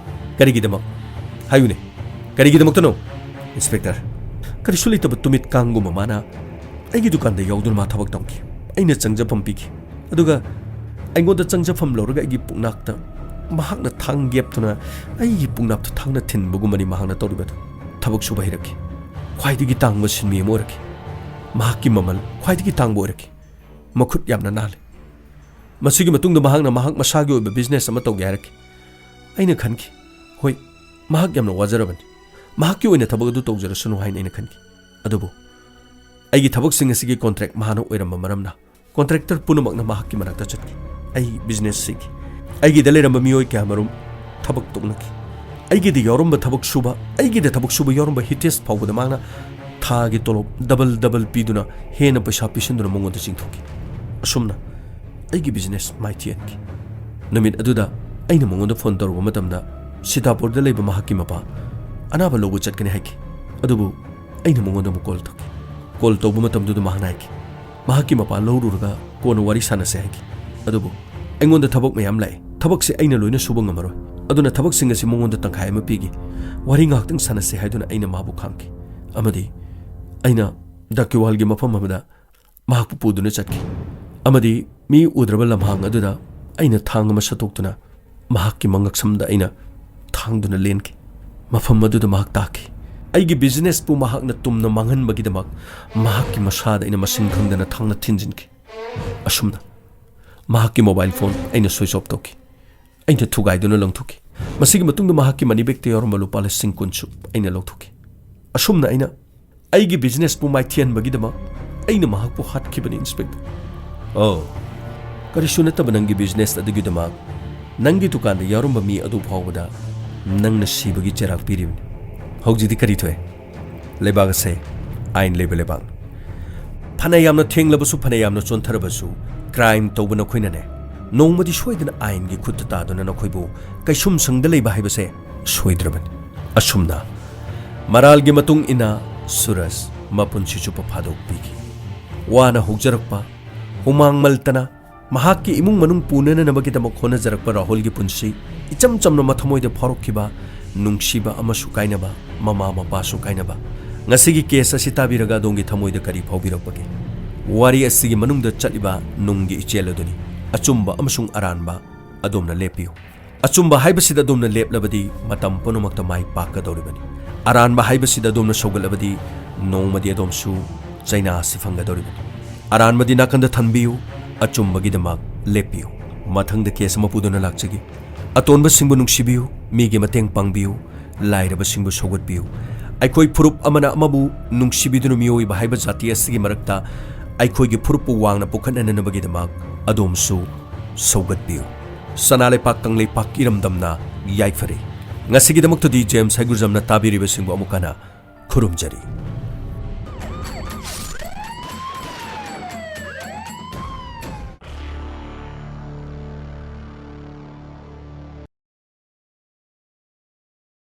ꯀꯔꯤꯒꯤꯗꯃꯛ? ꯍꯥꯏꯌꯨꯅꯦ, ꯀꯔꯤꯒꯤꯗꯃꯛꯇꯅꯣ?" "ꯏꯟꯁꯄꯦꯛꯇꯔ, ꯀꯔꯤꯁꯨ ꯂꯩꯇꯕ ꯇꯨꯃꯤꯠ ꯀꯥꯡꯒꯨꯝꯕ ꯃꯥꯅ ꯑꯩꯒꯤ ꯗꯨꯀꯥꯟꯗ ꯌꯥꯎꯗꯨꯅ ꯃꯥ ꯊꯕꯛ ꯇꯧꯈꯤ꯫ ꯑꯩꯅ ꯆꯪꯖꯐꯝ ꯄꯤꯈꯤ꯫ ꯑꯗꯨꯒ ꯑꯩꯉꯣꯟꯗ ꯆꯪꯖꯐꯝ ꯂꯧꯔꯒ ꯑꯩꯒꯤ ꯄꯨꯛꯅꯥꯛꯇ ꯃꯍꯥꯛꯅ ꯊꯥꯡ ꯌꯦꯞꯇꯨꯅ ꯑꯩꯒꯤ ꯄꯨꯛꯅꯥꯛꯇ ꯊꯥꯡꯅ ꯊꯤꯟꯕꯒꯨꯝꯕꯅꯤ ꯃꯍꯥꯛꯅ ꯇꯧꯔꯤꯕꯗꯨ꯫ ꯊꯕꯛ ꯁꯨꯕ ꯍꯩꯔꯛꯈꯤ꯫ ꯈ꯭ꯋꯥꯏꯗꯒꯤ ꯇꯥꯡꯕ ꯁꯤꯟꯃꯤ ꯑꯃ ꯑꯣꯏꯔꯛꯈꯤ꯫ ꯃꯍꯥꯛꯀꯤ ꯃꯃꯜ ꯈ꯭ꯋꯥꯏꯗꯒꯤ ꯇꯥꯡꯕ ꯑꯣꯏꯔꯛꯈꯤ꯫ ꯃꯈꯨꯠ ꯌꯥꯝꯅ ꯅꯥꯜꯂꯤ꯫ ꯃꯁꯤꯒꯤ ꯃꯇꯨꯡꯗ ꯃꯍꯥꯛꯅ ꯃꯍꯥꯛ ꯃꯁꯥꯒꯤ ꯑꯣꯏꯕ ꯕꯤꯖꯤꯅꯦꯁ ꯑꯃ ꯇꯧꯒꯦ ꯍꯥꯏꯔꯛꯈꯤ꯫ ꯑꯩꯅ ꯈꯟꯈꯤ, ꯍꯣꯏ, ꯃꯍꯥꯛ ꯌꯥꯝꯅ ꯋꯥꯖꯔꯕꯅꯤ꯫ ꯃꯍꯥꯛꯀꯤ ꯑꯣꯏꯅ ꯊꯕꯛ ꯑꯗꯨ ꯇꯧꯖꯔꯁꯅꯨ ꯍꯥꯏꯅ ꯑꯩꯅ ꯈꯟꯈꯤ꯫ ꯑꯗꯨꯕꯨ ꯑꯩꯒꯤ ꯊꯕꯛꯁꯤꯡ ꯑꯁꯤꯒꯤ ꯀꯣꯟꯇ꯭ꯔꯦꯛ ꯃꯍꯥꯛꯅ ꯑꯣꯏꯔꯝꯕ ꯃꯔꯝꯅ, ꯀꯣꯟꯇ꯭ꯔꯦꯛꯇꯔ ꯄꯨꯝꯅꯃꯛꯅ ꯃꯍꯥꯛꯀꯤ ꯃꯅꯥꯛꯇ ꯆꯠꯈꯤ꯫ ꯑꯩ ꯕꯤꯖꯤꯅꯦꯁ ꯁꯤꯈꯤ꯫ ꯑꯩꯒꯤꯗ ꯂꯩꯔꯝꯕ ꯃꯤꯑꯣꯏ ꯀꯌꯥꯃꯔꯨꯝ ꯊꯕꯛ ꯇꯣꯛꯅꯈꯤ꯫ ꯑꯩꯒꯤꯗ ꯌꯥꯎꯔꯝꯕ ꯊꯕꯛ ꯁꯨꯕ, ꯑꯩꯒꯤꯗ ꯊꯕꯛ ꯁꯨꯕ ꯌꯥꯎꯔꯝꯕ ꯍꯤꯇꯦꯁ ꯐꯥꯎꯕꯗ ꯃꯍꯥꯛꯅ ꯊꯥꯒꯤ ꯇꯣꯂꯣꯞ ꯗꯕꯜ ꯗꯕꯜ ꯄꯤꯗꯨꯅ, ꯍꯦꯟꯅ ꯄꯩꯁꯥ ꯄꯤꯁꯤꯟꯗꯨꯅ ꯃꯉꯣꯟꯗ ꯆꯤꯡꯊꯣꯛꯈꯤ꯫ ꯑꯁꯨꯝꯅ ꯑꯩꯒꯤ ꯕꯤꯖꯤꯅꯦꯁ ꯃꯥꯏꯊꯤꯍꯟꯈꯤ꯫ ꯅꯨꯃꯤꯠ ꯑꯗꯨꯗ ꯑꯩꯅ ꯃꯉꯣꯟꯗ ꯐꯣꯟ ꯇꯧꯔꯨꯕ ꯃꯇꯝꯗ, ꯁꯤꯇꯥꯄꯨꯔꯗ ꯂꯩꯕ ꯃꯍꯥꯛꯀꯤ ꯃꯄꯥ ꯑꯅꯥꯕ ꯂꯧꯕ ꯆꯠꯀꯅꯤ ꯍꯥꯏꯈꯤ꯫ ꯑꯗꯨꯕꯨ ꯑꯩꯅ ꯃꯉꯣꯟꯗ ꯑꯃꯨꯛ ꯀꯣꯜ ꯇꯧꯈꯤ꯫ ꯀꯣꯜ ꯇꯧꯕ ꯃꯇꯝꯗꯨꯗ ꯃꯍꯥꯛꯅ ꯍꯥꯏꯈꯤ, ꯃꯍꯥꯛꯀꯤ ꯃꯄꯥ ꯂꯧꯔꯨꯔꯒ ꯀꯣꯟꯅ ꯋꯥꯔꯤ ꯁꯥꯟꯅꯁꯦ ꯍꯥꯏꯈꯤ꯫ ꯑꯗꯨꯕꯨ ꯑꯩꯉꯣꯟꯗ ꯊꯕꯛ ꯃꯌꯥꯝ ꯂꯥꯛꯑꯦ, ꯊꯕꯛꯁꯦ ꯑꯩꯅ ꯂꯣꯏꯅ ꯁꯨꯕ ꯉꯝꯃꯔꯣꯏ, ꯑꯗꯨꯅ ꯊꯕꯛꯁꯤꯡ ꯑꯁꯤ ꯃꯉꯣꯟꯗ ꯇꯪꯈꯥꯏ ꯑꯃ ꯄꯤꯒꯦ, ꯋꯥꯔꯤ ꯉꯥꯏꯍꯥꯛꯇꯪ ꯁꯥꯟꯅꯁꯦ ꯍꯥꯏꯗꯨꯅ ꯑꯩꯅ ꯃꯥꯕꯨ ꯈꯥꯝꯈꯤ꯫ ꯑꯃꯗꯤ ꯑꯩꯅ ꯗꯥꯀꯤꯋꯥꯜꯒꯤ ꯃꯐꯝ ꯑꯃꯗ ꯃꯍꯥꯛꯄꯨ ꯄꯨꯗꯨꯅ ꯆꯠꯈꯤ꯫ ꯑꯃꯗꯤ ꯃꯤ ꯎꯗ꯭ꯔꯕ ꯂꯝꯍꯥꯡ ꯑꯗꯨꯗ ꯑꯩꯅ ꯊꯥꯡ ꯑꯃ ꯁꯠꯇꯣꯛꯇꯨꯅ ꯃꯍꯥꯛꯀꯤ ꯃꯉꯛꯁꯝꯗ ꯑꯩꯅ ꯊꯥꯡꯗꯨꯅ ꯂꯦꯟꯈꯤ꯫ ꯃꯐꯝ ꯑꯗꯨꯗ ꯃꯍꯥꯛ ꯇꯥꯈꯤ꯫ ꯑꯩꯒꯤ ꯕꯤꯖꯤꯅꯦꯁꯄꯨ ꯃꯍꯥꯛꯅ ꯇꯨꯝꯅ ꯃꯥꯡꯍꯟꯕꯒꯤꯗꯃꯛ ꯃꯍꯥꯛꯀꯤ ꯃꯁꯥꯗ ꯑꯩꯅ ꯃꯁꯤꯡ ꯈꯪꯗꯅ ꯊꯥꯡꯅ ꯊꯤꯟꯖꯤꯟꯈꯤ꯫ ꯑꯁꯨꯝꯅ ꯃꯍꯥꯛꯀꯤ ꯃꯣꯕꯥꯏꯜ ꯐꯣꯟ ꯑꯩꯅ ꯁ꯭ꯋꯤꯆ ꯑꯣꯐ ꯇꯧꯈꯤ꯫ ꯑꯩꯅ ꯊꯨꯒꯥꯏꯗꯨꯅ ꯂꯪꯊꯣꯛꯈꯤ꯫ ꯃꯁꯤꯒꯤ ꯃꯇꯨꯡꯗ ꯃꯍꯥꯛꯀꯤ ꯃꯅꯤ ꯕꯦꯒꯇ ꯌꯥꯎꯔꯝꯕ ꯂꯨꯄꯥ ꯂꯤꯁꯤꯡ ꯀꯨꯟꯁꯨ ꯑꯩꯅ ꯂꯧꯊꯣꯛꯈꯤ꯫ ꯑꯁꯨꯝꯅ ꯑꯩꯅ ꯑꯩꯒꯤ ꯕꯤꯖꯤꯅꯦꯁꯄꯨ ꯃꯥꯏꯊꯤꯍꯟꯕꯒꯤꯗꯃꯛ ꯑꯩꯅ ꯃꯍꯥꯛꯄꯨ ꯍꯥꯠꯈꯤꯕꯅꯤ, ꯏꯟꯁꯄꯦꯛꯇꯔ꯫ ꯑꯣ, ꯀꯔꯤꯁꯨ ꯅꯠꯇꯕ ꯅꯪꯒꯤ ꯕꯤꯖꯤꯅꯦꯁ ꯑꯗꯨꯒꯤꯗꯃꯛ ꯅꯪꯒꯤ ꯗꯨꯀꯥꯟꯗ ꯌꯥꯎꯔꯝꯕ ꯃꯤ ꯑꯗꯨ ꯐꯥꯎꯕꯗ ꯅꯪꯅ ꯁꯤꯕꯒꯤ ꯆꯩꯔꯥꯛ ꯄꯤꯔꯤꯕꯅꯤ꯫ ꯍꯧꯖꯤꯛꯇꯤ ꯀꯔꯤ ꯊꯣꯛꯑꯦ? ꯂꯩꯕꯥꯛ ꯑꯁꯦ ꯑꯥꯏꯟ ꯂꯩꯕ ꯂꯩꯕꯥꯛꯅꯤ꯫ ꯐꯅ ꯌꯥꯝꯅ ꯊꯦꯡꯂꯕꯁꯨ, ꯐꯅ ꯌꯥꯝꯅ ꯆꯣꯟꯊꯔꯕꯁꯨ, ꯀ꯭ꯔꯥꯏꯝ ꯇꯧꯕ ꯅꯈꯣꯏꯅꯅꯦ, ꯅꯣꯡꯃꯗꯤ ꯁꯣꯏꯗꯅ ꯑꯥꯏꯟꯒꯤ ꯈꯨꯠꯇ ꯇꯥꯗꯨꯅ ꯅꯈꯣꯏꯕꯨ ꯀꯩꯁꯨꯝꯁꯪꯗ ꯂꯩꯕ ꯍꯥꯏꯕꯁꯦ ꯁꯣꯏꯗ꯭ꯔꯕꯅꯤ꯫ ꯑꯁꯨꯝꯅ ꯃꯔꯥꯜꯒꯤ ꯃꯇꯨꯡ ꯏꯟꯅ ꯁꯨꯔꯖ ꯃꯄꯨꯟꯁꯤ ꯆꯨꯞꯄ ꯐꯥꯗꯣꯛ ꯄꯤꯈꯤ꯫ ꯋꯥꯅ ꯍꯧꯖꯔꯛꯄ, ꯍꯨꯃꯥꯡ ꯃꯜꯇꯅ ꯃꯍꯥꯛꯀꯤ ꯏꯃꯨꯡ ꯃꯅꯨꯡ ꯄꯨꯅꯅꯕꯒꯤꯗꯃꯛ ꯍꯣꯠꯅꯖꯔꯛꯄ ꯔꯥꯍꯨꯜꯒꯤ ꯄꯨꯟꯁꯤ, ꯏꯆꯝ ꯆꯝꯅ ꯃꯊꯃꯣꯏꯗ ꯐꯥꯎꯔꯛꯈꯤꯕ ꯅꯨꯡꯁꯤꯕ ꯑꯃꯁꯨ ꯀꯥꯏꯅꯕ, ꯃꯃꯥ ꯃꯄꯥꯁꯨ ꯀꯥꯏꯅꯕ꯫ ꯉꯁꯤꯒꯤ ꯀꯦꯁ ꯑꯁꯤ ꯇꯥꯕꯤꯔꯒ ꯑꯗꯣꯝꯒꯤ ꯊꯃꯣꯏꯗ ꯀꯔꯤ ꯐꯥꯎꯕꯤꯔꯛꯄꯒꯦ? ꯋꯥꯔꯤ ꯑꯁꯤꯒꯤ ꯃꯅꯨꯡꯗ ꯆꯠꯂꯤꯕ ꯅꯨꯡꯒꯤ ꯏꯆꯦꯜ ꯑꯗꯨꯅꯤ꯫ ꯑꯆꯨꯝꯕ ꯑꯃꯁꯨꯡ ꯑꯔꯥꯟꯕ ꯑꯗꯣꯝꯅ ꯂꯦꯞꯄꯤꯌꯨ꯫ ꯑꯆꯨꯝꯕ ꯍꯥꯏꯕꯁꯤꯗ ꯑꯗꯣꯝꯅ ꯂꯦꯞꯂꯕꯗꯤ ꯃꯇꯝ ꯄꯨꯝꯅꯃꯛꯇ ꯃꯥꯏ ꯄꯥꯛꯀꯗꯧꯔꯤꯕꯅꯤ꯫ ꯑꯔꯥꯟꯕ ꯍꯥꯏꯕꯁꯤꯗ ꯑꯗꯣꯝꯅ ꯁꯧꯒꯠꯂꯕꯗꯤ ꯅꯣꯡꯃꯗꯤ ꯑꯗꯣꯝꯁꯨ ꯆꯩꯅꯥ ꯑꯁꯤ ꯐꯪꯒꯗꯧꯔꯤꯕꯅꯤ꯫ ꯑꯔꯥꯟꯕꯗꯤ ꯅꯥꯀꯟꯗ ꯊꯝꯕꯤꯌꯨ, ꯑꯆꯨꯝꯕꯒꯤꯗꯃꯛ ꯂꯦꯞꯄꯤꯌꯨ꯫ ꯃꯊꯪꯗ ꯀꯦꯁ ꯑꯃ ꯄꯨꯗꯨꯅ ꯂꯥꯛꯆꯒꯦ꯫ ꯑꯇꯣꯟꯕꯁꯤꯡꯕꯨ ꯅꯨꯡꯁꯤꯕꯤꯌꯨ, ꯃꯤꯒꯤ ꯃꯇꯦꯡ ꯄꯥꯡꯕꯤꯌꯨ, ꯂꯥꯏꯔꯕꯁꯤꯡꯕꯨ ꯁꯧꯒꯠꯄꯤꯌꯨ꯫ ꯑꯩꯈꯣꯏ ꯐꯨꯔꯨꯞ ꯑꯃꯅ ꯑꯃꯕꯨ ꯅꯨꯡꯁꯤꯕꯤꯗꯨꯅ ꯃꯤꯑꯣꯏꯕ ꯍꯥꯏꯕ ꯖꯥꯇꯤ ꯑꯁꯤꯒꯤ ꯃꯔꯛꯇ ꯑꯩꯈꯣꯏꯒꯤ ꯐꯨꯔꯨꯞꯄꯨ ꯋꯥꯡꯅ ꯄꯨꯈꯠꯅꯅꯕꯒꯤꯗꯃꯛ ꯑꯗꯣꯝꯁꯨ ꯁꯧꯒꯠꯄꯤꯌꯨ꯫ ꯁꯅꯥ ꯂꯩꯄꯥꯛ ꯀꯪꯂꯩꯄꯥꯛ ꯏꯔꯝꯗꯝꯅ ꯌꯥꯏꯐꯔꯦ꯫ ꯉꯁꯤꯒꯤꯗꯃꯛꯇꯗꯤ ꯖꯦꯝꯁ ꯍꯩꯒ꯭ꯔꯨꯖꯝꯅ ꯇꯥꯕꯤꯔꯤꯕꯁꯤꯡꯕꯨ ꯑꯃꯨꯛ ꯍꯟꯅ ꯈꯨꯔꯨꯝꯖꯔꯤ꯫